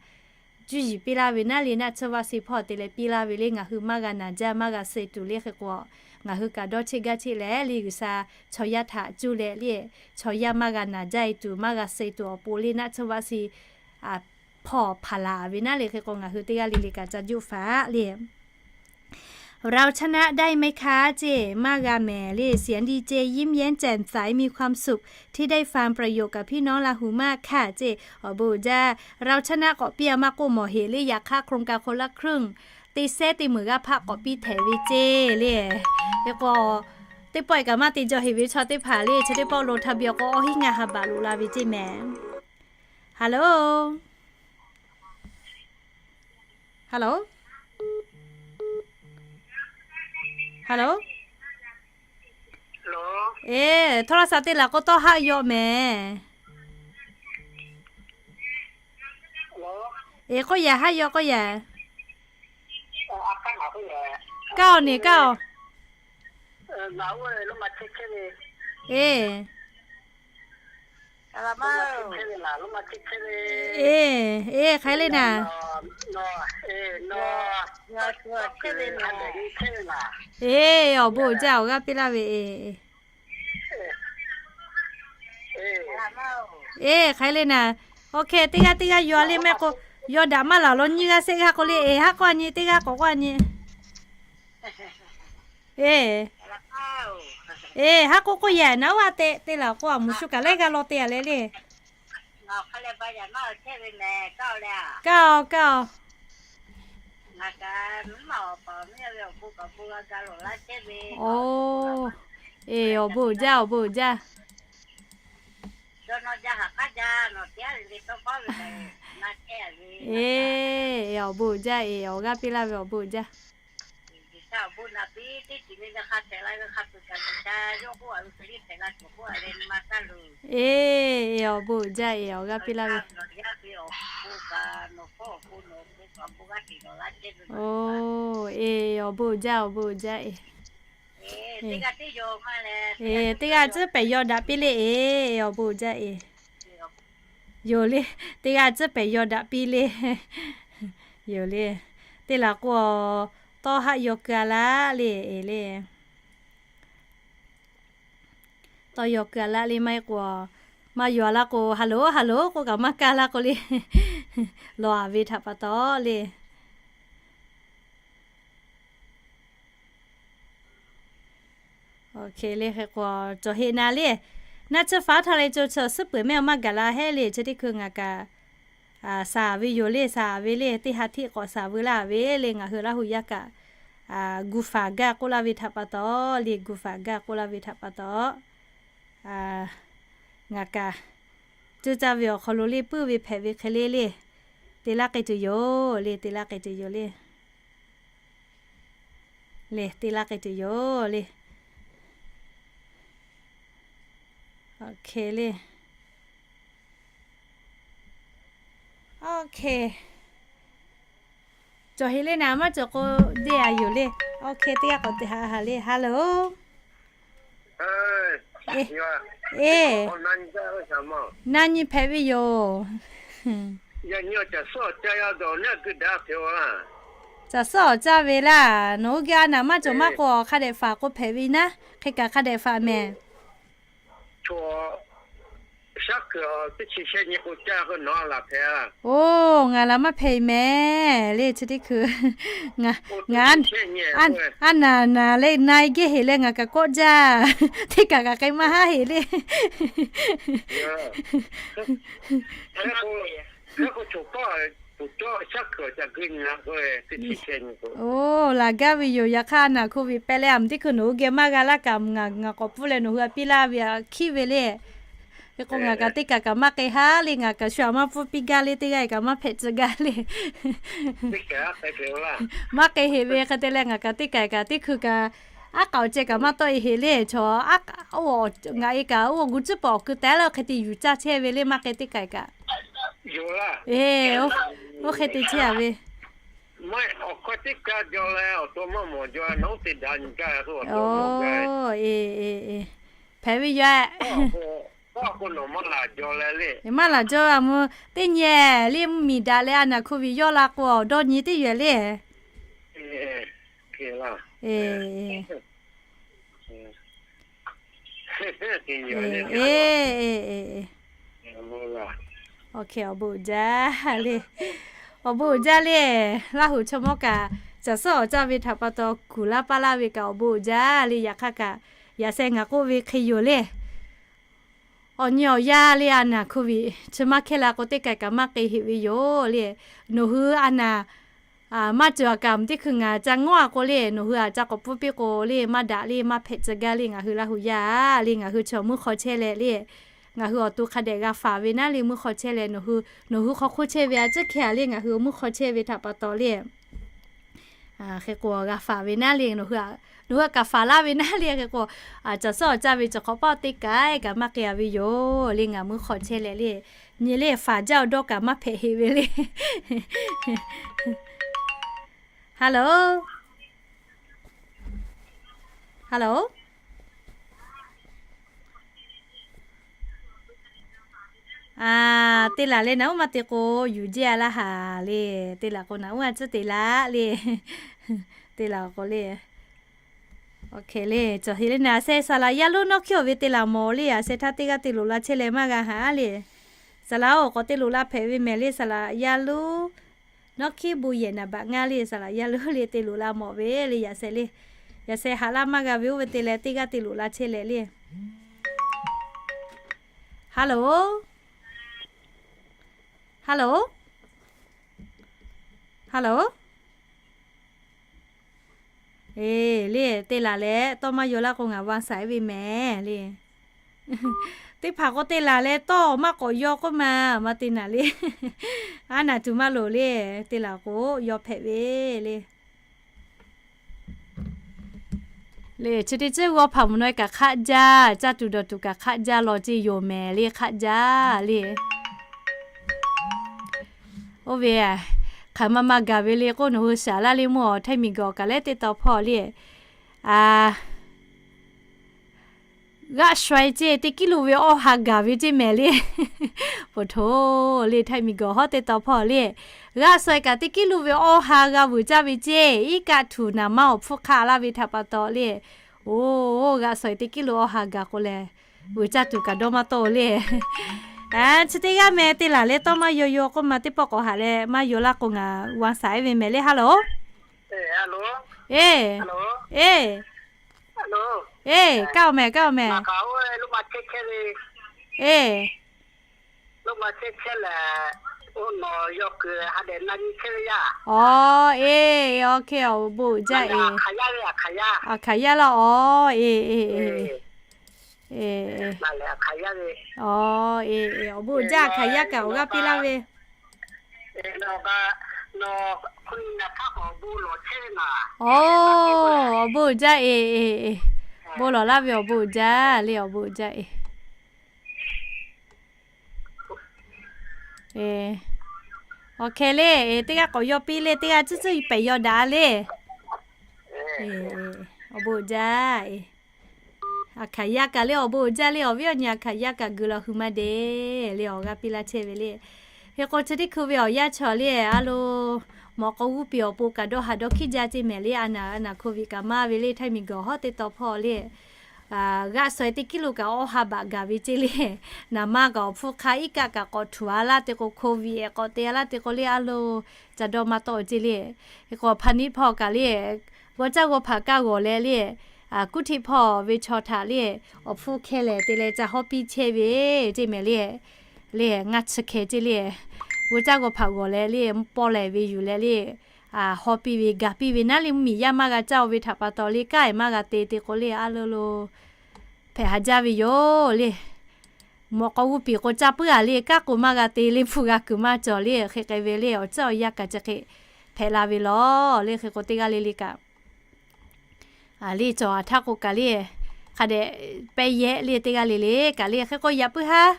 cuˇ yiˍ piˇ laˇ ve naˉ le, naˆ tsuhˇ vaˇ shiˍ hpawˇ te leh piˇ laˇ ve le. Ngaˬ hui maˇ g'a naˍ jaˇ, maˇ g'a suh tuˬ le. Hk'e k'o ngaˬ hui kaꞈ dawˇ cheˆ gaˇ cheˆ leh le, G'uiˬsha chaw yaˇ htaꞈ cuˇ leh le, chaw yaˇ maˇ g'a naˍ jaˇ e tuˬ, maˇ g'a suh tuˬ awˬ pon le, naˆ tsuhˇ vaˇ shiˍ hpawˇ hpaˍ laˬ ve naˉ le. Hk'e k'o ngaˬ hui teˇ g'aˇ le le kaꞈ ca juˆ faˍ le. เราชนะได้ไหมคะ ceˇ, maˇ g'a mehˍ le. เสียงดีเจ ยิ้มแย้มแจ่มใส มีความสุขที่ได้ฟังประโยคกับพี่น้องลาหูมากค่ะ ceˇ, awˬ bon jaˇ. เราชนะ k'awꞈ piˇ a maˇ k'oˆ mawˬ heꞈ le. Yaꞈ hk'aˇ โครงการคนละครึ่ง teˇ sehˉ teˇ meunˍ g'aˇ hpaˆ k'awꞈ piˇ htehꞈ ve ceˇ le. Hk'e k'o teˇ pawˆ e kaꞈ maˇ te jaw heꞈ ve chaw teˇ hpaˍ le, chi teˇ pawˆ lo htaˇ biˇ awˬ k'o awˬ hinˉ ngaˇ ha baꞈ loꞈ la ve ceˇ mehˍ. Hello. Hello, hello. Eˬ, โทรศัพท์ teˇ laˬ k'o tawˇ haˆ yaw mehˍ. Eˬ, k'oˆ yaꞈ, haˆ yaw k'oˆ yaꞈ. Kaˇ oˬ, neˬ kaˇ oˬ. Eˬ, eˬ, hk'aˬ hk'e le naˍ. Eˬ, awˬ bon uiˍ jaˇ, awˬ g'aˇ piˇ laˇ ve eˬ. Eˬ, hk'aˬ hk'e le naˍ. Awˬ hk'e teˇ g'aˇ teˇ g'aˇ yaw le mehˆ k'o, yaw daꞈ maˇ laˬ law nyiˇ g'aˇ shehˆ g'aˇ k'o le, eˬ, haˉ k'awˇ nyi, teˇ g'aˇ k'awꞈ k'awˇ nyi. Eˬ, eˬ, haˉ k'oˆ k'oˆ yehˬ naˉ, oˇ a te te laˬ k'o, a moˍ shu kaꞈ laiˉ g'aˇ law te a le le. Kaˇ oˬ, kaˇ oˬ. Oˬ, eˬ, awˬ bon uiˍ jaˇ, awˬ bon uiˍ jaˇ. Eˬ, awˬ bon uiˍ jaˇ eˬ, awˬ g'aˇ piˇ laˇ ve awˬ bon uiˍ jaˇ. Eˬ, awˬ bon uiˍ jaˇ eˬ, awˬ g'aˇ piˇ laˇ ve. Oˬ, eˬ, awˬ bon uiˍ jaˇ, awˬ bon uiˍ jaˇ eˬ. Eˬ, teˇ g'aˇ tcuhˉ pehˍ yaw daꞈ piˇ le eˬ, awˬ bon uiˍ jaˇ eˬ. Yoˬ le, teˇ g'aˇ tcuhˉ pehˍ yaw daꞈ piˇ le. Yoˬ le, teˇ laˬ k'o, tawˇ haˆ yaw keu a laˇ le eˬ le. Tawˇ yaw keu a laˇ le maˇ heˆ k'o, maˇ yaw a laˇ k'o, hello hello k'oˆ kaꞈ maˇ kaˇ laˇ k'o le. Lawˬ a ve htaꞈ pa taw le. Oˬ hk'e le, hk'e k'o cawˬ heˆ na le. Naˆ tsuhˇ faˉ htaˇ leh co chaw suhˉ peuˬ mehˆ awˬ maˇ gaˬ la hehˉ le, chi teˇ hkui ngaˬ kaꞈ shaˍ ve yoˬ le, shaˍ ve le, teˇ ha hteˆ k'awꞈ shaˍ veu laˇ ve le, ngaˬ hui Laˇ hu yaˇ kaꞈ gu faˍ gaˇ k'oˆ laˇ ve htaꞈ pa taw le, gu faˍ gaˇ k'oˆ laˇ ve htaꞈ pa taw, ngaˬ kaꞈ cuˇ caˇ ve awˬ hk'aw lo le puiˉ ve hpehꞈ ve hk'e le le, te laˇ k'ai tuˬ yoˬ le, te laˇ k'ai tuˬ yoˬ le. Le, te laˇ k'ai tuˬ yoˬ le. Oˬ hk'e le. Oˬ hk'e. Cawˬ heˆ le naˍ, maˇ cawˬ k'o deˇ a yoˬ le. Oˬ hk'e, teˇ g'aˇ k'awꞈ te haꞈ haˍ le. Hello. Eˬ, na nyi hpehꞈ ve yoˬ. Caˬ suhˉ awˬ caˇ ve laˇ. Nawˬ hui geh a naˍ maˇ cawˬ maˇ k'o, hk'a dehꞈ faˍ k'o hpehꞈ ve naˉ. Hk'e kaꞈ hk'a dehꞈ faˍ mehˍ. Oˬ, ngaˬ laˬ maˇ hpehꞈ mehˍ le, chi teˇ hkui. Ngaˬ, a naˍ naˍ le na e geh heˍ leh ngaˬ kaꞈ kawˆ jaˇ. Teˇ kaꞈ kaꞈ k'ai maˇ haˉ heˍ le. Oˬ, laˬ gaˇ ve yoˬ. Yaꞈ hk'aˇ a naˍ hko viꞈ pehꞈ leh a meuꞈ teˇ hkui nawˬ hui geh maˇ g'a laˇ kaꞈ, ngaˬ, ngaˬ k'awꞈ pfuhˇ leh nawˬ hui a piˇ laˇ ve a hkiˉ ve le. Hk'e k'o ngaˬ kaꞈ teˇ kaꞈ kaꞈ maˇ k'ai haˉ le, ngaˬ kaꞈ shu a maˇ pfuhˇ piˇ gaˇ le, teˇ g'aˇ kaꞈ maˇ hpehꞈ tcuh gaˇ le. Maˇ k'ai heˍ ve hk'e te leh ngaˬ kaꞈ teˇ kaꞈ kaꞈ teˇ hkui kaꞈ aˉ k'aoˍ ceh kaꞈ maˇ tawˆ e heˍ le. Chaw aˉ, ngaˬ e kaꞈ oˇ gu tcuhˉ pawˍ awˬ ku teh leh hk'e te yuˬ caˇ chehˇ ve le, maˇ k'ai teˇ kaꞈ kaꞈ. Eˬ, oˇ hk'e te chehˇ a ve. Oˬ, eˬ, eˬ, eˬ. Hpehꞈ ve yoˬ. Maˇ laˬ jaw a mvuh teˇ nyi le, mvuhˇmiˬ daꞈ leh a naˍ hko viꞈ yawˇ la k'o awˬ dawˇ nyi teˇ yoˬ le. Eˬ, eˬ, eˬ, eˬ. Awˬ bon uiˍ jaˇ le. Awˬ bon uiˍ jaˇ le. Laˇ hu chaw mawˇ kaꞈ caˬ suhˉ awˬ caˇ ve htaꞈ pa taw kuˬ laˇ paˇ laˇ ve kaꞈ awˬ bon uiˍ jaˇ le. Yaꞈ hk'aˇ kaꞈ yaꞈ sheh ngaˬ k'oˆ ve hk'e yoˬ le. Awˬ nyi awˬ yaˇ le a naˍ hko viꞈ chi maˇ hkehˇ la k'o teˇ kaꞈ kaꞈ maˇ k'ai heˍ ve yoˬ le. Nawˬ hui a naˍ maˇ cawˬ a kaꞈ mvuhˇ teˇ hkui ngaˬ ca ngawˉ a k'o le, nawˬ hui a ca k'awꞈ pfuhˇ piˇ k'o le, maˇ daꞈ le, maˇ hpehꞈ tcuh gaˇ le. Ngaˬ hui Laˇ hu yaˇ le, ngaˬ hui chaw mvuhˇ hk'aw chehˇ leh le, ngaˬ hui awˬ to hk'a dehꞈ g'a faˍ ve naˉ le, mvuhˇ hk'aw chehˇ leh nawˬ hui, nawˬ hui hk'aw hk'oˆ chehˇ ve a ciˉ hkeh a le, ngaˬ hui mvuhˇ hk'aw chehˇ ve htaꞈ pa taw le. Hk'e k'o g'a faˍ ve naˉ le, nawˬ hui kaꞈ faˍ laˇ ve naˉ le. Hk'e k'o, caˬ suhˉ awˬ caˇ ve cawˬ hk'awꞈ paˆ teˇ kaiˉ kaꞈ maˇ k'ai a ve yoˬ le. Ngaˬ meuˇ hk'aw chehˇ leh le, nyi le faˍ jaˇ awˬ dawˇ kaꞈ maˇ hpehꞈ heˆ ve le. Hello, hello. Te laˬ leh naˬ uˉ maˇ te k'o, yuˬ jehˇ a laˇ haˍ le. Te laˬ k'o naˬ uˉ a tcuhˉ te laˇ le. Te laˬ k'o le, le cawˬ heˆ le. Naˬ a sheh saˍ laꞈ yaˇ lonˉ nawˉ hkiˇ awˬ ve te laˬ mawˬ le. A sheh htaˇ teˇ g'aˇ te loꞈ la chehˇ leh maˇ g'a haˍ le. Saˍ laꞈ oˬ k'awꞈ te loꞈ la hpehꞈ ve mehˍ le. Saˍ laꞈ yaˇ lonˉ nawˉ hkiˇ bon yehˬ naˍ baꞈ ngaˇ le. Saˍ laꞈ yaˇ lonˉ le te loꞈ la mawˬ ve le. Yaꞈ sheh le, yaꞈ sheh haꞈ laˇ maˇ g'a ve oˇ ve te leh teˇ g'aˇ te loꞈ la chehˇ leh le. Hello, hello, hello. Eˬ le, te laˬ leh tawˇ maˇ yaw laˇ k'o ngaˬ va shaˍ ve mehˍ le. Teˇ hpaˍ k'o te laˬ leh tawˇ maˇ k'awꞈ yaw k'oˆ ma, maˇ te naˍ le. Aˉ naˬ tuˬ maˇ loˍ le. Te laˬ k'o yaw hpehꞈ ve le. Le chi teˇ ceuˬ g'awˇ hpaˍ mvuhˬ naw e kaꞈ hk'aˆ jaˇ, caˇ tuˬ dawˬ tuˬ kaꞈ hk'aˆ jaˇ law ceˇ yoˬ mehˍ le, hk'aˆ jaˇ le. Oˇ ve hk'aˬ ma ma gaˬ ve le k'oˆ, nawˬ hui shaˍ laˇ le mawˬ. Htaiˇ miˬ guiˬ awˬ kaˬ leh teˇ taw hpawˇ le, a, g'aˆ shaweh ceˇ teˇ kiˉ lo ve awˇ ha gaˬ ve ceˇ mehˍ le. Poˬ hto le, Htaiˇ miˬ guiˬ hawˉ teˇ taw hpawˇ le, g'aˆ shaweh kaꞈ teˇ kiˉ lo ve awˇ ha g'a vuiˬ caˇ ve ceˇ. Iˉ kaˆ htuꞈ naˍ maˇ awˬ hpfuhˇ hk'aˆ laˇ ve htaꞈ pa taw le, oˇ g'aˆ shaweh teˇ kiˉ lo awˇ ha gaˬ k'o lehˬ, vuiˬ caˇ tuˬ kaꞈ dawˇ maˇ tawˆ le. Chi teˇ g'aˇ meh te laˬ leh tawˇ maˇ yaw yaw k'oˆ ma, teˇ pawˆ k'awꞈ haꞈ leh maˇ yaw laˇ k'o ngaˬ va shaˍ ve mehˍ le. Hello, eˬ, eˬ, eˬ, kaˇ awˬ mehˍ, kaˇ awˬ mehˍ, eˬ, aˬ hkaˍ yaˇ laˇ, aˬ, eˬ, eˬ, eˬ, eˬ, awˬ bon uiˍ jaˇ, aˬ hkaˍ yaˇ kaꞈ awˬ g'aˇ piˇ laˇ ve, aˬ, awˬ bon uiˍ jaˇ, eˬ, eˬ, eˬ, bon lawˬ laˇ ve awˬ bon uiˍ jaˇ le, awˬ bon uiˍ jaˇ, eˬ. Awˬ hkeh le, teˇ g'aˇ k'awꞈ yaw piˇ le, teˇ g'aˇ tcuhˉ tcuhˉ pehꞈ yaw daꞈ le. Awˬ bon uiˍ jaˇ, aˬ hkaˍ yaˇ kaꞈ le awˬ bon uiˍ jaˇ le, awˬ viˉ awˬ nyi aˬ hkaˍ yaˇ kaꞈ guiˬ lawˬ hui maˇ deˍ le, awˬ g'aˇ piˇ laˇ chehˇ ve le. Hk'e k'o chi teˇ hkui ve awˬ yanˇ chaw le, a lo, mawꞈ k'aw g'uˇ piˍ awˬ pon kaꞈ dawˇ haꞈ dawˇ hkiˉ jaˇ ceˇ mehˍ le. A naˬ, a naˬ hk'oˆ viꞈ kaꞈ maˇ ve le, Htaiˇ miˬ guiˬ hawˉ teˇ taw hpawˇ le, g'aˆ shaweh teˇ kiˉ lo kaꞈ awˇ ha baꞈ gaˬ ve ceˇ le. Naˍ maˇ kaꞈ awˬ hpfuhˇ hk'aˆ iˉ kaˆ kaꞈ k'awꞈ htuꞈ a laˇ te k'o, hko viꞈ k'awꞈ te a laˇ te k'o le, a lo, ca dawˇ maˇ tawˆ ceˇ le. Hk'e k'o hpaˇ niˆ hpawˇ kaꞈ le, g'awˇ caˇ g'awˇ hpaꞈ kaˇ g'awˬ leh le, kuˉ htiˆ hpawˇ ve chaw htaꞈ le, awˬ hpfuhˇ hkeh lehˬ te leh ca hawˉ piˇ chehˇ ve ceˇ mehˍ le. Le ngaˇ chi hkeh ceˇ le, g'awˇ caˇ g'awˇ hpaꞈ g'awˬ leh le, paw lehˬ ve yuˬ leh le, hawˉ piˇ ve gaˬ piˇ ve naˉ le, mvuhˇmiˬ yaˇ maˇ g'a caˇ-oˬ ve htaꞈ pa taw le, kanˉ maˇ g'a te te k'o le, a lo lo hpehꞈ haˍ jaˇ ve yoˬ le. Mawꞈ k'aw g'uˇ piˍ k'o caˇ puiˉ a le, kanˉ k'o maˇ g'a te le, hpu g'a kuiˬ maˇ cawˬ le, hk'e k'ai ve le, awˬ ceuˬ awˬ yanˇ kaꞈ chi hk'e hpehꞈ la ve lawˬ le. Hk'e k'o teˇ g'aˇ le le kaꞈ le cawˬ a htaˇ k'o kaꞈ le, hk'a dehꞈ pehˇ yehˆ le teˇ g'aˇ le le kaꞈ le. Hk'e k'o yaꞈ puiˉ haˉ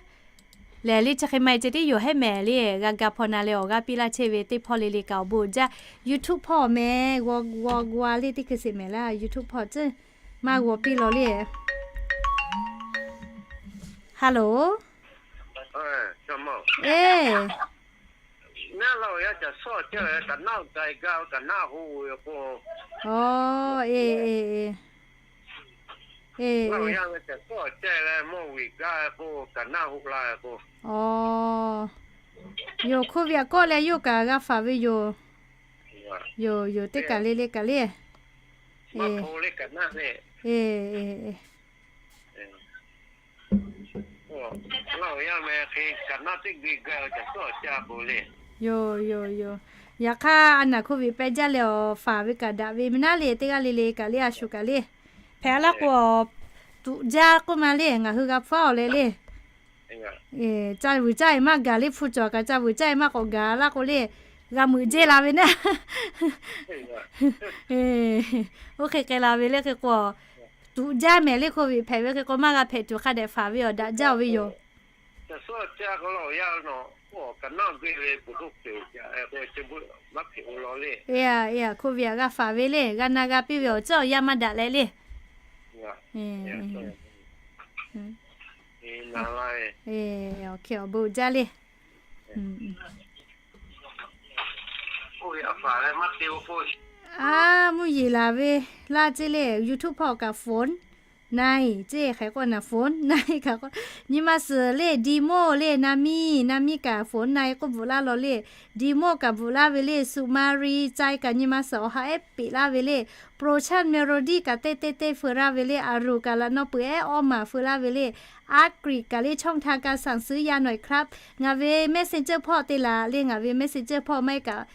lehˬ le, chi hk'e maˇ heˆ ceh tiˉ yoˬ hehˉ mehˍ le. G'a ga hpaw na leh awˬ g'aˇ piˇ laˇ chehˇ ve teˇ hpawˇ le le kaꞈ awˬ bon uiˍ jaˇ. YouTube hpawˇ meh g'aw g'aw g'aw le teˇ hkui sheˍ mehˍ laˇ. YouTube hpawˇ ceuˬ maˇ g'aw piˇ law le. Hello, eˬ, yoˬ, hk'oˆ ve a kawˆ leh yawˇ kaꞈ g'a faˍ ve yoˬ. Yoˬ, yoˬ, teˇ kaˬ le le kaꞈ le. Yoˬ, yoˬ, yoˬ. Yaꞈ hk'aˇ a naˬ hk'oˆ ve pehˇ jaˇ leh awˬ faˍ ve kaꞈ daꞈ ve meh naˉ le, teˇ g'aˇ le le kaꞈ le, a shu kaꞈ le. Hpehꞈ a laˇ k'o, tuꞈ jaˇ k'oˆ ma le, ngaˬ hui g'a hpfuhˇ awˬ leh le. Ca vuiˬ caˇ e maˇ gaˬ le, hpu cawˬ kaꞈ ca vuiˬ caˇ e maˇ k'awꞈ gaˬ laˇ k'o le, G'a meuꞈ jehˇ la ve naˆ. Oˇ hk'e k'ai la ve le hk'e k'o, tuꞈ jaˇ mehˍ le, โควิด hpehꞈ ve hk'e k'o maˇ g'a hpehꞈ tuˬ hk'a dehꞈ faˍ ve awˬ daꞈ jaˇ ve yoˬ. โควิด g'a faˍ ve le, g'a na g'a piˇ ve awˬ tcuhˉ awˬ yaˇ maˇ daꞈ leh le. Awˬ hk'e awˬ bon jaˇ le. A, mvuhˇ yeˬ laˬ ve laˇ ceˇ le, YouTube hpawˇ kaꞈ phone na-e ceˇ hk'e k'o na phone na-e kaꞈ k'o, nyi ma suhˍ le Dimo le, na miˇ na miˇ kaꞈ phone na-e k'oˆ bvuhꞈ laˇ law le. Dimo kaꞈ bvuhꞈ laˇ ve le, Sumari cai kaꞈ nyi ma suhˍ awˬ ha ehˉ peꞈ laˇ ve le. Prochan Melody kaꞈ teˇ teˇ teˇ feu laˇ ve le. Aˍruˍ kaꞈ laꞈ naw peuˬ ehˉ awˇ maˬ feu laˇ ve le. Aˍgriˆ kaꞈ le ช่องทางการสั่งซื้อ ya nawˬ hk'aˉ. Ngaˬ ve Messenger hpawˇ te laˬ le, ngaˬ ve Messenger hpawˇ maˇ heˆ kaꞈ,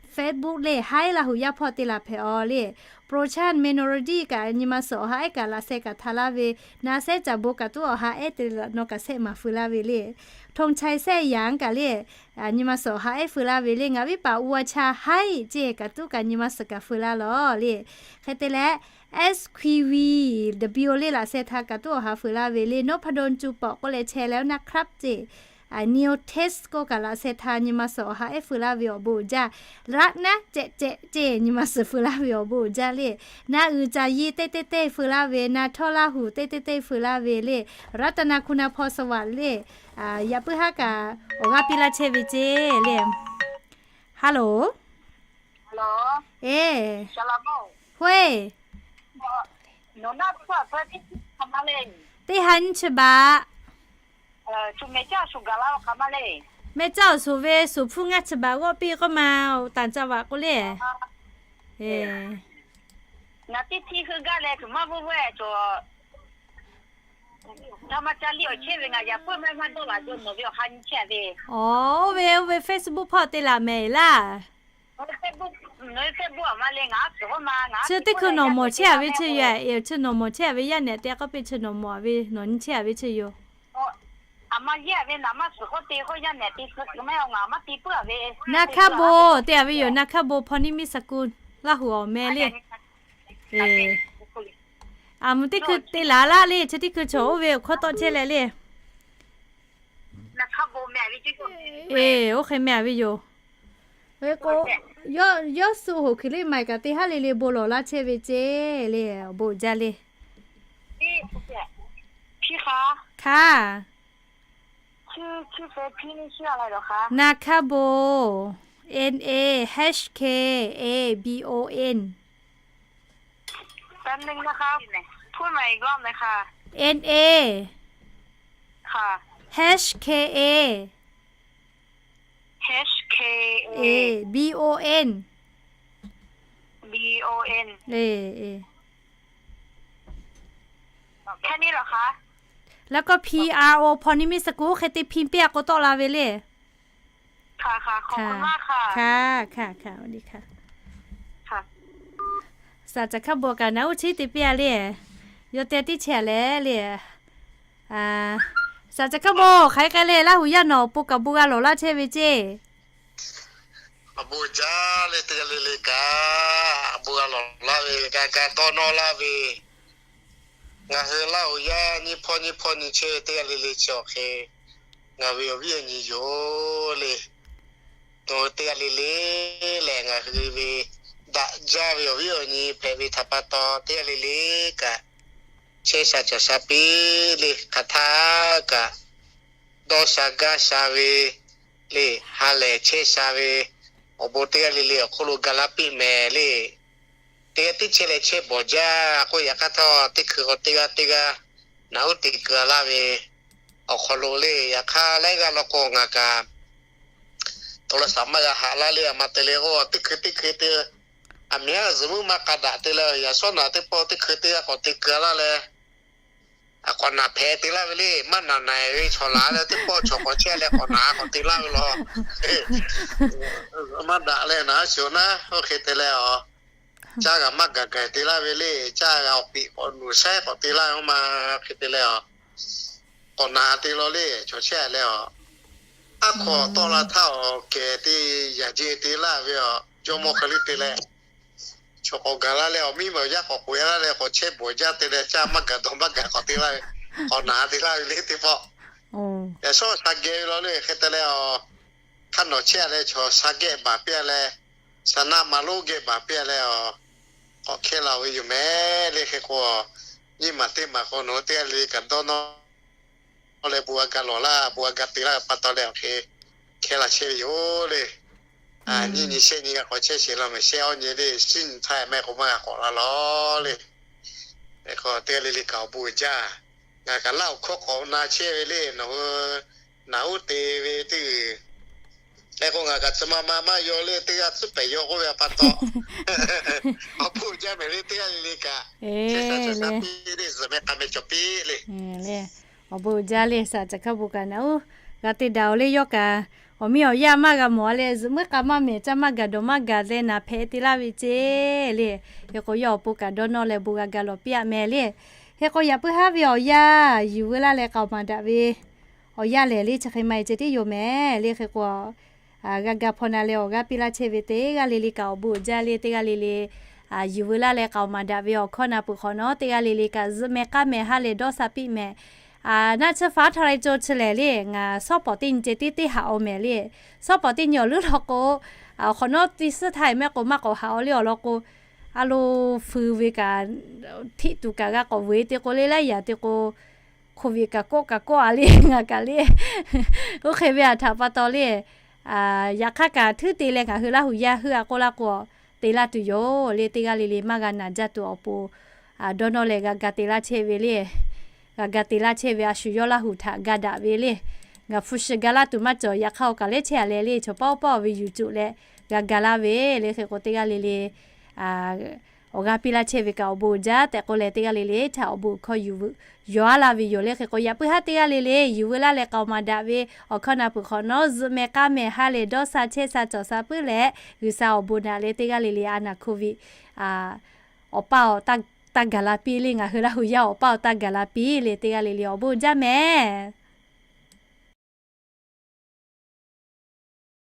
Facebook le Hi Laˇ huˍ yaˇ hpawˇ te laˬ hpehꞈ aw le. Prochan Melody kaꞈ nyi ma suhˍ awˬ ha ehˉ kaꞈ laꞈ sheh kaꞈ hta laˇ ve, na shehˉ caˍ bon kaꞈ tuˉ awˬ ha ehˉ te laꞈ naw kaꞈ shehˆ maˬ feu laˇ ve le. ธงชัย แซ่หยาง kaꞈ le, nyi ma suhˍ awˬ ha ehˉ feu laˇ ve le. Ngaˬ viˉ paˍ Uwa Cha Hai ceˇ kaꞈ tuˉ kaꞈ nyi ma suhˍ kaꞈ feu laˇ law le. Hk'e te leh, S Q V W le laꞈ sheh hta kaꞈ tuˉ awˬ ha feu laˇ ve le. Nonˉ hpaˇ don cu pawꞈ k'oˆ leh chehˇ leh naˆ hk'aˉ ceˇ, Neo Taste k'oˆ kaꞈ laꞈ sheh hta nyi ma suhˍ awˬ ha ehˉ feu laˇ ve awˬ bon uiˍ jaˇ. Laˆ naˉ cehꞈ cehꞈ ceˇ nyi ma suhˍ feu laˇ ve awˬ bon uiˍ jaˇ le. Na uiˍ caˍ yi teˇ teˇ teˇ feu laˇ ve, na htawˇ Laˇ huˍ teˇ teˇ teˇ feu laˇ ve le. Raˍtaˍnaˍ คุณภรณ์สวัสดิ์ le, yaꞈ puiˉ haˉ kaꞈ awˬ g'aˇ piˇ laˇ chehˇ ve ceˇ le. Hello. Hawehˇ, teˇ ha nyiˇ chi baꞈ. Mehˆ caˇ awˬ suˍ ve suˍ hpfuhˇ ngaˇ chi baꞈ g'awˆ piˇ k'oˆ ma, tanˍ ca vaꞈ k'o le. Oˇ ve, oˇ ve Facebook hpawˇ te laˬ mehˍ laˇ. Chi teˇ hkui nawˬ mawˬ chehˇ a ve chi yoˬ. Chi nawˬ mawˬ chehˇ a ve yaˇ nehˬ te k'oˆ piˇ, chi nawˬ mawˬ a ve nawˬ nyi chehˇ a ve chi yoˬ. Na hkaˉ bon te a ve yoˬ. Na hkaˉ bon พรหนิมิตรสกุล Laˇ huˍ awˬ meh le. A, mvuhˇ teˇ hkui te laˬ laˇ le. Chi teˇ hkui chaw oˇ ve awˬ hkawˇ tawˆ chehˇ leh le. Oˇ hk'e meh a ve yoˬ. Ve k'o, yawˇ suh hoꞈ hkui le maiˬ kaꞈ teˇ haˉ le le bon lawˬ laˇ chehˇ ve ceˇ le, awˬ bon jaˇ le. Hkaˉ. Na hkaˉ bon, N A H K A B O N. N A H K A, H K A, B O N. B O N. แค่นี้เหรอคะ แล้วก็ P R O พรหนิมิตรสกุล ใครตีพิมพ์เปียกก็ตอลาเวเล่ ค่ะ ค่ะ ขอบคุณมากค่ะ ค่ะ ค่ะ ค่ะ สวัสดีค่ะ ค่ะ Saˍ caˍ hkaˇ bon kaꞈ naˆ uˉ chiˉ te piˇ a le. Yawˇ te tiˉ chehˇ leh le. Saˍ caˍ hkaˇ bon hk'aˬ hk'e k'ai le, Laˇ huˍ yaˇ nawˬ awˬ pon kaꞈ bon g'a lawˬ laˇ chehˇ ve ceˇ. Awˬ bon jaˇ le, teˇ g'aˇ le le kaꞈ bon g'a lawˬ laˇ ve, g'a ga dawˇ nawˇ laˇ ve. Ngaˬ hui Laˇ huˍ yaˇ nyiˇ hpawˇ nyiˇ hpawˇ nyi chehˇ ve teˇ g'aˇ le le chi awˬ hk'e, ngaˬ ve awˬ viˉ awˬ nyi yoˬ le. Nawˬ hui teˇ g'aˇ le le lehˬ, ngaˬ hui ve daꞈ jaˇ ve awˬ viˉ awˬ nyi hpehꞈ ve htaꞈ pa taw, teˇ g'aˇ le le kaꞈ chehˇ sha caˍ sha piˇ le. Hk'aˬ htaˇ kaꞈ dawˇ sha gaˇ sha ve le, ha lehˬ chehˇ sha ve, awˬ bon teˇ g'aˇ le le awˬ hk'oˆ lo ga laˇ piˇ mehˍ le. Teˇ g'aˇ teˇ chehˇ leh chehˇ bawˬ jaˇ k'oˆ, yaꞈ hk'aˇ htawˇ teˇ hkui k'o teˇ g'aˇ teˇ g'aˇ naˆ uˉ te keu laˇ ve awˬ hk'aw lo le. Yaꞈ hk'aˇ laiˉ g'aˇ law k'o ngaˬ kaꞈ โทรศัพท์ maˇ g'a haꞈ laˇ le. A ma te le k'o, teˇ hkui teˇ hkui te, aˬ miˍ haˉ zuhꞈ muˉ maˇ k'a daꞈ te le. Yaꞈ shawˉ naꞈ teˇ pawˆ teˇ hkui teˇ g'aˇ k'awꞈ te keu laˇ leh, a k'awꞈ naˬ hpehꞈ te laˇ ve le. Maˇ naˬ naˬ ve chaw laˬ leh, teˇ pawˆ chaw k'awꞈ chehˇ leh k'awꞈ naˬ k'awꞈ te laˇ ve law. Maˇ daꞈ leh naˬ a shuˍ naˉ, oˇ hk'e te leh a, caˇ g'a maˇ gaˬ gaˬ te laˇ ve le. Caˇ g'a awˬ piˍ k'awꞈ nuˬ shaiˉ k'awꞈ te laˇ ve ma, hk'e te leh a, k'awꞈ naˬ te law le, chaw chehˇ leh a. Aˉ hk'aw tawˆ la htaˇ awˬ kehˬ te yaꞈ jeˇ te laˇ ve awˬ jawˇmawˇ hk'e le te leh, chaw k'awꞈ gaˬ la leh awˬ miˇ ma awˬ yaˇ k'awꞈ k'oꞈ e laˇ leh k'awꞈ chehˇ bawˬ jaˇ te leh caˇ maˇ gaˬ dawˬ maˇ gaˬ k'awꞈ te laˇ ve, k'awꞈ naˍ te laˇ ve le teˇ pawˆ. Yaꞈ shawˉ sha geh ve law le hk'e te leh, hk'aˇ nawˬ chehˇ a leh chaw sha geh baˬ piˇ a leh, sha naˆ ma lonˉ geh baˬ piˇ a leh, k'awꞈ hkehˇ la ve yoˬ mehˍ le hk'e k'o, nyiˇ maˬ teˇ maˬ k'o nawˬ hui teˇ g'aˇ le le kaꞈ dawˇ nawˇ leh bon g'a ga lawˬ laˇ, bon g'a ga te laˇ ve pa taw leh awˬ hk'e hkehˇ la chehˇ ve yoˬ le. Nyiˇ nyi shehˆ nyi g'a k'awꞈ chehˇ sheˍ law mehˍ, shehˆ awˇ nyi le, shiˉ nyi htaˇ mehˆ k'o maˇ g'a k'awꞈ la lawˬ le. Hk'e k'o teˇ g'aˇ le le kaꞈ awˬ bon uiˍ jaˇ. Ngaˬ kaꞈ laˇ awˬ hkawˇ k'awꞈ na chehˇ ve le nawˬ hui naˍ uˉ te ve teˇ g'uiˬ. Hk'e k'o ngaˬ kaꞈ tcuh ma ma maˇ yaw le, teˇ g'aˇ tcuhˉ pehˍ yaw k'oˆ ve pa taw, awˬ bon uiˍ jaˇ mehˍ le teˇ g'aˇ le le kaꞈ. Awˬ bon uiˍ jaˇ le, saˍ caˬ hkaˇ bon kaꞈ naˍ uˉ g'a te daꞈ-oˬ le. Yawˇ kaꞈ awˬ miˇ awˬ yaˇ maˇ g'a mawˬ a leh zuhꞈ muiˉ k'a maˇ mehˍ, caˇ maˇ gaˬ dawˬ maˇ gaˬ leh naˍ hpehꞈ te laˇ ve ceˇ le. Hk'e k'o yawˇ awˬ pon kaꞈ dawˇ nawˇ leh bon g'a ga lawˬ piˇ a mehˍ le. Hk'e k'o yaꞈ puiˉ haˉ ve awˬ yanˇ yuˬ veu laˇ leh k'aoˍ maˍ daꞈ ve awˬ yanˇ lehˬ le chi hk'e maˇ heˆ ceh tiˉ yoˬ mehˍ le. Hk'e k'o, g'a ga hpaw na leh awˬ g'aˇ piˇ laˇ chehˇ ve teˇ g'aˇ le le kaꞈ awˬ bon uiˍ jaˇ le. Teˇ g'aˇ le le yuˬ veu laˇ leh k'aoˍ maˍ daꞈ ve awˬ hkawˇ na peuˬ hk'awꞈ nawˉ, teˇ g'aˇ le le kaꞈ zuhꞈ mehˍ k'aˇ mehˍ ha leh dawˇ sha piˇ mehˍ. Naˆ tsuhˇ faˉ htaˇ lai co chi lehˬ le, ngaˬ shawˉ pawˍ teˇ nyi ceh tiˉ teˇ haꞈ-oˬ mehˍ le. Shawˉ pawˍ teˇ nyi awˬ leuˉ law k'o, awˬ hk'awꞈ nawˉ teˇ suhˉ htaˇ mehˆ k'o maˇ k'awꞈ haꞈ-oˬ le awˬ lawn k'o, a lo feu ve kaꞈ, htiˆ tuˬ kaꞈ g'a k'awꞈ vuiˬ te k'o le, laiˉ yaꞈ te k'o, hk'oˍ viꞈ kaꞈ kawˆ kaꞈ kawˆ a le ngaˬ kaꞈ le. Oˇ hk'e ve a htaꞈ pa taw le, yaꞈ hk'aˇ kaꞈ htuˉ te leh ngaˬ hui Laˇ huˍ yaˇ hui a k'oˆ laˇ k'o, te laˇ tuˬ yoˬ le. Teˇ g'aˇ le le maˇ g'a naˬ jaˇ tuˬ awˬ pon dawˇ nawˇ leh g'a ga te laˇ chehˇ ve le. G'a ga te laˇ chehˇ ve a shu yawˇ Laˇ huˍ htaꞈ ga daꞈ ve le. Ngaˬ hpu shi ga laˇ tuˬ maˇ cawˬ. Yaꞈ hk'aˇ awˬ kaˬ lehˉ chehˇ a leh le, chaw paˆ oˇ paˆ awˬ ve yuˬ cuˆ leh g'a ga laˇ ve le. Hk'e k'o teˇ g'aˇ le le awˬ g'aˇ piˇ laˇ chehˇ ve kaꞈ awˬ bon uiˍ jaˇ tehꞈ k'oˆ leh, teˇ g'aˇ le le htaꞈ awˬ bon hkawˇ yuˬ, yaw-a laˇ ve yoˬ le. Hk'e k'o yaꞈ puiˉ haˉ teˇ g'aˇ le le yuˬ veu laˇ leh k'aoˍ maˍ daꞈ ve awˬ hkawˇ na peuˬ hk'awꞈ nawˉ, zuhꞈ mehˍ k'aˇ mehˍ ha leh dawˇ sha chehˇ sha cawˬ sha puiˉ leh, G'uiˬsha awˬ bon naꞈ leh teˇ g'aˇ le le a naˍ hkoˇ ve awˬ paˇ awˬ taˇ gaˬ la piˇ le. Ngaˬ hui Laˇ huˍ yaˇ awˬ paˇ awˬ taˇ gaˬ la piˇ le. Teˇ g'aˇ le le awˬ bon uiˍ jaˇ mehˍ.